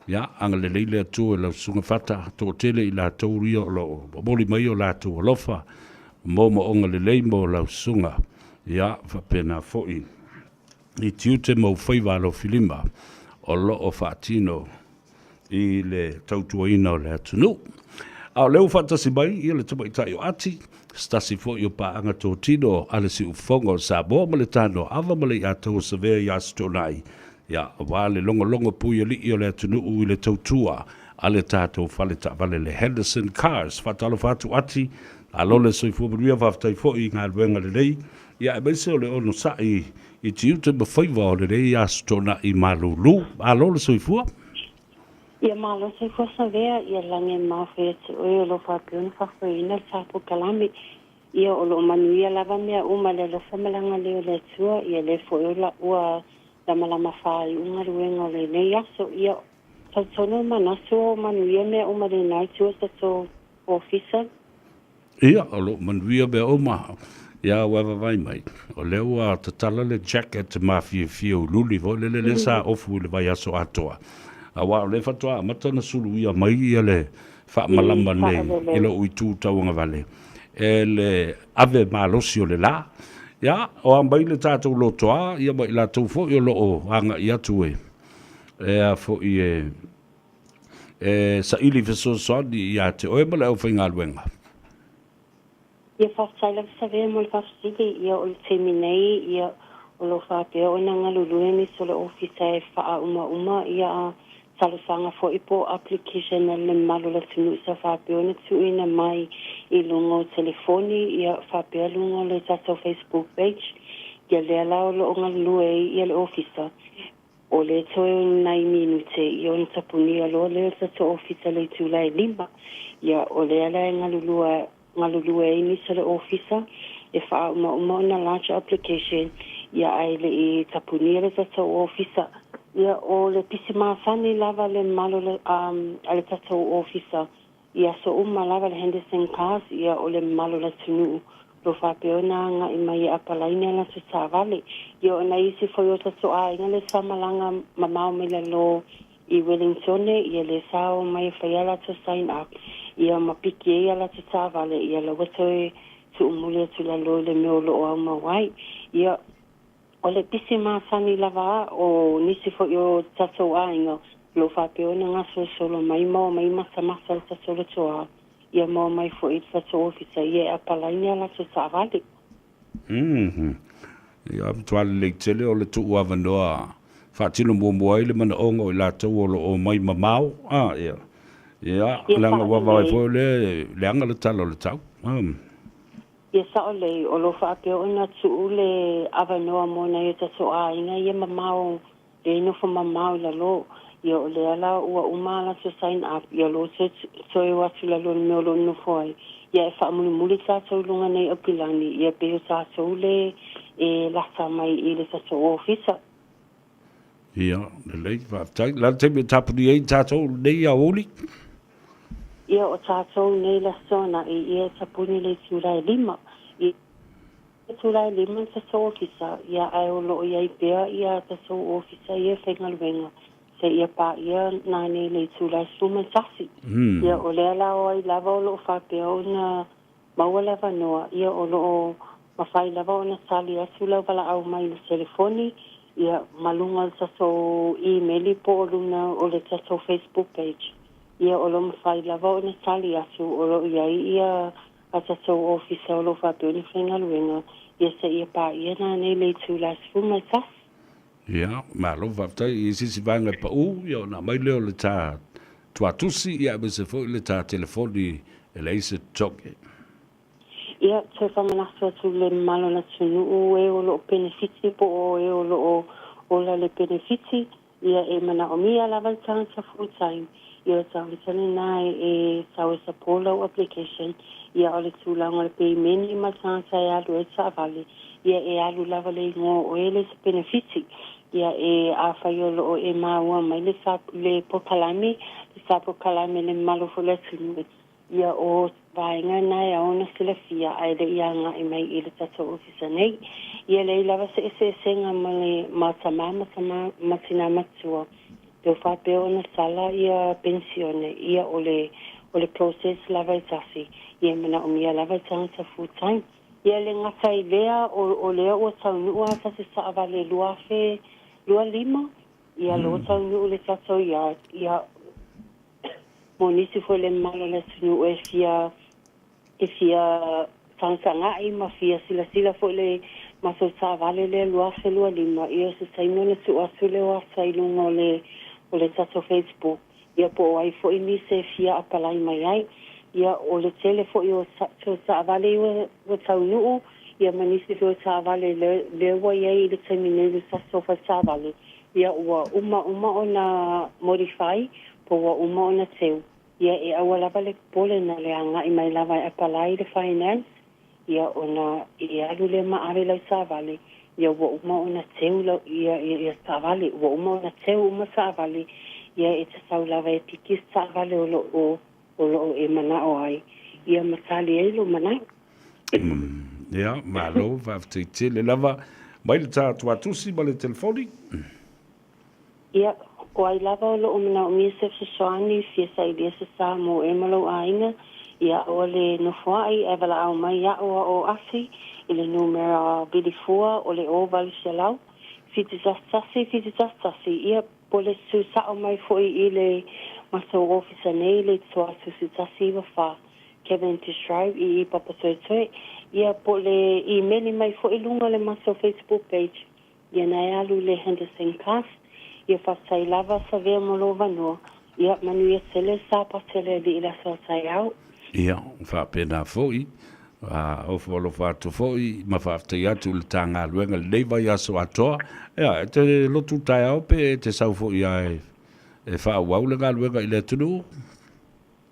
Ia, agalelei le Atua i lau Susuga Fata, toatele i latou ia o lo o momoli mai o latou alofa, moomooga lelei mo lau susuga, ia, faapena foi i tiute ma faiva alofilima o lo o faatino i le tautuaina o le atunuu. A o lea ua faatasi mai ia le tamaitai o Ati, se tasi foi o paaga totino a le Siufofoga o Samoa ma le Tanoa ma le Iataua Savea i Aso Toonai, ia, aua le logologo puialii o le atunuu i le tautua a le tatou fale taavale le Henderson Cars. Faatalofa atu Ati, malo le soifua manuia, faafetai foi i galuega lelei, ia aemaise o le onosai i tiute ma faiva o lenei Aso Toonai malulu. Malo le soifua. Ia malo soifua Savea, ia lagi e maofai ia te oe o lo o faapea ona faafoeina le ta polokalame. Ia o lo o manuia lava mea uma i le alofa ma le agalelei o le Atua, ia lea foi o la ua lamalama faaiu galuega o lenei aso. Ia talitonu le manatu o manuia mea uma i lena itu o le tatou ofisa. Ia, o lo o manuia mea uma. Ia, ua e vaavaai mai, o lea ua tatala le jacket mafiafia uliuli foi lele lea sa ofu i le vaiaso atoa, aua o lea faatoa amata ona suluia mai ia le faamalama nei i lou itu tauagavale e le ave malosi o le la. Ia, o a mai le tatou lotoa, ia ma i latou foi o lo o agai atu e e a foi e e saili fesoasoani ia te oe ma le aufaigaluega. Ia faafetai lava Savea mo le faafesili. Ia o le taimi nei, ia o lo o faapea ona galulue nisi o le ofisa e faaaumauma ia talosaga foi po o application a le mamalu o le atunuu sa faapea ona tuuina mai i luga o telefoni, ia faapea luga o le tatou Facebook page. Ia lea la o lo o galulue ai ia le ofisa. O le toe o ni nai minute ia ona tapunia loa lea o le tatou ofisa i le itula e 5. Ia, o lea la e galulua, galulue ai nisi o le ofisa e faaaumauma ona large application, ia ae le i tapunia le tatou ofisa. Ia, o le pisi masani lava le mamalu o le, um, a le tatou ofisa I aso uma lava le Henderson Cars, ia o le mamalu o le atunuu lo faapea ona agaʻi mai e apalaini a latou taavale. Ia o nai isi foi o tatou aiga le sa malaga mamao mai lalo i Wellingtone, ia le sa o mai e fai a latou sign up, ia ma piki ai a latou taavale, ia la ua toe tuumuli atu lalo i le mea o lo o aumau ai. Ia O le pisi masani lava a o nisi foi o tatou aiga o lo o faapea ona gasolosolo mai ma omai matamata i le tatou lotoa, ia ma omai foi i le tatou ofisa ia e apalaini a latou taavale. Umm. Ia, matua lelei tele o le tuu avanoa faatino muamua ai le manaoga o i latou o lo o omai mamao. A, ia. Ia, Ia leaga ua vaai saolelei. foi o lea e leaga le tala o le tau. Umm. Ia sao lelei, o lo o faapea ona tuu le avanoa mo nai o tatou aiga ia mamao le nofo mamao i lalo. Ia o lea la ua uma a latou sign up, ia o lo o toe toe o atu i lalo i le mea o lo o nonofo ai. Ia e faamulimuli tatou i luga nei aupilani, ia pei o tatou le e lata mai i le tatou ofisa. Ia, lelei, faafetai. O le a le taimi e tapuni ai tatou nei aoauli? Ia o tatou nei le Aso Toonai, ia e tapuni i le itula e 5. I le itula e 5 le tatou ofisa, ia ae o lo o i ai pea ia tatou ofisa ia e faigaluega seia paia nanei i le itula e 11. Ia o lea la o ai lava o lo o faapea ona maua le avanoa, ia o lo o mafai lava ona tali atu lau valaau mai i le telefoni, ia ma luga o le tatou imeli po o luna o le tatou Facebook page. Ia o lo o mafai lava ona tali atu o lo o i ai ia a tatou ofisa o lo o faapea ona faigaluega, ia seia paia nanei le itula 11. Ia, malo faafetai. I se isi vaega e pau, ia ona aumai lea o le ta tuatusi, ia aemaise foi le ta telefoni e leai se totogi. Ia, toe faamanatu atu i le mamalu o le atunuu e o lo o penefiti po o e o lo o ola le penefiti, ia e manaomia lava le tagata full time, ia o le tagata lena e sau e support lau application, ia o le tulaga o le pemeni ma le tagata e alu ai le taavale, ia e alu lava le igoa o oe e le se penefiti. Ia e afai o lo o e maua mai le sa le polokalame, le sa polokalame le mamalu foi o le atunuu. Ia, o vaega na e ao ona silafia ae le i agai mai i le tatou ofisa nei. Ia, e leai lava se eseesega ma le ma tama ma tama ma tina matua pe o faapea ona sala ia penisione, ia o le o le process lava e tasi, ia e manaomia lava le tagata full time. Ia e le gata i lea, o o lea ua taunuu a tasi taavale 2025, ia lea ua taunuu le tatou yard, ia Mo nisi foi le mamalu o le atunuu e fia e fia tagatagai ma fia silasila foi i le matou taavale lea 2025, ia o se taimi ona tuu atu lea o ata i luga o le o le tatou Facebook, ia po o ai foi nisi e fia apalai mai ai. Ia o le tele foi o taavale ia ua taunuu, ia ma nisi foi o taavale lea ua i ai i le taimi nei i le tatou fale taavale, Ia ua uma uma ona modify po ua uma ona teu, ia e aua lava le popole na le agai mai lava e apalai le finance, ia ona e alu lea ma ave lau taavale, ia ua uma ona teu lau ia ia taavale, ua uma ona teu uma taavale, ia e tatau lava e piki se taavale o lo o o lo o e manao ai, ia ma tali ai lou manao. Ia, malo, faafetai tele lava. Mai le ta tuatusi ma le telefoni. Ia, o ai lava o lo o manaomia se fesoasoani, fia sailia se sa mo e ma lou aiga, ia aua le nofoaʻi ae valaau mai iaʻu a o Asi i le numera vilifua o le 0800 71 71 11, ia po o le tu sao mai foi i le matou ofisa nei i le Tuatusi 194. Cavendish Drive i i Papatoetoe, ia po o le imeli mai foi i luga o le matou Facebook page, ia na e alu i le Henderson Cast. Ia faafetai lava Savea mo lou avanoa, ia manuia tele le Sapati a le Alii i le aso a taeao. Ia, faapena foi, a ofo alofa atu foi ma faafetai atu i le ta galuega i lenei vaiaso atoa. Ia, e te lotu taeao pe e te sau foi lava e faaauau le galuega i le atunuu?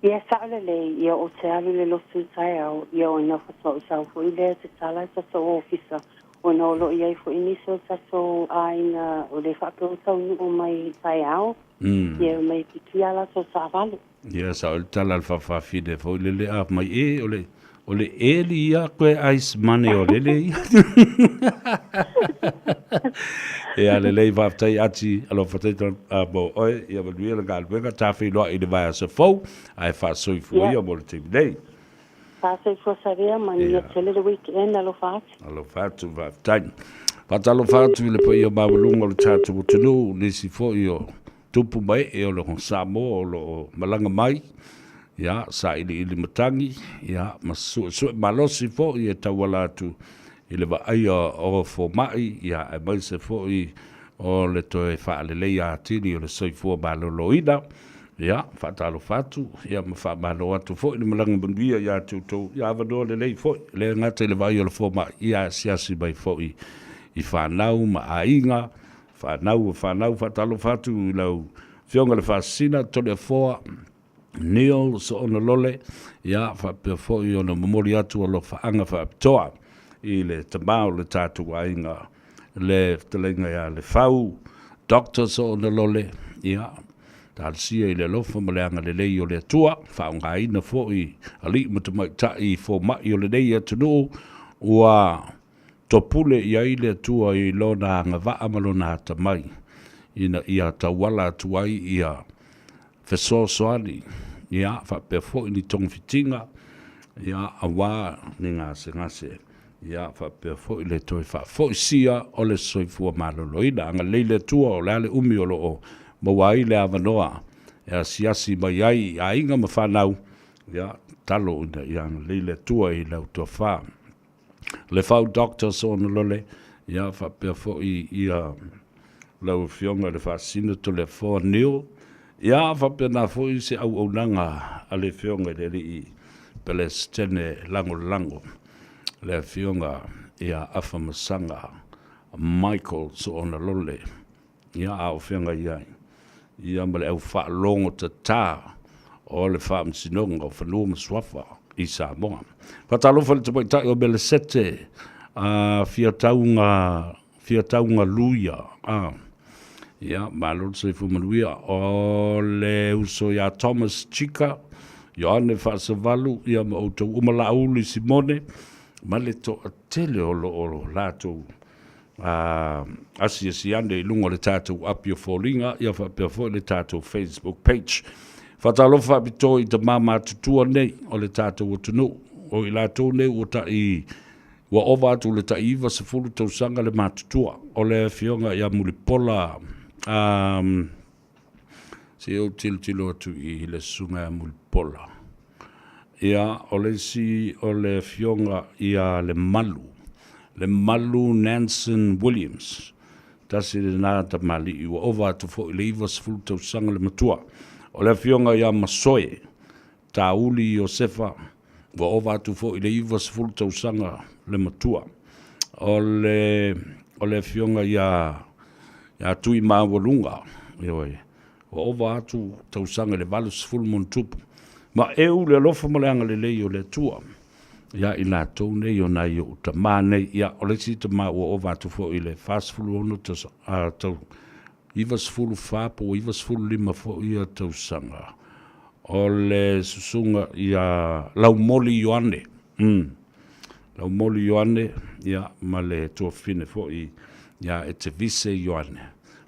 Ia sao lelei, ia ou te alu i le lotu i taeao, ia ona faatoa sau foi lea te tala i tatou ofisa, ona o lo o i ai foi nisi o tatou aiga o le faapea ua taunuu mai i taeao, ia e omai e piki a latou taavale. Ia sao le tala a le faafafine foi lele a mai e o le o le eli ia koe ice money o lele ia. Ia lelei faafetai Ati alofa faafetai mo oe ia manuia le galuega ta feiloai i le vaiaso fou ae faasoifua ia mo le taimi nei. Faasoifua Savea manuia tele le weekend alofa atu. Alofa atu faafetai. Faatalofa atu i le paia maualuga o le tatou atunuu nisi foi o tupu ma ee o le Samoa o lo o malaga mai, ia, sailiili matagi, ia, ma suesue malosi foi e tauala atu i le vaaia o fomai, ia, aemaise foi o le toe faaleleia atili o le soifua maloloina. Ia, faatalofa atu, ia, ma faamalo atu foi le malaga manuia ia te outou, ia avanoa lelei foi, e le gata i le vaaia o le fomai, ia, ae asiasi mai foi i fanau ma aiga, Fanau o fanau faatalofa atu i lau Afioga i le Faasisina Toleafoa Neil Soona Lole, ia faapea foi ona momoli atu alofaaga faapitoa i le tama o le tatou aiga le fetalaiga ia Lefau Doctor Soona Lole, ia talosia i le alofa ma le agalelei o le Atua, faaaogaina foi alii ma tamaitai fomai o lenei atunuu ua Topule i ai le Atua i Lona agavaa ma Lona atamai, ina ia tauala atu ai ia fesoasoani, ia, faapea foi ni togafitiga, ia, aua ni gasegase, ia, faapea foi le toe faafoisia o le soifua maloloina. Agalelei le Atua, o le a le umi o lo o maua ai le avanoa e asiasi mai ai i aiga ma fanau, ia, tatalo ina ia agalelei le Atua i lau tofa. Lefau Doctor Soonalole, ia faapea foi ia lau Afioga i le Faasisina Toleafoa Neil, ia faapena foi se auaunaga a le Afioga i le Alii Pelesitene Lagolago, le Afioga ia Afamasaga Michael Soonalole, ia a o feagai ai ia ma le au faalogotatā o le Faamasinoga o Fanua ma Suafa i Samoa. Faatalofa i le tamaitai o Melesete a Fiatauga Fiatauga Luia a ia malo le soifua manuia o le uso ia Thomas Chika. Ioane Faasavalu, ia ma outou uma Laauli Simone, ma le toatele o lo o latou asiasi ane i luga o le tatou api o foliga, ia faapea foi le tatou Facebook page. Faatalofa faapitoa i tama matutua nei o le tatou atunuu, o i latou nei ua tai ua ova atu le tai 90 tausaga le matutua, o le afioga ia Mulipola um, se i ou tilotilo atu i le susuga ia Mulipola. Ia, o le isi o le afioga ia Lemalu, Lemalu Nanson Williams, tasi lena tamalii ua ova atu foi i le 90 tausaga le matua. O le afioga ia Masoe Tauli Iosefa, ua ova atu foi i le 90 tausaga le matua. O le, o le afioga ia, ia Tuimaualuga, ioe, ua ova atu tausaga i le 80 ma ona tupu. Ma eu le alofa ma le agalelei o le Atua ia i latou nei o nai ou tamā nei. Ia, o le isi tamā ua ova atu foi i le 46 tausaga, tau, 94 po ua 95 foi ia tausaga. O le susuga ia Laumoli Ioane, mm, Laumoli Ioane, ia, ma le tuafafine foi ia Etevise Ioane.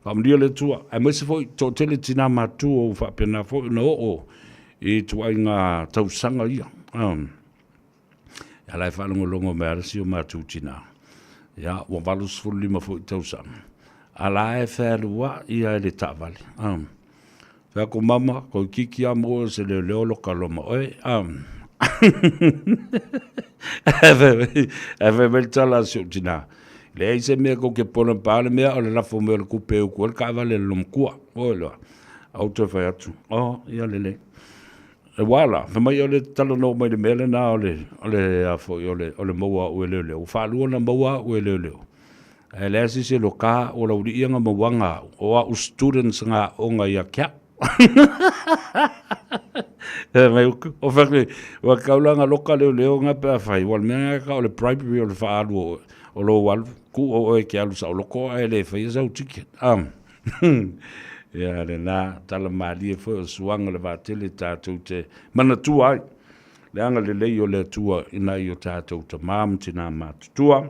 Faamanuia le Atua, aemaise foi toatele tinā matua ua faapena foi ona oo i ituaiga tausaga ia. Um, ia la e faalogologo mai lava si o matou tinā, ia, ua 85 foi tausaga, a la e fealuai lava i le taavale. Um, Fai atu mama, toeitiiti lava maua se leoleo loka loa ma oe. Ae fai mai le tala a si ou tina, leai se mea tou te pona pa le mea o le lafo mai o le tupe e utu ai le taavale a le loomatua. Oi loa, a ou toe fai atu, oh, ia lelei. E ua la, fai mai o le talanoa mai le mea lena o le, o le, a foi, o le, o le maua au e leoleo. Ua faalua ona maua au e leoleo. Ae leai se isi e loka, ua laulii ia nga mauaga au, o au students nga aoga ia te au. O fai ua tau la nga loka leoleo nga pe afai, ua le mea nga ka o le bribery o le faaalu o oe, o lou alu, tuu o oe e te alu saoloko ae le faia sau ticket. Ia lena tala malie foi o suaga o le vaatele tatou te manatua ai le agalelei o le Atua i nai o tatou tamā ma tinā matutua.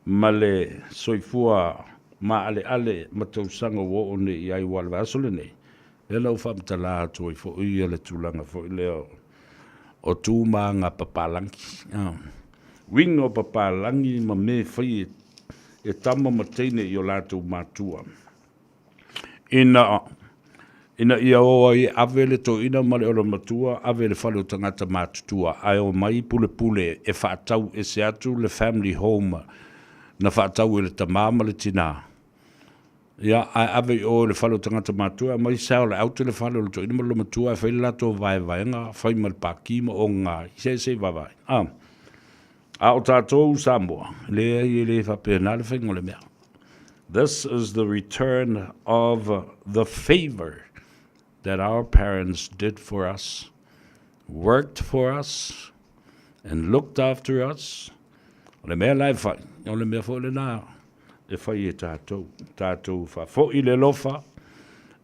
ma le soifua maaleale ma tausaga ua oo nei i ai aua o le vaiaso lenei, lea na ou faamatala atu ai foi ia le tulaga foi lea o tu ma aga papalagi. Uiga o papalagi ma mea e fai e tama ma teine i o latou matua. Ina, ina ia o ai e ave le toeaina ma le olomatua, ave i le fale o tagata matutua, ae omai pulepule e faatau ese atu le family home na faatau e le tama ma le tina. Ia, ae ave i o i le fale o tagata matua, aumai sell out le fale o le toeaina ma le olomatua ae fai le latou vaevaega, fai ma le paki ma oga, se se i vaavaai. A, a o tatou Samoa, leai e le faapena le faiga o le mea. This is the return of the favor that our parents did for us, worked for us, and looked after us. O le mea la e fai, o le mea foi lena e fai e tatou. Tatou faafoi le alofa,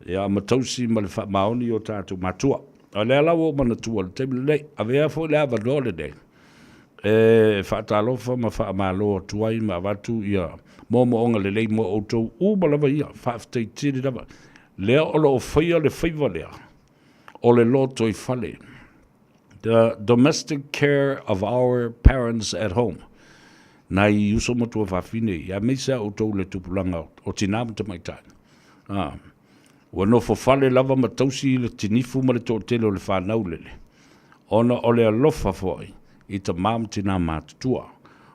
ia ma tausi ma le faamaoni o tatou matua. O lea la ua ou manatua i le taimi lenei, avea foi le avanoa lenei E faatalofa ma faamalo atu ai ma avatu ia moomooga lelei mo outou uma lava ia. Faafetai tele lava. Lea o lo o faia le faiva lea o le lotoifale, the domestic care of our parents at home, nai uso ma tuafafine ia, aemaise a outou le tupulaga o tina ma tamaitai. A, ua nofo fale lava ma tausi le tinifu ma le toatele o le fanau lele. Ona o le alofa foi i tamā ma tinā matutua.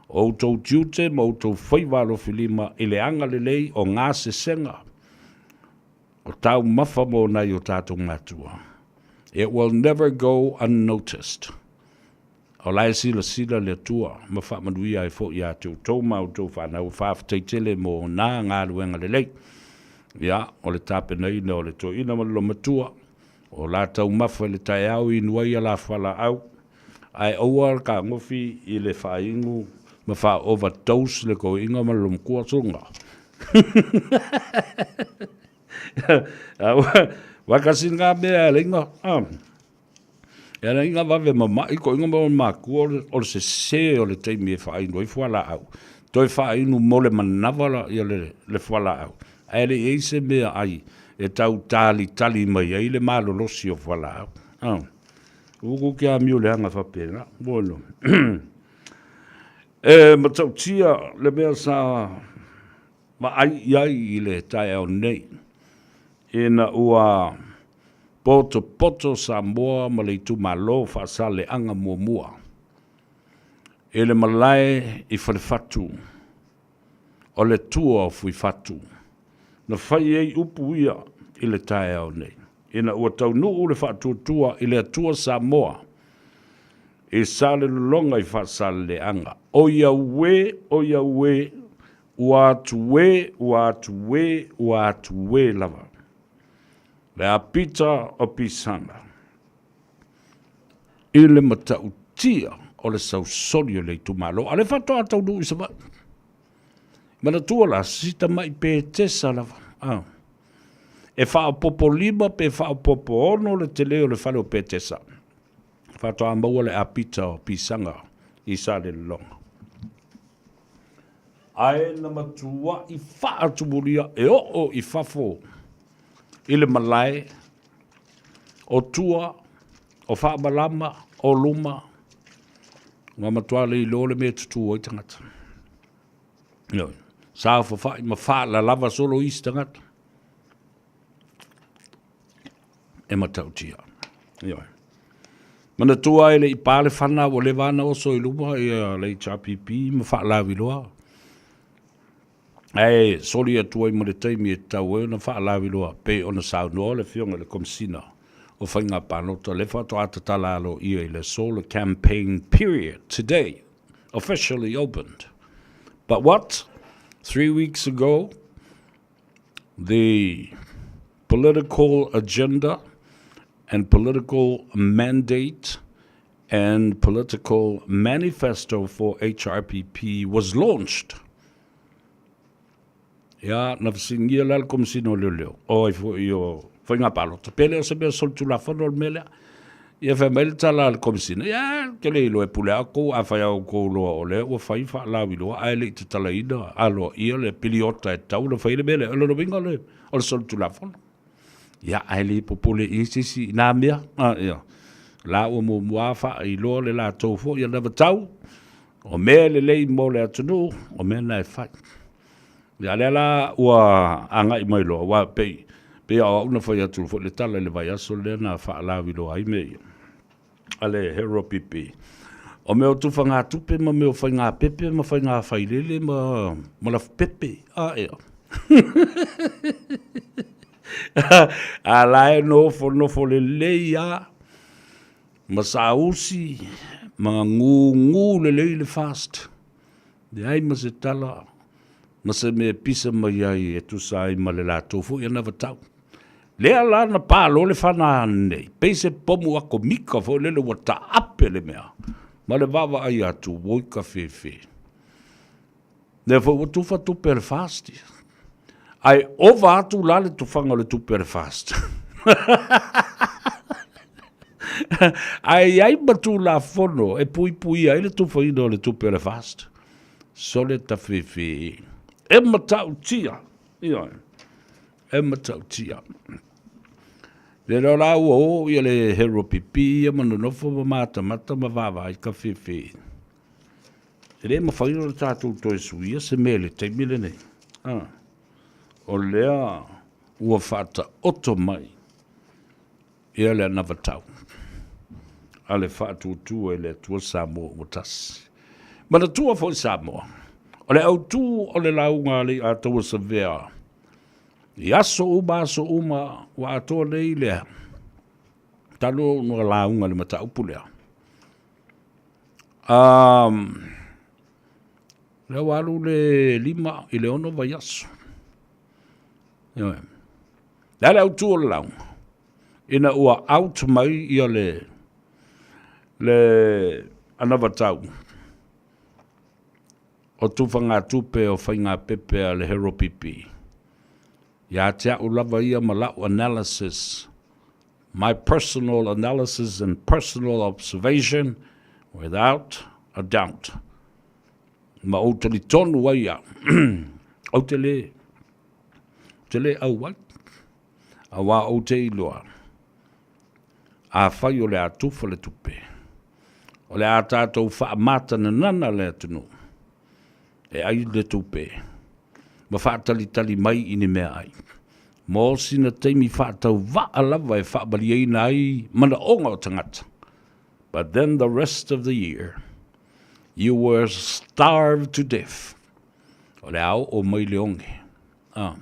O outou tiute ma outou faiva alofilima i le agalelei o gasesega o taumafa mo nai o tatou matua. It will never go unnoticed. O la e silasila le Atua ma faamanuia ai foi ia te outou ma outou fanau. Faafetai tele mo na galuega lelei. Ia, o le tapenaina o le toeaina ma le loomatua, O la taumafa i le taeao inu ai a la fualaau, ae aua le kagofi i le faainu ma faa overdose le toeaina ma le lomatua sologa. Aua kasi nga mea e alaina. E ala ai vave mama'i toʻiga ma ona makua o le sesē o le taimi e faainu ai fualaau. Toe faainu mo le manava la ia le fualaau, ae le i ai se meaai e tau talitali mai ai le malolosi o fualaau. A. Ua kou ke amio leaga faapena. Bueno. E matautia le mea sa vaai i ai i le taeao nei, ina ua potopoto Samoa ma le itumalo Faasaleaga muamua i le malae i Falefatu o le tua o Fuifatu, na fai ai upu ia i le taeao nei, ina ua taunuu le faatuatua i le Atua Samoa i Salelologa i Faasaleleaga, O ia uē, o ia uē, ua atu uē, ua atu uē, ua atu uē lava. Le apita o pisaga i le matautia o le sausoli o le itumalo, a o lea faatoa taunuu i Savaii. Manatua la, si tamai Petesa lava, a. E faaopoopo lima pe faaopoopo ono le tele o le fale o Petesa. Faatoa maua le apita o pisaga i Salelologa. Ae na matuai faatumulia e oo i fafo i le malae o tua, o faamalama, o luma, ua matua le iloa le mea e tutū ai tagata. Ioe. Saofafai ma faalalava solo isi tagata. E matautia. Ioe. Manatua e le i pa le fana ua leva ana oso i luma ia le HRPP ma faalauiloa. Ae soli atu ai ma le taimi e tatau ai ona faalauiloa pei ona saunoa le Afioga i le Komesina o Faiga Palota lea faatoa tatala aloaia i le aso le campaign period today officially opened. But what? 3 weeks ago, the political agenda and political mandate and political manifesto for HRPP was launched. Ia, na fesiligia la le Komesina o Leoleo, o ai foi o Faiga Palota, pe le o se mea solitulafono le mea lea. Ia fai mai le tala a le Komesina, ia, ou te le iloa e pule lava outou, afai lava outou iloa o lea ua fai faalauiloa ae le i tatalaina aloaia le piliota e tatau ona fai le mea lea, o lona uiga o le, o le solitulafono. Ia, ae le popole i ai se isi i nā mea. A, ia. La ua muamua faailoa le latou foi anavatau, o mea lelei mo le atunuu, o mea na e fai. Ia, lea la ua agai mai loa, aua pei, pei o au na fai atu foi le tala i le vaiaso lea na faalauiloa ai mea ia a le Hero PP. O mea o tufagatupe ma mea o faigapepe ma faigafailele ma, ma lafupepe. A, ia. A la e nofonofo lelei lava ma saausi ma gugū lelei le FAST. Leai ma se tala ma se mea e pisa mai ai e tusa ai ma le latou foi anavatau. Lea la na palo le fana nei, pei se pomu akomika foi lele ua taape le mea, ma le vaavaai atu, oi ka fefe. Lea foi ua tufa tupe a le FAST ia. Ae ova atu la le tufaga o le tupe a le FAST. Ae i ai ma Tulafono e puipuia ai le tufaina o le tupe a le FAST. Sole tafefe. E matautia. Ioe. E matautia. Le loa la ua o ia le Hero Pipi ia ma nonofo ma matamata ma vaavaai ka fefe. E le mafai ona tatou toe suia se mea i le taimi lenei. Ah. O lea ua faataoto mai ia le anavatau a le Faatuatua i le Atua Samoa ua tasi. Manatua foi Samoa, o le autu o le lauga a le Ataua Savea i aso uma aso uma ua atoa nei lea talu ona lauga i le mataupu lea. Um, lea ua alu le 5 i le 6 vaiaso. Ioe. Le a le autu o le lauga? Ina ua out mai ia le le anavatau o tufagatupe o faigapepe a le Hero PP. Ia te au lava ia ma lau analysis My personal analysis and personal observation, without a doubt. Ma ou talitonu ai au, ou te lē, ou te lē auai, auā ou te iloa, afai o le a tufa le tupe, o le a tātou faamatananana le atunuu, e ai le tupe, ma faatalitali mai i ni meaai, mo sina taimi faatauvaa lava e faamalieina ai manaoga o tagata. But then the rest of the year, you were starved to death. O le a oo mai le oge. Ah.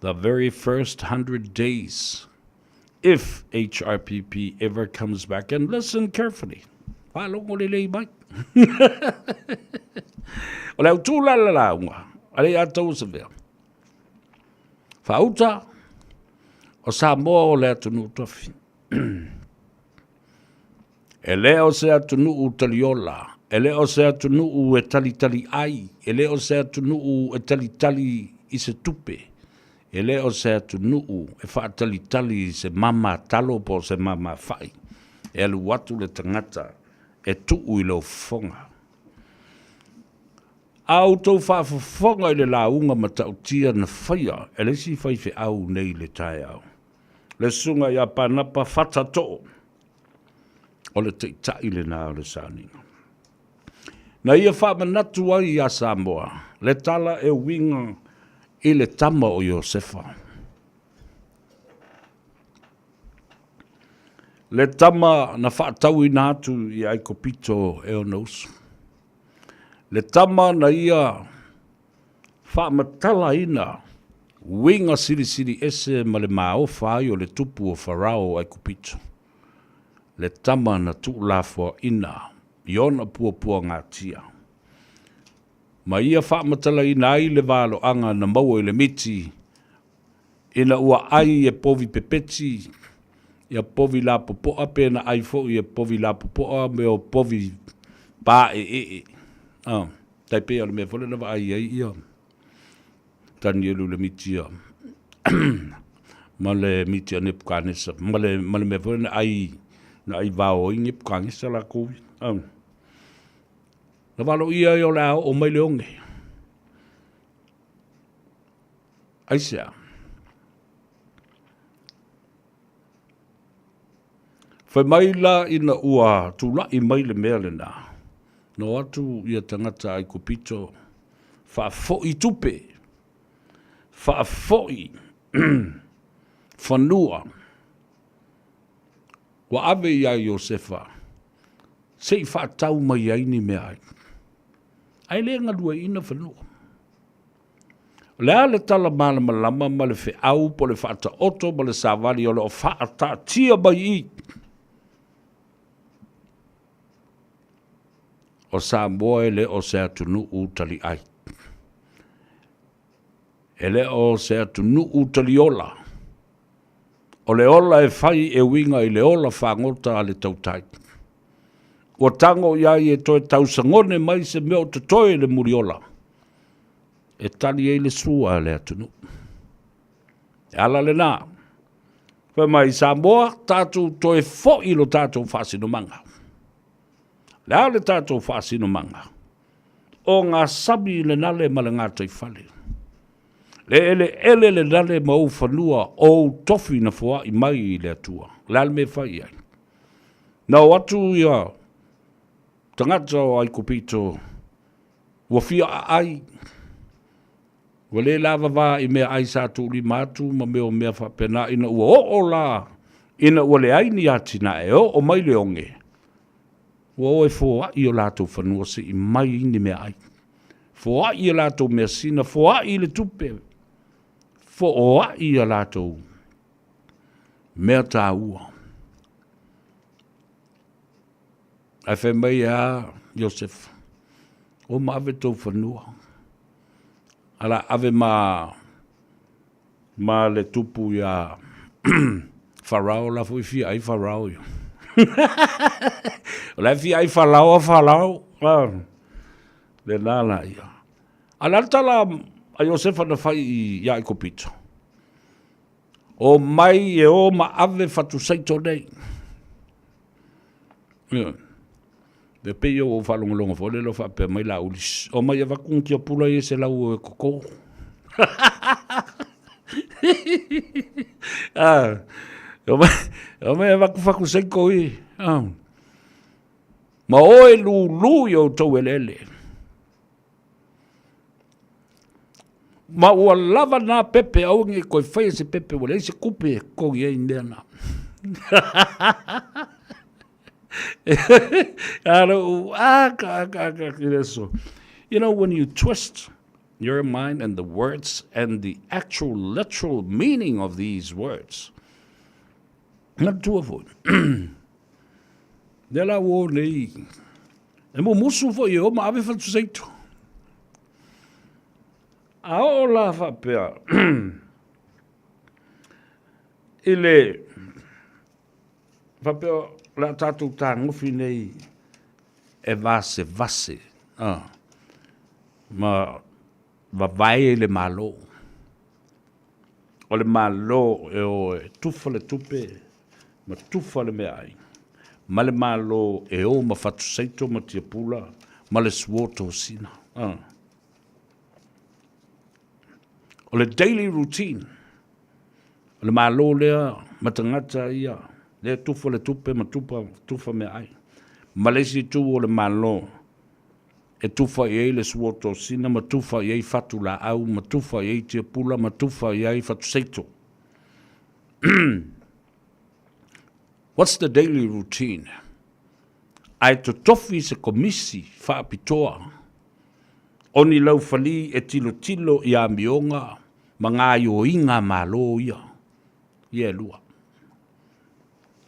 The very first 100 days, if HRPP ever comes back, and listen carefully, faalogo lelei mai. O le autū la le lauga, a le ia tau se mea. Faauta, o Samoa o le atunuu tofi. E le o se atunuu taliola, e le o se atunuu e talitali ai, e le o se atunuu e talitali i se tupe, e le o se atunuu e faatalitali i se mama talo po o se mama fa'i. E alu atu le tagata e tuu i lou fofoga. A outou faafofoga i le lauga matautia na faia e le isi faifeau nei i le taeao, le Susuga ia Panapa Fata Too, o le taitai lena o le sauniga. Na ia faamanatu ai iā Samoa le tala e uiga i le tama o Iosefa. Le tama na faatauina atu i Aikopito e ona uso. Le tama na ia faamatalaina uiga silisili ese ma le maofa ai o le tupu o Farao o Aikupito. Le tama na tuulafoaina i ona puapuagatia, ma ia faamatalaina ai le valoaga na maua i le miti ina ua ai e povi pepeti, ia povi lapopoa pe na ai foi e povi lapopoa me o povi paeee. Ah, tai pei o le mea foi lea na vaai ai ia Tanielu i le miti a ma le miti a Nepukanesa, ma le, ma le mea foi na ai, na ai vao ai Nepukanesa lakou ia. Ah. Na valoia ai o le a oo mai le oge. Aisea? Fai mai la ina ua tula'i mai le mea lenā, na o atu ia tagata Aikupito faafo'i tupe, faafo'i fanua, ua ave iā Iosefa se i faatau mai ai ni meaai, ae le galueaiina fanua. O le a le tala malamalama ma le feau po o le faataoto ma le savali o lo o faataatia mai i i? O Samoa e le o se atunuu taliai. E le o se atunuu taliola. O le ola e fai e uiga i le ola fagota a le tautai. Ua tago i ai e toe tausagone mai se mea o totoe i le muliola e tali ai le sua a le atunuu. E ala lenā, fai mai Samoa, tatou toe foi i lo tatou faasinomaga. O le a le tatou faasinomaga? O ngā sami i le nale ma le gataifale. Le eleele le nale ma ou fanua o ou tofi na foai mai i le Atua. O le a le mea e fai i ai? Na o atu ia tagata o Aikupito ua fia aai, ua le lavava i meaai sa tuulima atu ma mea o mea faapena ina ua oo la ina ua leai ni atinae, oo mai le oge, ua o e foai o latou fanua se i mai ni meaai. Foai a latou measina, foai le tupe, foai a latou mea taua. Ae fai mai e a Iosefa, o ma ave tou fanua, a la ave ma ma le tupu iā Farao la foi fia ai Farao ia. O la e fia ai Farao a Farao, lena la ia. A le a le tala a Iosefa na fai iā Aikupito? O mai e o ma ave fatusaito nei. Ia. E pei o ou faalogologo foi lele o faapea mai Laauli, o mai avatu ni tiapula ia 100 e toto. Ah, o mai avatu fatusaito i. Ah. Ma o e lulu i outou eleele. Ma ua lava nā pepe, aua ne i toe faia se pepe, ua leai se tupe e totogi ai mea na. You know, when you twist your mind and the words and the actual literal meaning of these words, manatua foi, lea la ua o nei, e mumusu foi e o ma ave fatuseito. A oo la faapea i le faapea o le a tatou tagofi nei e vasevase ma vavae i le Malo. O le Malo e o e tufa le tupe ma tufa le meaai, ma le Malo e o ma fatuseito ma tiapula ma le suo tosina. O le daily routine, o le Malo lea ma tagata ia, lea e tufa le tupe ma tupa, tufa meaai. Ma le isi itu o le Malo, e tufa i ai le suo tosina ma tufa i ai fatu laau ma tufa i ai tiapula ma tufa i ai fatuseito. What's the daily routine? Ae totofi se komisi faapitoa o ni laufali e tilotilo i amioga ma gaioiga a Malo ia, ia e lua.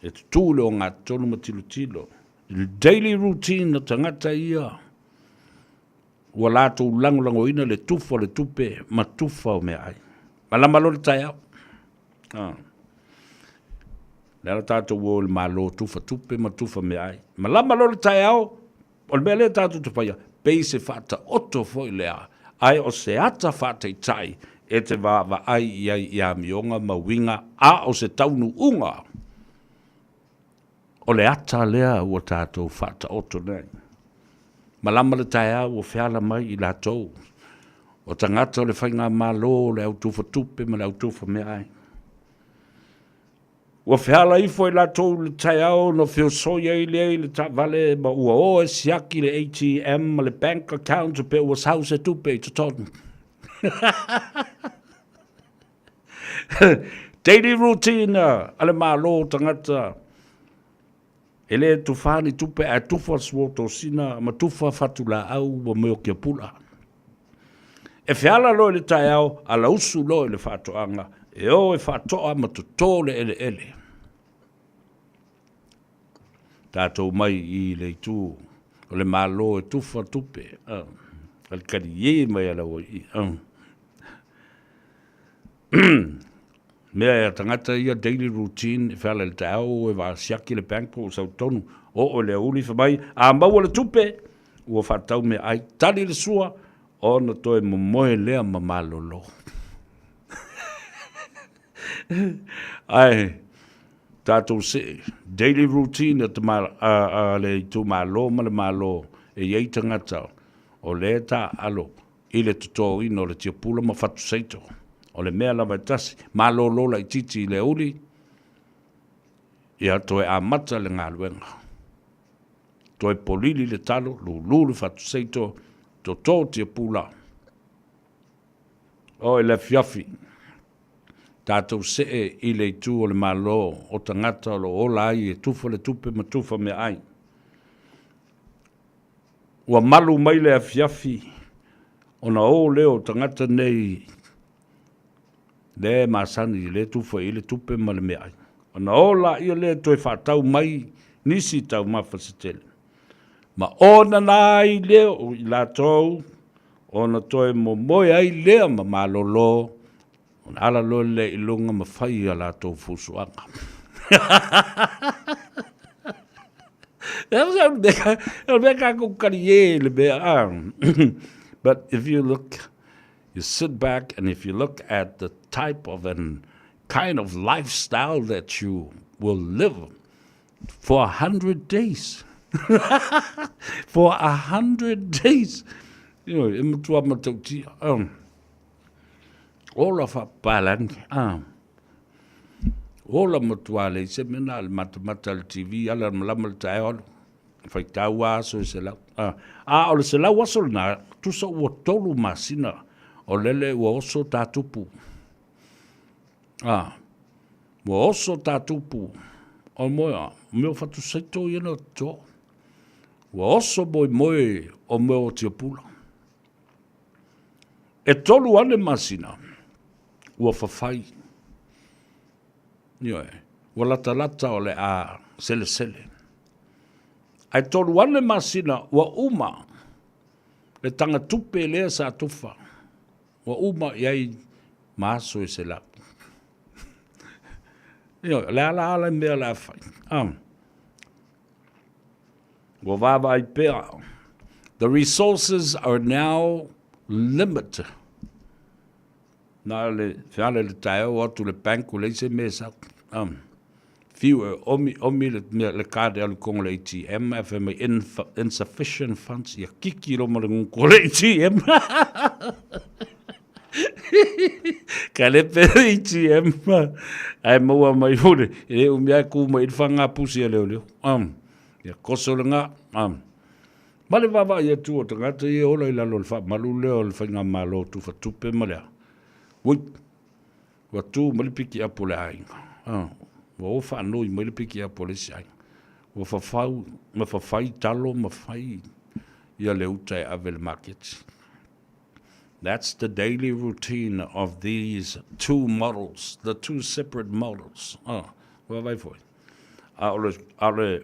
E tutū le ogatotonu ma tilotilo i le daily routine a tagata ia ua latou lagolagoina le tufa o le tupe ma tufa o meaai. Malama loa le taeao. Ah. Le ala tatou o i le Malo tufa tupe ma tufa meaai. Malama loa le taeao, O le mea lea tatou te faia, pei se faataoto foi lea, ae o se ata faataitai e te vaavaai i ai i amioga ma uiga, a o se taunuuga o le ata lea ua tatou faataoto nei. Malama le taeao ua feala mai i latou, o tagata o le faigamalo, o le au tufa tupe ma le au tufa meaai. Ua feala ifo i latou i le taeao ona feosoi ai lea i le taavale ma ua o e siaki le ATM ma le bank account pe ua sau se tupe i totonu. Daily routine a le Malo o tagata e le tufa ni tupe ae tufa suotosina ma tufa fatulaau ma mea o kiapula. E feala loa i le taeao, alausu loa i le faatoaga, e o e faatoa ma toto le eleele. Tatou mai i le itu o le Malo e tufa tupe, uh, kalikali mai ala ua i. Uh. Mea e a tagata ia daily routine e feala i le taeao e vaasiaki le bank po o sau tonu oo i le aouli fai mai a maua le tupe ua faatau meaai tali le sua ona toe momoe lea ma malolo. Ae tatou see daily routine a, tama, a, a le itumalo ma le Malo e i ai tagata o lea e taaalo i le totoina o le tiapula ma fatuseito. O le mea lava e tasi, malolo laitiiti i le aouli, ia toe amata le galuega. Toe polili le talo, lulu le fatuseito, toto tiapula. O i le afiafi, tatou see i le itu o le Malo o tagata o lo o ola ai e tufa le tupe ma tufa meaai. Ua malu mai le afiafi ona o lea o tagata nei lea e masani lea e tufa i ai le tupe ma le meaai. Ona o laia lea e toe faatau mai nisi taumafa se tele. Ma ona na ai lea o i latou ona toe momoe ai lea ma malolo ona ala loa lea i luga ma fai a latou fusuaga. But if you look, you sit back and if you look at the type of an kind of lifestyle that you will live for 100 days. For 100 days. You know, e matua matautia. Ola faapapalagi. Ah. Ola matua leai se mea na o le matamata i le TV, ala le malama le taeao alu. Faitau lava aso e 100. Ah. A o le 100 aso lena, tusa ua tolu masina o lele ua oso ta tupu. Ah. Ua oso ta tupu. O moe, mea o fatusaito ia na to. Ua oso moemoe o mea o tiapula. E tolu ane masina, ua fafai. Ioe, ua latalata o le a selesele. Ae tolu ane masina, ua uma le tagatupe lea sa tufa. Ua uma i ai ma aso e 100. Ioe, o le a la ala mea o le a fai. Ah. Ua vaavaai pea. The resources are now limited. Na le feala le taeao atu le bank ua leai se mea e sau. Um, fiu e omi, omi le, mea, le card e alu kongo le ATM, ae fai mai insufficient funds, ia kiki lo ma le nguku o le ATM. Ka lepe le ATM, ae maua mai fole, e le umi ae ku mai i le whanga pusi a leo leo. Ia koso le ngā. Ma le vaavaai atu o tagata ia e ola i lalo o le faamalu lea o le faigamalo tufatupe ma le a. Ui, ua tu mai le pikiapu o le aiga. Ua o faanoi mai le pikiapu o le isi aiga. Ua fafau ma fafai talo ma fai ia le uta e ave i le maketi. That's the daily routine of these two models, the two separate models. Ah, vaavaai foi. A o le, a o le,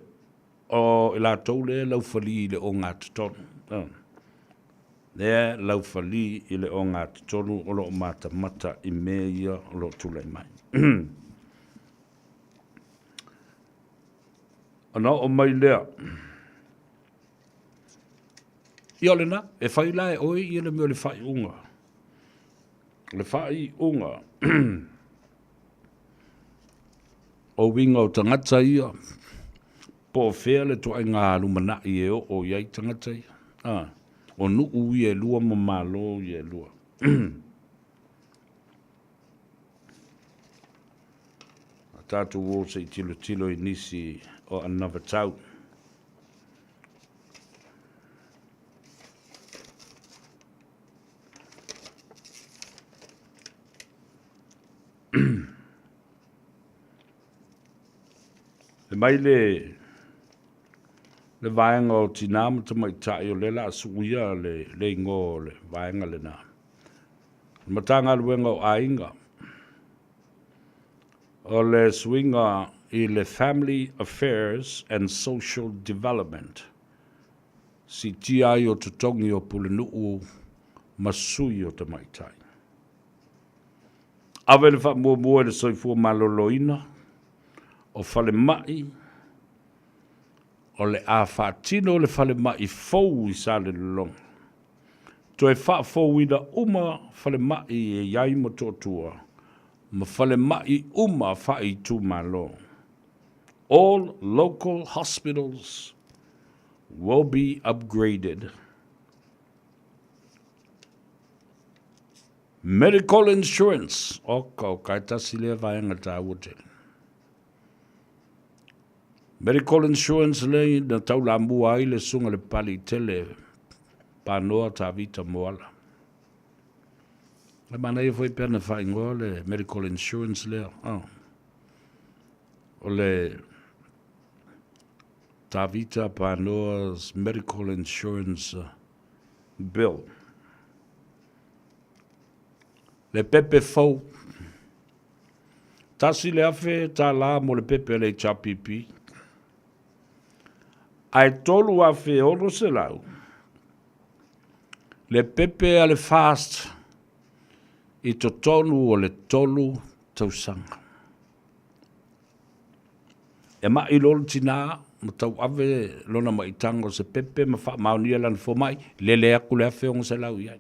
o i latou lea e laufali i le ogatotonu. Ah. Lea laufali i le ogatotonu o lo o matamata i mea ia o lo o tulai mai. Ona oo mai lea. Ia o lena, e fai la e oe ia le mea o le faaiuga. O le faaiuga o uiga o tagata ia, po o fea le ituaiga lumanai e oo i ai tagata ia. A, o nuu ia e lua ma Malo ia e lua. A tatou o se i tilotilo i nisi o anavatau. E mai le le vaega o tinā ma tamaitai o lea o le a suia le le igoa o le vaega lena. O le Matagaluega o Aiga, o le suiga i le Family Affairs and Social Development, siitia ai o totogi o Pulenuu ma sui o tamaitai. Ave le faamuamua i le soifua maloloina o falemai o le a faatino le falemai fou i Salelologa. Toe faafouina uma falemai e i ai Motootua ma falemai uma faaitumalo. All local hospitals will be upgraded. Medical insurance, oka oka e tasi lea vaega taua tele. Medical insurance le na taulamua ai le susuga le Papaliitele Panoa Tavita Moala. E manaia foi pe ana faaigoa le medical insurance lea. Oh. O le Tavita Panoa's Medical Insurance Bill. Le pepe fou. $1,000 mo le pepe a le HRPP. Ae $3,600 le pepe a le FAST i totonu o le tolu tausaga. E ma'i loa le tinā ma tauave lona maitaga o se pepe ma faamaonia lana fomai, lele atu le 1,600 i ai.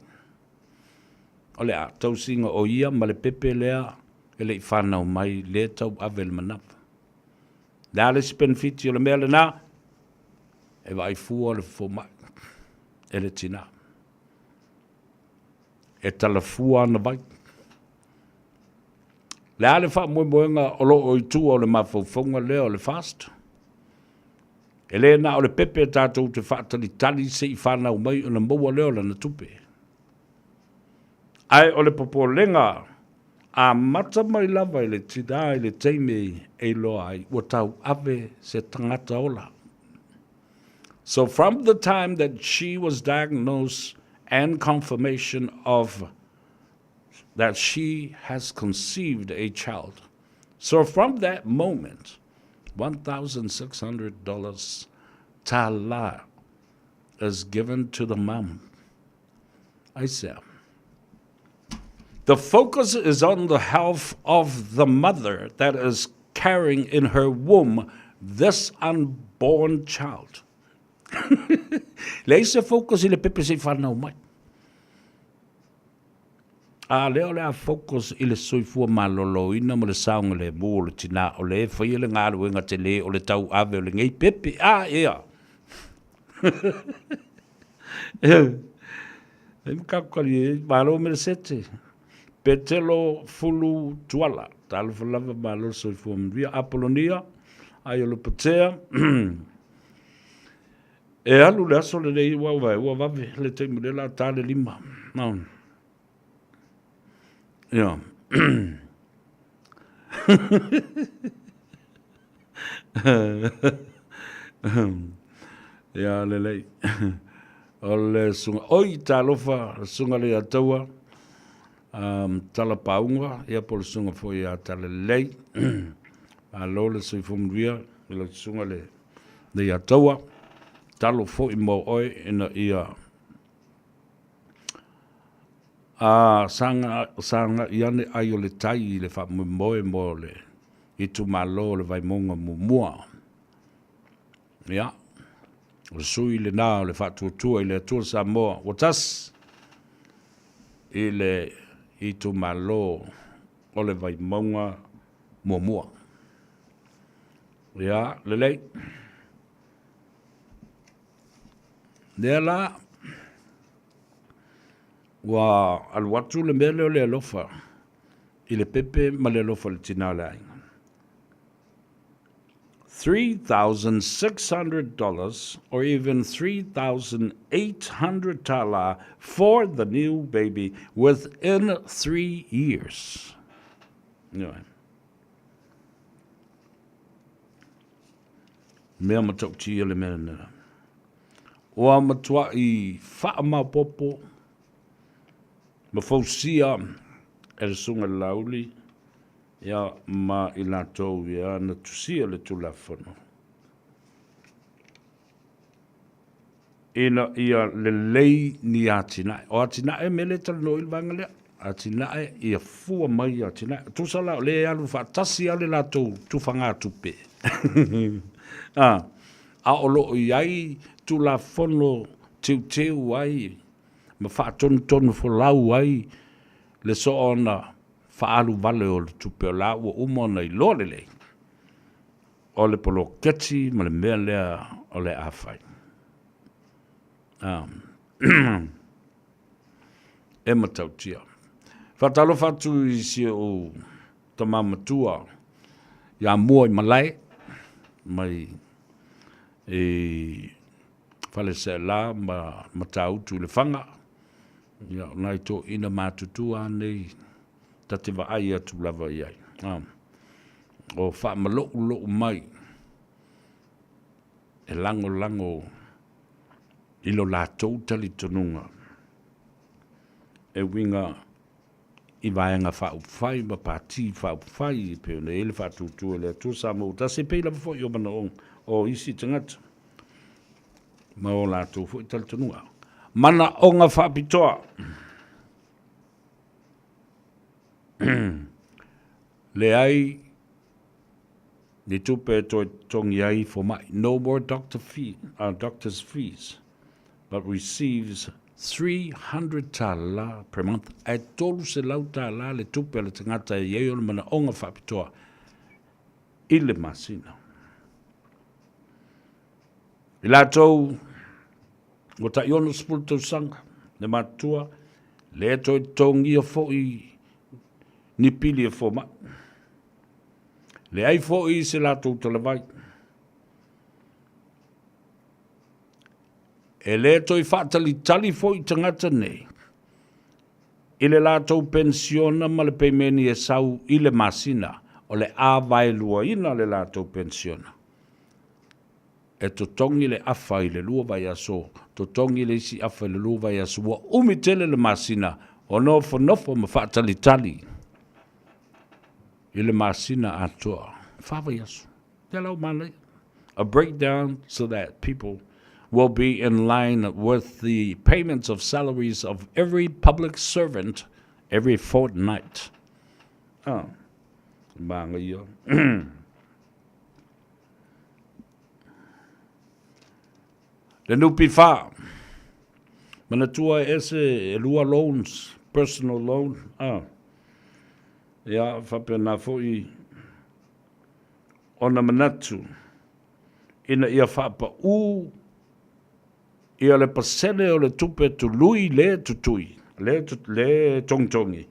O le a, tausiga o ia ma le pepe lea e le i fanau mai lea e tauave i le manava. O le a le isi penefiti o le mea lena? E vaai fua le fomai e le tinā. E talafua ana vai. Le a le faamoemoega o lo o i tua o le mafaufauga lea o le FAST? E le na o le pepe tatou te faatalitali se i fanau mai ona maua lea o lana tupe. Ae o le popolega amata mai lava i le tinā i le taimi e iloa ai ua tauave se tagata ola. So from the time that she was diagnosed and confirmation of that she has conceived a child. So from that moment, $1,600 tala is given to the mum. I said, the focus is on the health of the mother that is carrying in her womb this unborn child. Leai se focus i le pepe se i whanau mai. A lea o le a focus i le soifua maloloina ma le saogalemu o le tinā o le e faia le galuega telē o le tauave o lenei pepe. A, ea! E makakali e, malo Melesete. Petelo Fulu Tuala, talofa lava malo le soifua manuia. Apolonia, ai o Lopatea. E alu le aso lenei ua ua ua vave le taimi lea la ta le lima. No. Ia. Ia lelei. O le sunga oi talofa le sunga le ataua um, tala paunga ia po le sunga foi a talelei. Malo le soifua manuia i lau susuga le Leiataua, talo foi mo oe ina ia a saga sagai ane ai o le tai i le faamoemoe mo le itumalo o le Vaimauga muamua. Ia, o le sui lena o le Faatuatua i le Atua Samoa ua tasi i le itumalo o le Vaimauga muamua. Ia, lelei. Lea la, ua alu atu le mea lea o le alofa i le pepe ma le alofa i le tinā o le aiga. $3,600 or even 3,800 tala for the new baby within 3 years. Anyway. Mea matautia le mea lena. Ua matuai faamaopoopo ma fausia e le Susuga i le Laauli ia ma i latou ia na tusia le Tulafono ina ia lelei ni atinae. O atinae mea lea e talanoa i le vaega lea. Atinae ia fua mai atinae. Tusa la o lea e alu faatasi lava le latou tufagatupe. A, a o lo o i ai Tulafono teuteu ai ma faatonutonu folau ai le soona faaalu vale o le tupe o la ua uma ona iloa lelei o le poloketi ma le mea lea o le a fai. E matautia. Faatalofa atu i si ou tama matua ia Mua i Malae mai i Faleseela ma Matautu i Lefaga. Ia, o nai toeaiina matutua nei ta te vaai atu lava i ai. O faamaloulou mai e lagolago i lo latou talitonuga e uiga i Vaega Faaupufai ma Pati Faaupufai e pei ona i ai le faatuatua i le Atua Samoa ua tasi, e pei lava foi o manaoga o isi tagata ma o latou foi talitonuga. Manaoga faapitoa. Leai ni tupe e toe totogi ai fomai, no more doctor fee, doctor's fees, but receives $300 per month, ae $300 le tupe a le tagata e i ai ona manaoga faapitoa i le masina. I latou ua tai 60 tausaga le matutua, le toe totogia foi ni pili e fomai. Leai foi se latou talavai. E le toe faatalitali foi tagata nei i le latou penisiona ma le peimeni e sau i le masina, o le a vaeluaina le latou penisiona. E totogi le afa i le lua vaiaso, totogi le isi afa i le lua vaiaso, ua umi tele le masina o nofonofo ma faatalitali i le masina atoa, fa vaiaso. Te lau manaia. A breakdown so that people will be in line with the payments of salaries of every public servant every fortnight. Ah, manaia. Le NPF, manatua e ese e lua loans, personal loan, ah. Ia, faapena foi ona manatu ina ia faapaū ia le pasene o le tupe tului le tutui, le, le togitogi,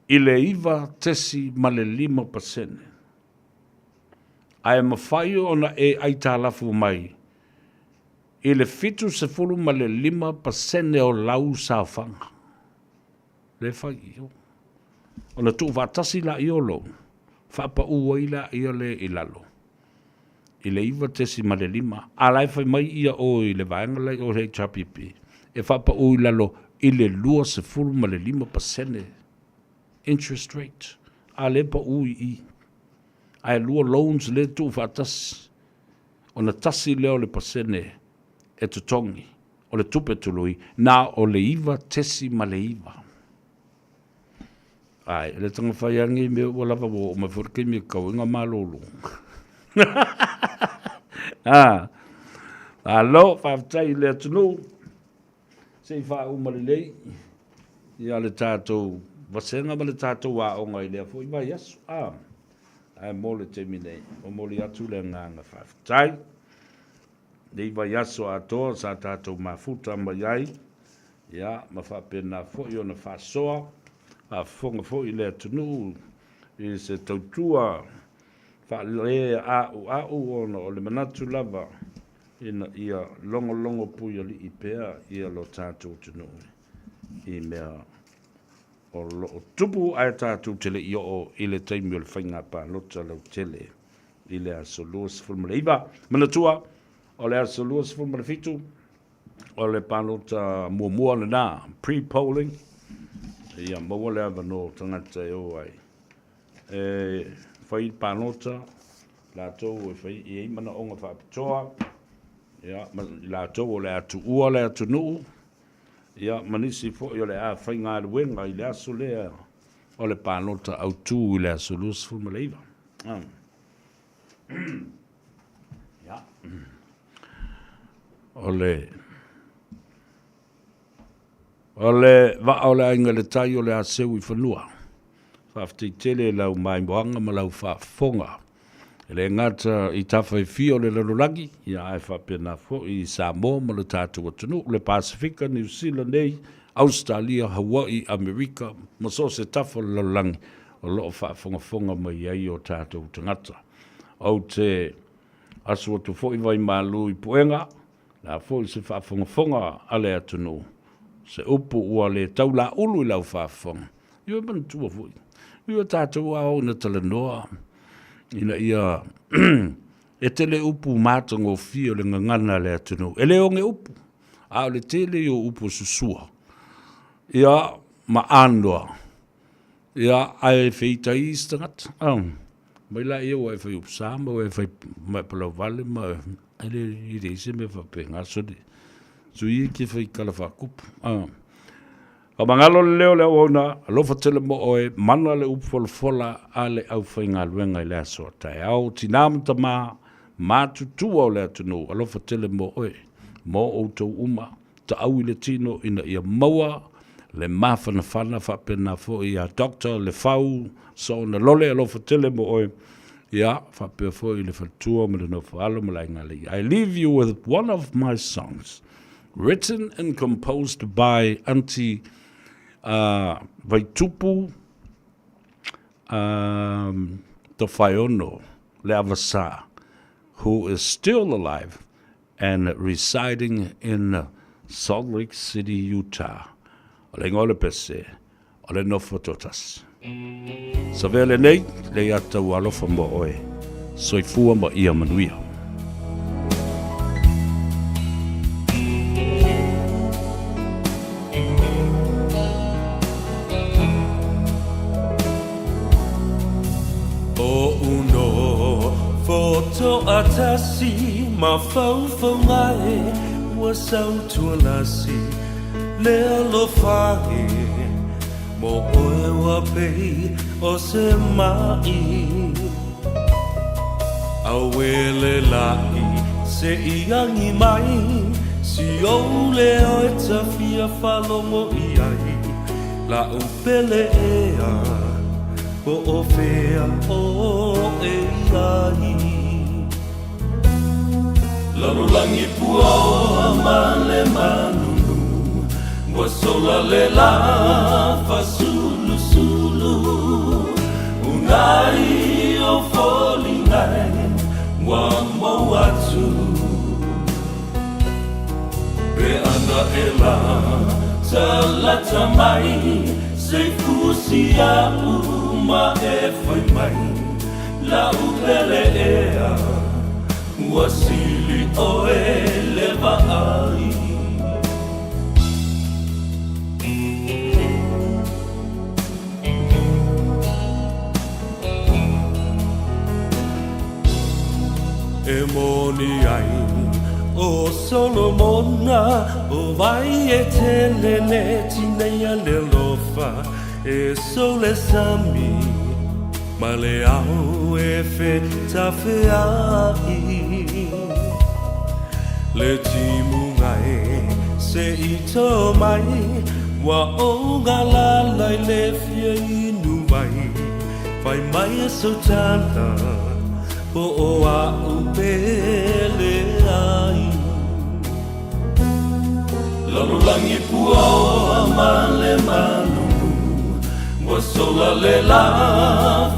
i le 9.5%. Ae mafai ona e aitalafu mai i le 75% o lau saofaga. Le fai i o. Ona tuufaatasi laia o lou, faapaū ai laia le i lalo i le 9.5, a la e fai mai ia o i le vaega la i o le HRPP, e faapaū i lalo i le 25% interest rate, a le paū i i. Ae lua loans le tuufaatasi, ona tasi lea o le pasene e totogi o le tupe tului, na o le 9.9. Ae, le taga fai angi mea ua lava ua oo mai foi le taimi e tatau ai ona malolo. Ah, malo, faafetai i le atunuu, se i faauma lelei ia le tatou vasega ma le tatou aoga i lea foi vaiaso. Ah, ae mo le taimi nei, momoli atu le agaga faafetai. Nei vaiaso atoa sa tatou mafuta mai ai, ia, ma faapena foi ona faasoa, faafofoga foi le atunuu i se tautua faale-a'ua'u ona o le manatu lava ina ia logologo puialii pea ia lo tatou atunuu i mea o lo o tupu ae tatou te le i oo i le taimi o le faiga palota lautele i le aso 29. Manatua, o le aso 27, o le palota muamua lena, pre-polling, ia maua le avanoa o tagata e o ai e fai le palota, latou e fai i ai manaoga faapitoa, ia, ma i latou o le a tuua le atunuu, ia, ma nisi foi o le a faigaluega i le aso lea o le palota autu i le aso 29. Ia. O le O le vaa o le aiga i le tai o le a seu i fanua. Faafetai tele i lau maimoaga ma lau faafofoga. E le gata i tafa e fia o le lalolagi, ia ae faapena foi i Samoa ma lo tatou atunuu, le Pasefika, Niu Sila nei, Ausetalia, Hawaii, Amerika ma so o se tafa o le lalolagi o lo o faafogafoga mai ai o tatou tagata. Ou te asu atu foi vaimalu i puega, la foi se faafogafoga a le atunuu, se upu ua le tau laulu i lau faafofoga. Ia manatua foi, ia tatou ao ina talanoa ina ia e tele upu matagofie o le gagana a le atunuu. E le oge upu, a o le tele ia o upu susua, ia ma anoa, ia ae feitai isi tagata. Mai laia ua e fai upu sa ma ua e fai ma e palauvale ma e le i leai se mea faapena sole. Sui e ke fai tala faakupu. Faamagalo le leo o le auauna, alofa tele mo oe, mana le upu folafola a le aufaigaluega i le aso a taeao, tinā ma tamā, matutua o le atunuu, alofa tele mo oe, mo outou uma. taau i le tino ina ia maua le mafanafana faapena foi ia Doctor Lefau Soona Lole, alofa tele mo oe, ia faapea foi le faletua ma le nofo alo ma le aiga alii. I leave you with one of my songs written and composed by Auntie Vaitupu Tofaeono Leavasa, who is still alive and residing in Salt Lake City, Utah. O le igoa o le pese, o le nofo toatasi. Savea lenei, le ia tau alofa mo oe. Soifua ma ia manuia. O uno fotoatasi mafaufauga e ua sautualasi le alofa e mo oe ua pei o se ma'i Auē le la'i se i agi mai si ou leo e ta fia faalogo i ai la'u pele ea po o fea oe i ai. Lalolagi puaoa ma le manunu ua sola le la fasulusulu unai o foliga e ua mou atu pe ana e la talata mai se fusi a'u ma e fai mai la'u pele ea ua sili oe le vaai. E moni ai ʻo Solomona o wai e tele le tineia le alofa e sou le sami ma le ao e fetafeaʻi le timuga e se i tō mai ua ou galala i le fia inu wai fai mai e sou tala po o a'u pele ai. Lalolagi puaoa ma le malulu ua sola le la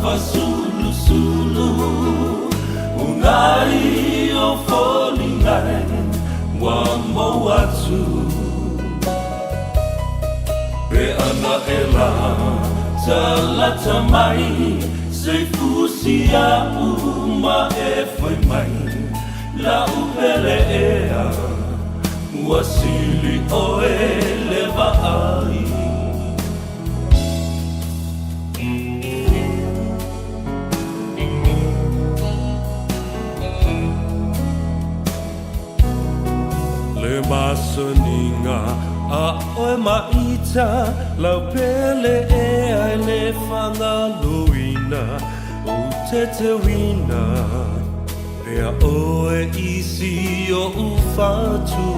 fasulusulu unai o foliga e ua mou atu pe ana e la talata mai se fusi a'u ma e fai mai la'u pele ea ua sili oe le vaai. Le masaniga a oe maita lau pele ea e le fagaloina ou teteuina pea oe i si oʻu fatu.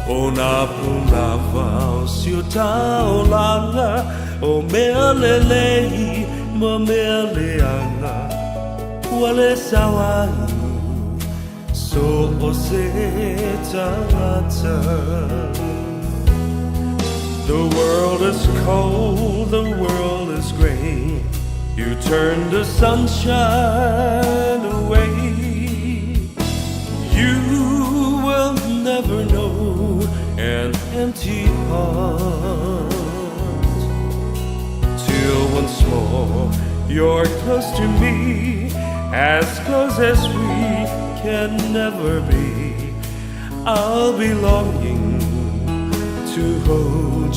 O nā pulava o si o taolaga o mea lelei ma mea leaga ua le sao ai so o se tagata. The world is cold, the world is gray. You turn the sunshine away. You will never know an empty heart till once more you're close to me, as close as we can never be. I'll be longing to hold